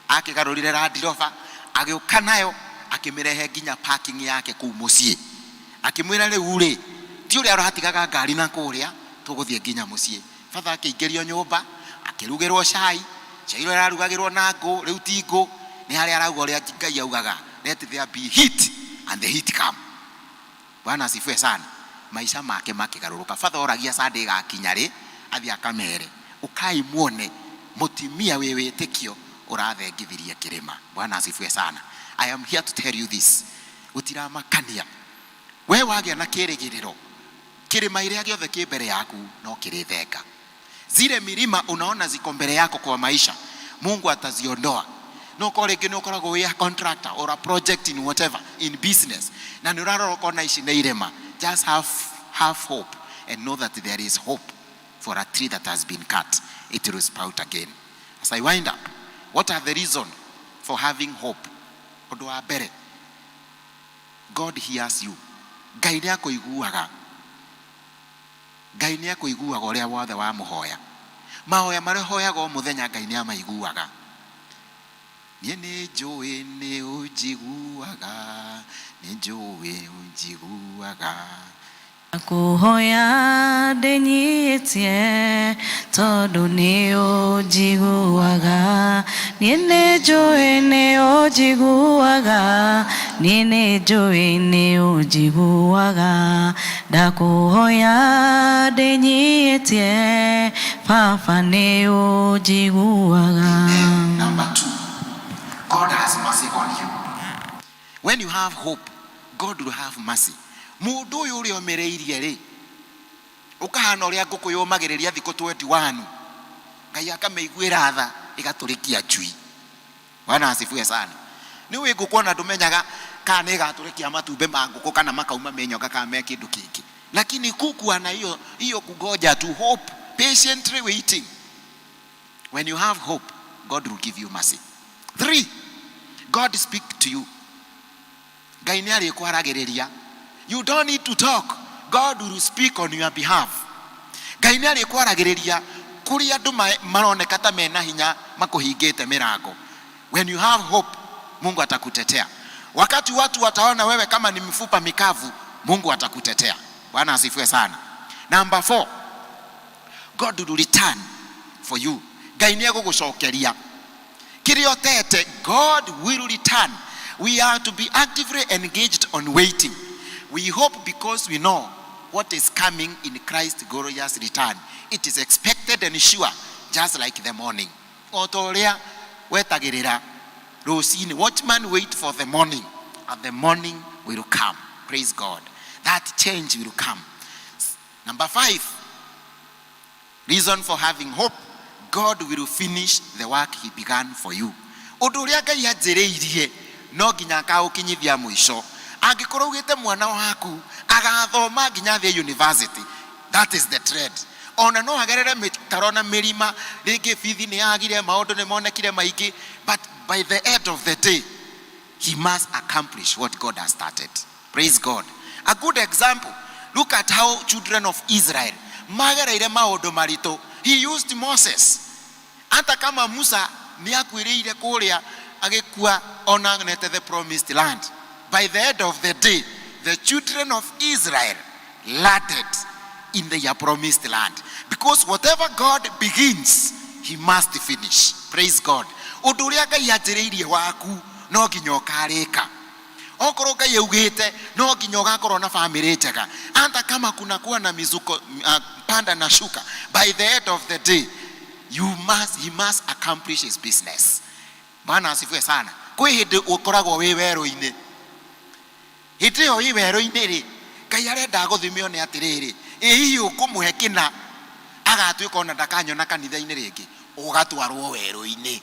Akĩgarũrire Land Rover agĩũka nayo akĩmĩrehe nginya parking yake kũu mũciĩ. Akĩmwĩra rĩu rĩ ti ũrĩa ũratigaga ngari na kũrĩa tũgũthiĩ nginya mũciĩ. Batha akĩingĩrio nyũmba akĩrugĩrwo cai, cai ũrĩa ararugagĩrwo na ngũ rĩu ti ngũ nĩ harĩa arauga ũrĩa Ngai augaga let there be heat and the heat come. Bwana asifiwe sana. Maica make makĩgarũrũka. Batha oragia Sunday ĩgakinya rĩ athiĩ akamere ũkai muone mũtumia wĩ wĩtĩkio ũrathengithirie kĩrĩma. Bwana asifiwe sana. I am here to tell you this. Gũtiramakania. We wagĩa na kĩrĩgĩrĩro kĩrĩma ĩrĩa gĩothe kĩ mbere yaku no kĩrĩthenga. Zile milima unaona ziko mbere yako kwa maisha, Mungu ataziondoa. No korwo rĩngĩ nĩ ũkoragwo wĩ a contractor or a project in whatever in business na nĩ ũrarora ũkona ici nĩ irĩma, just have hope and know that there is hope for a tree that has been cut. It will sprout again. As I wind up, what are the reason for having hope? Ũndũ wa mbere, God hears you. Ngai nĩ akũiguaga. Ngai nĩ akũiguaga ũrĩa wothe wamũhoya. Mahoya marĩa ũhoyaga o mũthenya Ngai nĩ amaiguaga. Niĩ nĩ njũĩ nĩ ũnjiguaga, nĩ njũĩ ũnjiguaga. Kũhoya ndĩnyihĩtie tondũ nĩ ũnjiguaga. Niĩ nĩ njũĩ nĩ ũnjiguaga, Niĩ nĩ njũĩ nĩ ũnjiguaga. Ndakũhoya ndĩnyihĩtie, Baba nĩ ũnjiguaga. Number two, God has mercy on you. When you have hope, God will have mercy. Mũndũ ũyũ ũrĩa ũmĩrĩirie rĩ, ũkahana ũrĩa ngũkũ yũmagĩrĩria thikũ 21, Ngai akamĩiguĩra tha ĩgatũrĩkia njui. Bwana asifiwe sana. Nĩ ũĩ ngũkũ ona ndũmenyaga kana nĩ ĩgatũrĩkia matumbĩ ma ngũkũ kana makauma me nyoka kana me kĩndũ kĩngĩ. Lakini kuku ana hiyo hiyo kungoja tu, hope, patiently waiting. When you have hope, God will give you mercy. Three, God speak to you. Ngai nĩ arĩkwaragĩrĩria. You don't need to talk. God will speak on your behalf. Ngai nĩ arĩkwaragĩrĩria kũrĩa andũ maroneka ta mena hinya makũhingĩte mĩrango. When you have hope, Mungu atakutetea. Wakati watu wataona wewe kama ni mifupa mikavu, Mungu atakutetea. Bwana asifiwe sana. Number four, God will return for you. Ngai nĩ egũgũcokeria kĩrĩa ũtete. God will return. We are to be actively engaged on waiting. We hope because we know what is coming in Christ's glorious return. It is expected and sure, just like the morning. O ta ũrĩa wetagĩrĩra rũcinĩ. Watchman wait for the morning, and the morning will come. Praise God. That change will come. Number five, reason for having hope: God will finish the work he began for you. Ũndũ ũrĩa Ngai anjĩrĩirie no nginya akaũkinyithia mũico. Angĩkorwo ugĩte mwana waku agathoma nginya thiĩ university, that is the trend. Ona no agerere mĩtaro na mĩrima, rĩngĩ bithi nĩ yagire, maũndũ nĩ monekire maingĩ, but by the end of the day he must accomplish what God has started. Praise God. A good example, look at how children of Israel magereire maũndũ maritũ. He used Moses. Hata kama Musa nĩ akuĩrĩire kũrĩa, agĩkua ona onete the promised land, by the end of the day the children of Israel landed in their promised land, because whatever God begins, he must finish. Praise God. Ũndũ ũrĩa Ngai anjĩrĩirie waku no nginya ũkarĩka. Okorwo Ngai augĩte no nginya ũgakorwo na famĩlĩ njega, hata kama kunakuwa na mizuko, panda na shuka, by the end of the day you must he must accomplish his business. Bwana asifiwe sana. Kwĩ hĩndĩ ũkoragwo wĩ werũ-inĩ. Hĩndĩ ĩyo wĩ werũ-inĩ rĩ, Ngai arenda gũthime one atĩrĩrĩ, ĩ hihi ũkũmũhe kĩna agatuĩka ona ndakanyona kanitha-inĩ rĩngĩ, ũgatwarwo werũ-inĩ.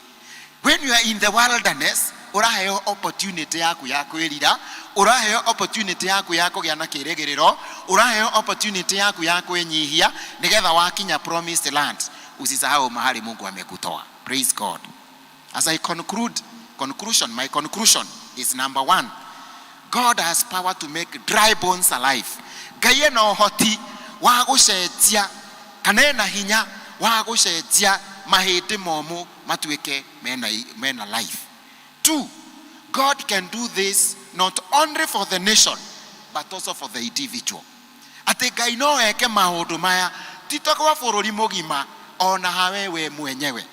When you are in the wilderness, ũraheo opportunity yaku ya kwĩrira, ũraheo opportunity yaku ya kũgĩa na kĩrĩgĩrĩro, ũraheo opportunity yaku ya kwĩnyihia, nĩgetha wakinya promised land usisahau mahali Mungu amekutoa. Praise God. As I conclude, conclusion, my conclusion is, number one, God has power to make dry bones alive. Ngai ena ũhoti wa gũcenjia kana ena hinya wa gũcenjia mahĩndĩ momũ matuĩke mena life. Two, God can do this not only for the nation but also for the individual. Atĩ Ngai no eke maũndũ maya ti ta kwa bũrũri mũgima, ona hawe we mwenyewe,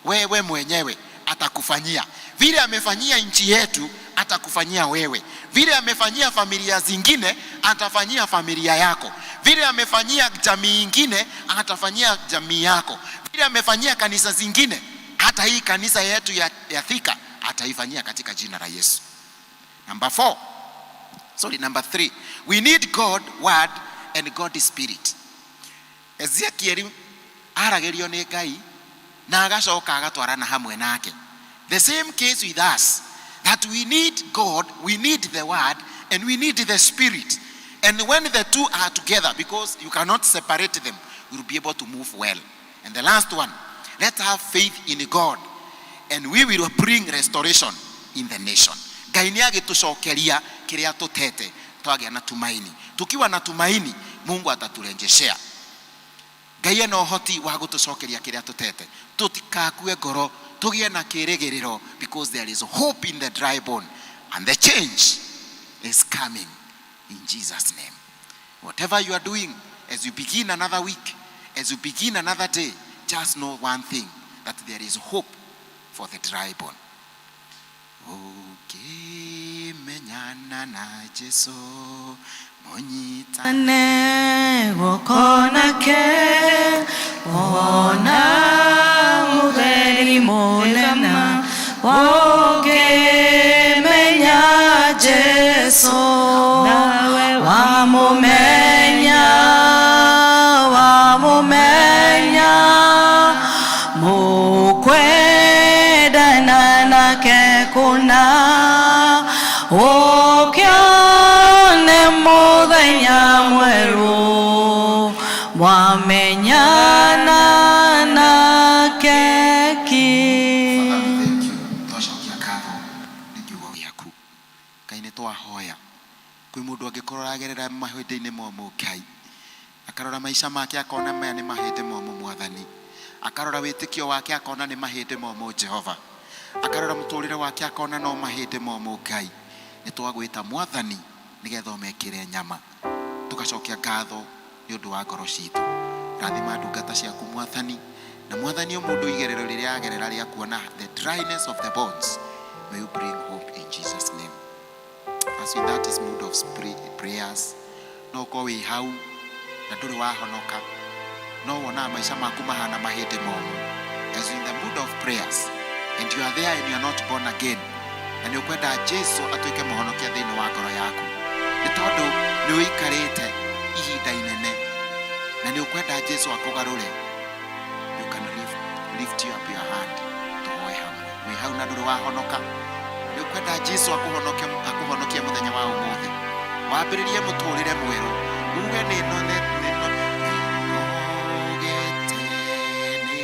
wewe mwenyewe atakufanyia vile amefanyia nchi yetu, atakufanyia wewe vile amefanyia familia zingine, atafanyia familia yako vile amefanyia jamii ingine, atafanyia jamii yako vile amefanyia kanisa zingine, hata hii kanisa yetu ya Thika ataifanyia katika jina la Yesu. Number four, sorry, number three, we need God word and God spirit. Ezekiel aragĩrio nĩ Ngai na agacoka agatwarana hamwe nake. The same case with us, that we need God, we need the word, and we need the spirit. And when the two are together, because you cannot separate them, we will be able to move well. And the last one, let's have faith in God and we will bring restoration in the nation. Ngai nĩ agĩtũcokeria kĩrĩa tũtete twagĩa na tumaini. Tukiwa na tumaini, Mungu ataturejeshea. Ngai ena ũhoti wa gũtũcokeria kĩrĩa tũtete. Tũtikakue ngoro, tũgĩe na kĩrĩgĩrĩro, because there is hope in the dry bone and the change is coming in Jesus' name. Whatever you are doing, as you begin another week, as you begin another day, just know one thing, that there is hope for the dry bone. Ũngĩmenyana na Jesu mũnyitane Ane guoko nake wona mũtheri mũnene ũngĩmenya Jesu nawe wamũmenya wamũmenya mũkwendana nake kũna ũkĩone mũthenya mwerũ mwamenyana nake ki. Twacokia ngatho nĩ kiugo gĩaku. Ngai nĩ twahoya kwĩ mũndũ angĩkorwo aragerera mahĩndĩ-inĩ momũ Ngai akarora maica make akona maya nĩ mahĩndĩ momũ Mwathani, akarora wĩtĩkio wake akona nĩ mahĩndĩ momũ Jehova, akarora mũtũrĩre wake akona no mahĩndĩ momũ Ngai, nĩ twagwĩta Mwathani nĩgetha ũmekĩre nyama. Tũgacokia ngatho nĩ ũndũ wa ngoro citũ. Rathima ndungata ciaku Mwathani, na Mwathani o mũndũ igerero rĩrĩa agerera rĩa kuona the dryness of the bones, may you bring hope in Jesus name. As in that is mood of prayers, no ũkorwo wĩ hau na ndũrĩ wahonoka, no wonaga maica maku mahana mahĩndĩ momũ. As in the mood of prayers and you are there and you are not born again, na nĩ ũkwenda Jesu atuĩke mũhonokia thĩinĩ wa ngoro yaku, nĩ tondũ nĩ ũikarĩte ihinda inene na nĩ ũkwenda Jesu akũgarũre, you can lift you up your hand tũhoe hamwe. Wĩ hau na ndũrĩ wahonoka, nĩ ũkwenda Jesu akũhonokie akũhonokie mũthenya wa ũmũthĩ, wambĩrĩrie mũtũrĩre mwerũ, uge nĩ no nĩ nĩ no nĩnogete nĩ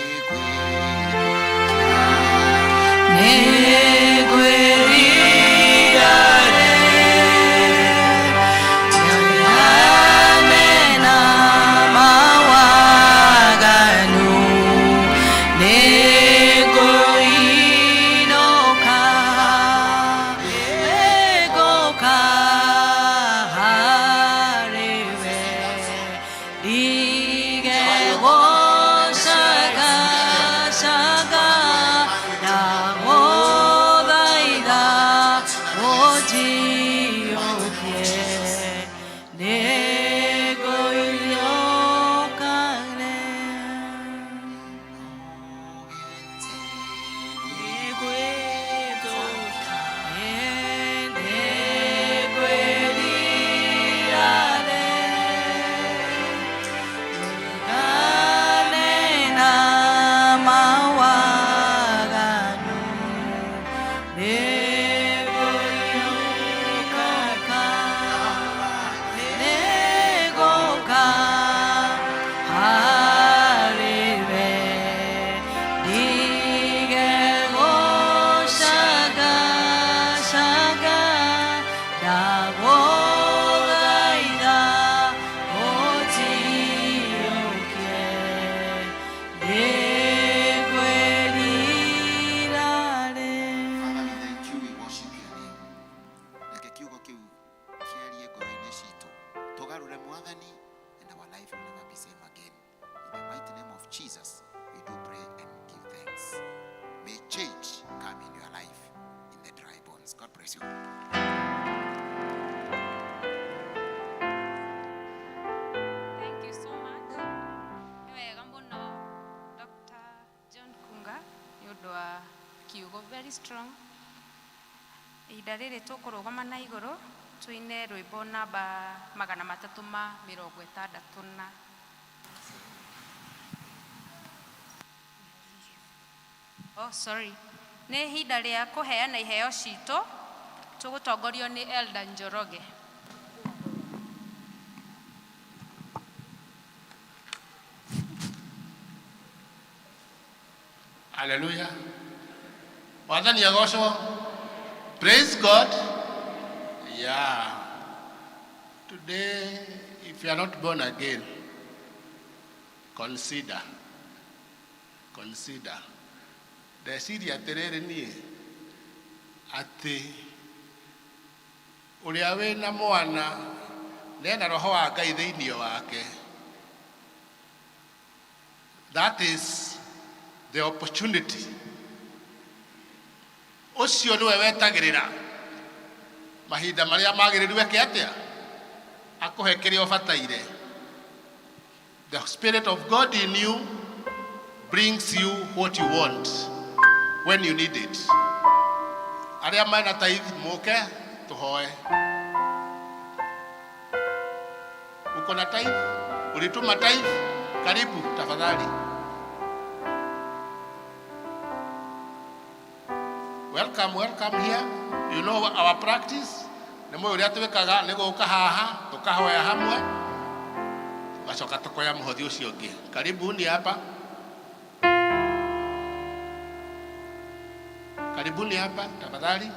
Nĩngwĩrira ndigane na mawaganu, nĩngũinũka, nĩngũka harĩ we, ndige gũcangacanga, ndagũthaitha ũnjiyũkie, nĩngũinũka nĩngwĩthũka, nĩngwĩrira ndigane na mawaganu, nĩngũinũka, nĩngũka harĩ we, ndige gũcangacanga, ndagũthaitha ũnjiyũkie, nĩngwĩrira Father, we thank you, we worship your name. Reke kiugo kĩu kĩarie ngoro-inĩ citũ, tũgarũre Mwathani, and our life will never be same again. In the mighty name of Jesus, we do pray and give thanks. May change come in your life in the dry bones. God bless you. Thank you so much. Nĩ wega mũno Dr. John Kunga nĩ ũndũ wa kiugo very strong. Ihinda rĩrĩ tũkũrũgama na igũrũ tũine rwĩmbo namba 360 na Oh, sorry. Nĩ ihinda rĩa kũheana iheo citũ tũgũtongorio nĩ Elder Njoroge. Hallelujah. Mwathani agocwo. Praise God. Yeah. Today, if you are not born again, consider. Consider. Ndeciria atĩrĩrĩ niĩ atĩ ũrĩa wĩna mwana nena roho wa Ngai thĩinĩ wake. That is the opportunity. Ũcio nĩwe wetagĩrĩra mahinda marĩa magĩrĩru eke atĩa, akũhe kĩrĩa ũbataire. The Spirit of God in you brings you what you want when you need it. Arĩa mena tithe mũke tũhoe. Uko na tithe? Ulituma tithe? Karibu tafadhali. Welcome, welcome here. You know our practice. Nĩ mũĩ ũrĩa twĩkaga nĩ gũka haha tũkahoya hamwe tũgacoka tũkoya mũhothi ũcio ũngĩ. Karibuni hapa. Karibuni hapa tafadhali.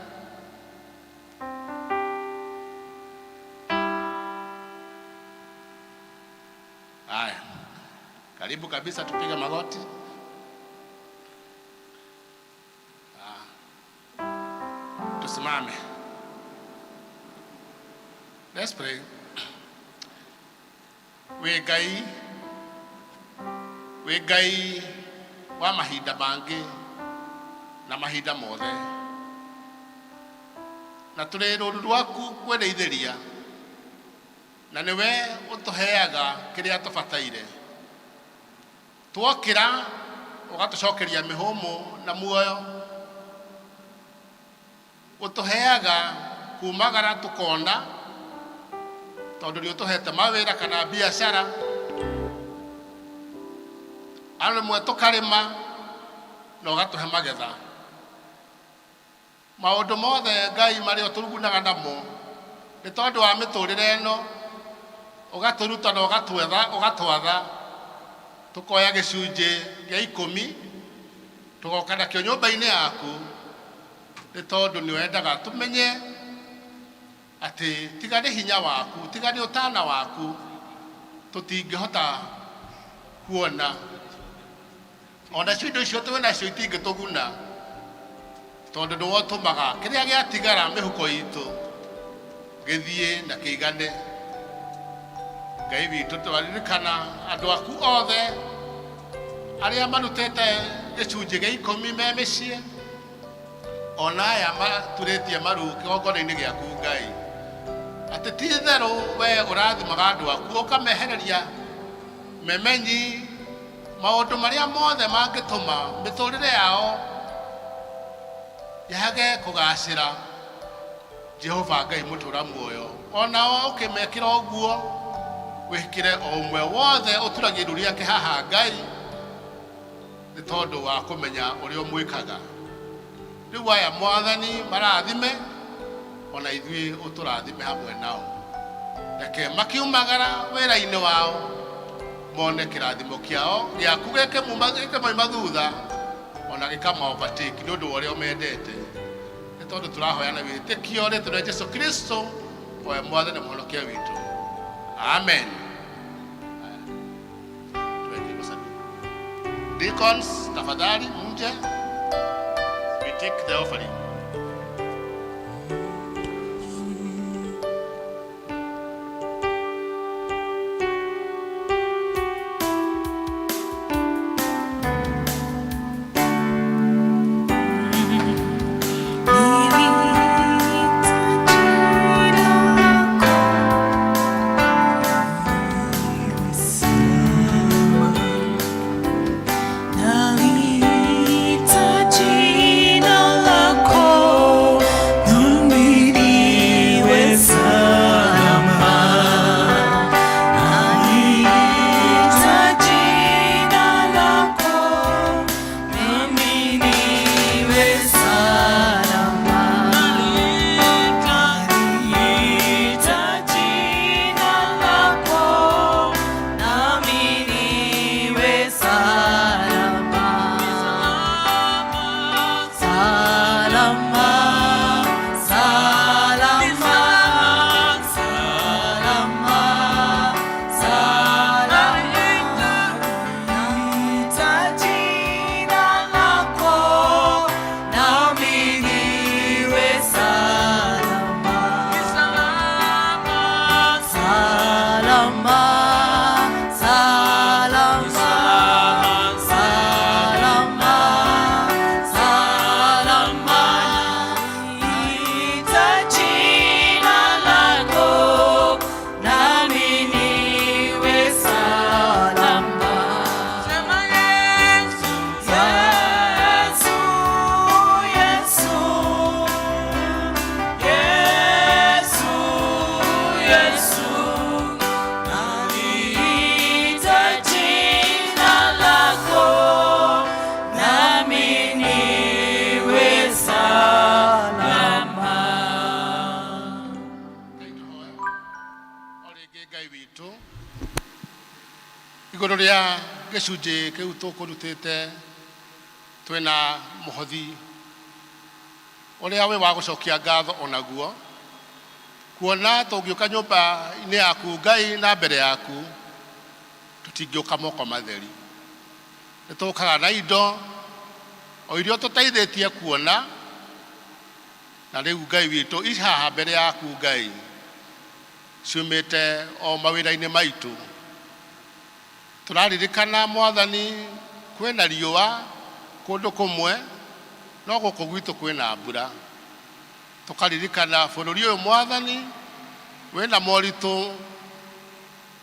Haya, karibu kabisa, tupige magoti. Ah, tusimame. Let's pray. Wĩ Ngai, wĩ Ngai wa mahinda mangĩ na mahinda mothe, na tũrĩ rũru rwaku kwĩrĩithĩria, na nĩwe ũtũheaga kĩrĩa tũbataire. Twokĩra ũgatũcokeria mĩhũmũ na muoyo, ũtũheaga kumagara tũkona, tondũ nĩ ũtũhete mawĩra kana biacara, ano rĩmwe tũkarĩma na ũgatũhe magetha. Maũndũ mothe Ngai marĩa ũtũrugunaga namo nĩ tondũ wa mĩtũrĩre ĩno, ũgatũruta na ũgatwetha, ũgatwatha tũkoya gĩcunjĩ gĩa ikũmi tũgoka nakĩo nyũmba-inĩ yaku, nĩ tondũ nĩ wendaga tũmenye atĩ tiga nĩ hinya waku, tiga nĩ ũtana waku, tũtingĩhota kuona. Onacio indo icio twĩ nacio itingĩtũguna, tondũ nĩwe ũtũmaga kĩrĩa gĩatigara mĩhuko itũ gĩthiĩ na kĩigane. Ngai witũ, twaririkana andũ aku othe arĩa marutĩte gĩcunjĩ gĩa ikũmi me mĩciĩ, ona aya maturĩtie maru kĩgongona-inĩ gĩaku Ngai, atĩ ti itherũ we ũrathimaga andũ aku ũkamehereria memenyi maũndũ marĩa mothe mangĩtũma mĩtũrĩre yao yage kũgacĩra. Jehova Ngai mũtũra muoyo, onao ũkĩmekĩra ũguo, wĩkĩre o ũmwe wothe ũturagia iru rĩake haha Ngai, nĩ tondũ wa kũmenya ũrĩa ũmwĩkaga. Rĩu aya Mwathani marathime, ona ithuĩ ũtũrathime hamwe nao. Reke makiumagara wĩra-inĩ wao mone kĩrathimo kĩao gĩaku gĩkĩmoima thutha, ona gĩkama overtake nĩ ũndũ wa ũrĩa ũmendete. Nĩ tondũ tũrahoya na wĩtĩkio rĩtwa rĩa Jesu Kristo, owe Mwathani na Mũhonokia witũ. Amen. Tuweke kwa sanduku. Deacons, tafadhali mje. We take the offering. Naliita jina lako. Igũrũ rĩa gĩcunjĩ kĩu tũkũrutĩte, twĩna mũhothi ũrĩa wĩ wa gũcokia ngatho onaguo, kuona tũngĩũka nyũmba-inĩ yaku Ngai na mbere yaku, tũtingĩũka moko matheri. Nĩ tũkaga na indo o iria ũtũteithĩtie kuona, na rĩu Ngai witũ i haha mbere yaku Ngai, ciumĩte o mawĩra-inĩ maitũ. Tũraririkana Mwathani, kwĩna riũa kũndũ kũmwe, no gũkũ gwitũ kwĩna mbura. Tũkaririkana bũrũri ũyũ Mwathani wĩna moritũ,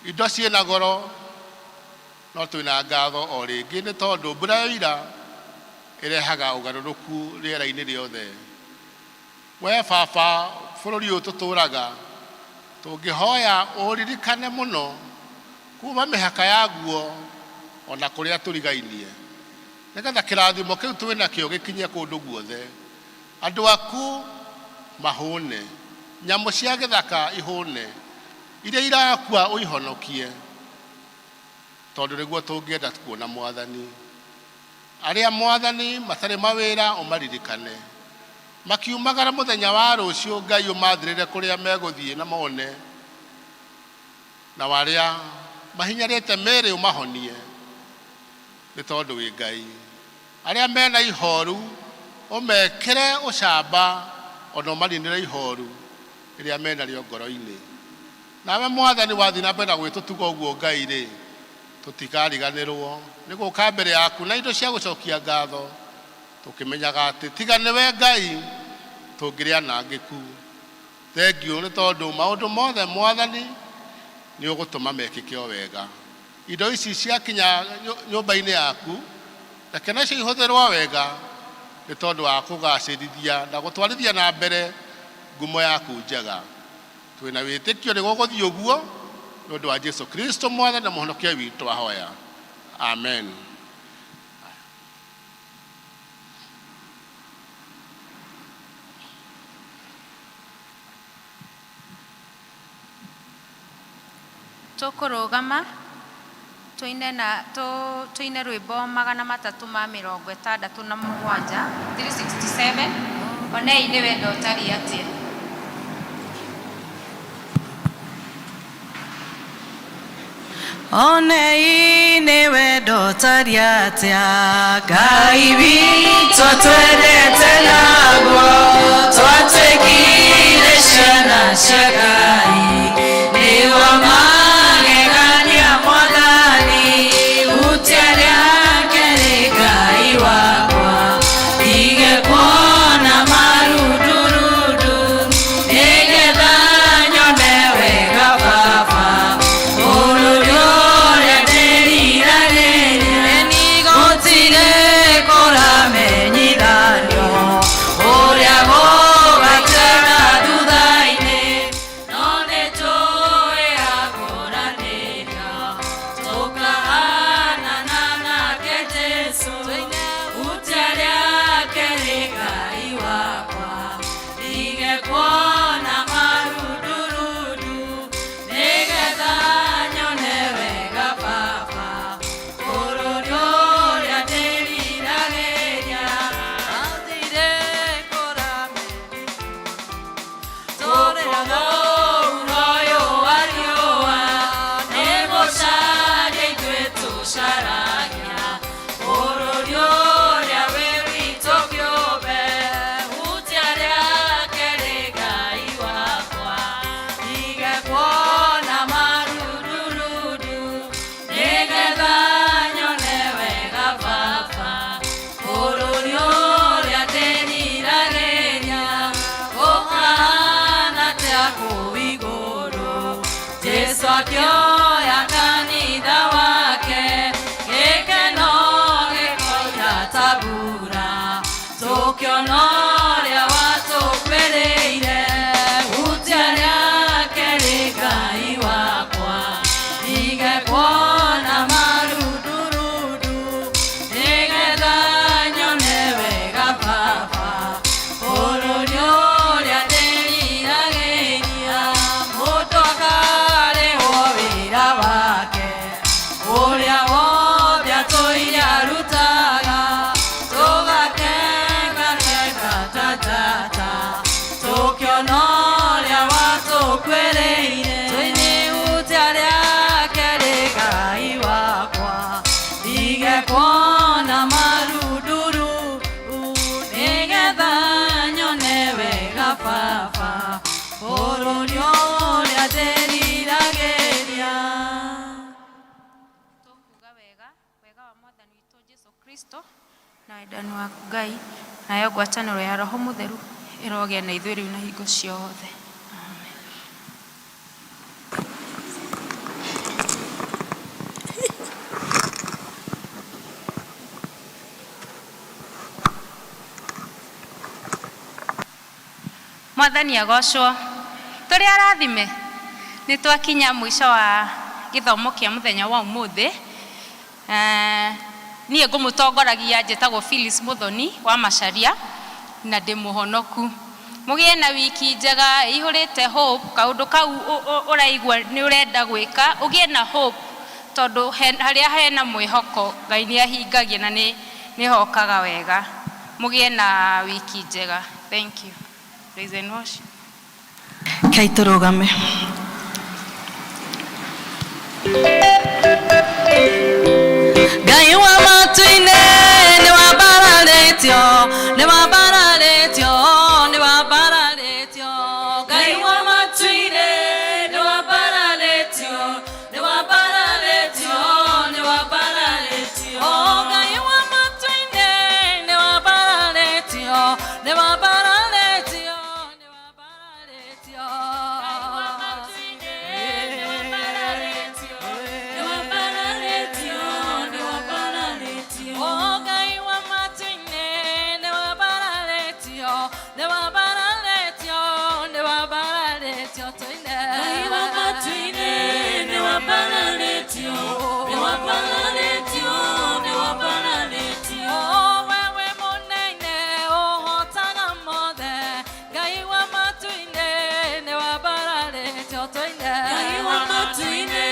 indo ciĩna goro, no twĩna ngatho o rĩngĩ nĩ tondũ mbura yoira ĩrehaga ũgarũrũku rĩera-inĩ rĩothe. We Baba, bũrũri ũyũ tũtũraga, tũngĩhoya ũririkane mũno kuma mĩhaka yaguo ona kũrĩa tũrigainie, nĩgetha kĩrathimo kĩu twĩnakĩo gĩkinye kũndũ guothe, andũ aku mahũne, nyamũ cia gĩthaka ihũne, iria irakua ũihonokie, tondũ nĩguo tũngĩenda kuona Mwathani. Arĩa Mwathani matarĩ mawĩra ũmaririkane, makiumagara mũthenya wa rũciũ Ngai ũmathĩrĩre kũrĩa megũthiĩ na mone, na arĩa mahinyarĩte mĩĩrĩ ũmahonie, nĩ tondũ wĩ Ngai. Arĩa mena ihoru ũmekĩre ũcamba, ona ũmaninĩre ihoru rĩrĩa menarĩo ngoro-inĩ. Nawe Mwathani wathiĩ na mbere na gwĩtũtuga ũguo Ngai rĩ, tũtikariganĩrwo nĩ gũka mbere yaku na indo cia gũcokia ngatho, tũkĩmenyaga atĩ tiga nĩwe Ngai tũngĩrĩ anangĩku. Thengiũ nĩ tondũ maũndũ mothe Mwathani nĩ ũgũtũma mekĩke o wega. Indo ici ciakinya nyũmba-inĩ yaku, reke nacio ihũthĩrwo wega nĩ tondũ wa kũgacĩrithia na gũtwarithia na mbere ngumo yaku njega. Twĩna wĩtĩkio nĩ gũgũthiĩ ũguo nĩ ũndũ wa Jesu Kristo Mwathani na Mũhonokia witũ ahoya. Amen. Tũkũrũgama tũine na tũine rwĩmbo 367, 367, Onei nĩ wendo ũtariĩ atĩa. Onei nĩ wendo ũtariĩ atĩa, Ngai witũ atwendete naguo, twatuĩkire ciana cia Ngai. Nĩ wa magegania Mwathani, hutia rĩake nĩ Ngai wakwa. Ndige kuona marundurundu, nĩgetha nyone wega Baba. Bũrũri ũrĩa ndĩriragĩria, gũtirĩ kũramenyithanio, ũrĩa gũgaikara thutha-inĩ, no nĩtũĩ akũranĩrio, tũkahanana nake Jesũ. Hutia rĩake nĩ Ngai wakwa, ndige kuona marundurundu, nĩgetha nyone wega Baba. Bũrũri ũrĩa ndĩriragĩria, gũtirĩ kũramenyithanio, mũhuro ũyũ wa riũa, nĩgũcaria ithuĩ tũcaragia, bũrũri ũrĩa wĩ witũ kĩũmbe, hutia rĩake nĩ Ngai wakwa. Ndige kuona marundurundu, nĩgetha nyone wega Baba. Bũrũri ũrĩa ndĩriragĩria, ũhana atĩa kũu igũrũ? Jesũ akĩoya kanitha wake, gĩkeno gĩkoira ta mbura, tũkĩona ũrĩa watũkuĩrĩire, hutia rĩake nĩ Ngai wakwa. Ndige kuona marundurundu, nĩgetha nyone wega Baba. Bũrũri ũrĩa ndĩriragĩria, mũndũ akarĩhwo wĩra wake, ũrĩa Wendani waku Ngai, nayo ngwatanĩro ya Roho Mũtheru ĩrogĩa na ithuĩ rĩu na hingo ciothe. Amen. Mwathani agocwo. Tũrĩ arathime. Nĩ twakinya mũico wa gĩthomo kĩa mũthenya wa ũmũthĩ. Niĩ ngũmũtongoragia njĩtagwo Phyllis Muthoni wa Macharia na ndĩ mũhonoku. Mũgĩe na wiki njega ĩihũrĩte hope, kaũndũ kau ũraigua nĩ ũrenda gwĩka, ũgĩe na hope tondũ harĩa hena mwĩhoko Ngai nĩ ahingagia na nĩ hokaga wega. Mũgĩe na wiki njega. Thank you. Praise and worship. Rekei tũrũgame. Ngai wa matu-inĩ nĩ wambararĩtio, nĩ wambararĩtio, nĩ wambararĩtio. Ngai wa matu-inĩ nĩ wambararĩtio, nĩ wambararĩtio, nĩ wambararĩtio. Oh, Ngai wa matu-inĩ nĩ wambararĩtio, nĩ wambararĩtio, nĩ wambararĩtio. Oh, Ngai wa matu-inĩ nĩ wambararĩtio, nĩ wambararĩtio, nĩ wambararĩtio tũine. Ngai wa matu-inĩ nĩ wambararĩtio, nĩ wambararĩtio, nĩ wambararĩtio. Oh, wewe mũnene ũhotaga mothe, Ngai wa matu-inĩ nĩ wambararĩtio tũine. Ngai wa matu-inĩ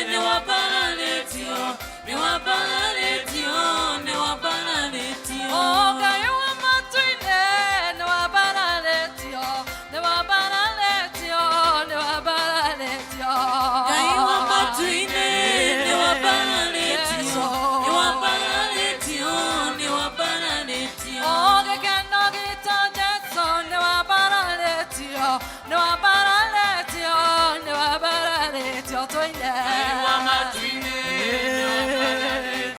nĩ wambararĩtio, nĩ wambararĩtio, nĩ wambararĩtio. Oh, Ngai wa matu-inĩ nĩ wambararĩtio, nĩ wambararĩtio, nĩ wambararĩtio. Ngai wa matu-inĩ nĩ wambararĩtio, nĩ wambararĩtio, nĩ wambararĩtio. Oh, gĩkeno gitũ Jesũ nĩ wambararĩtio, nĩ wambararĩtio, nĩ wambararĩtio tũine.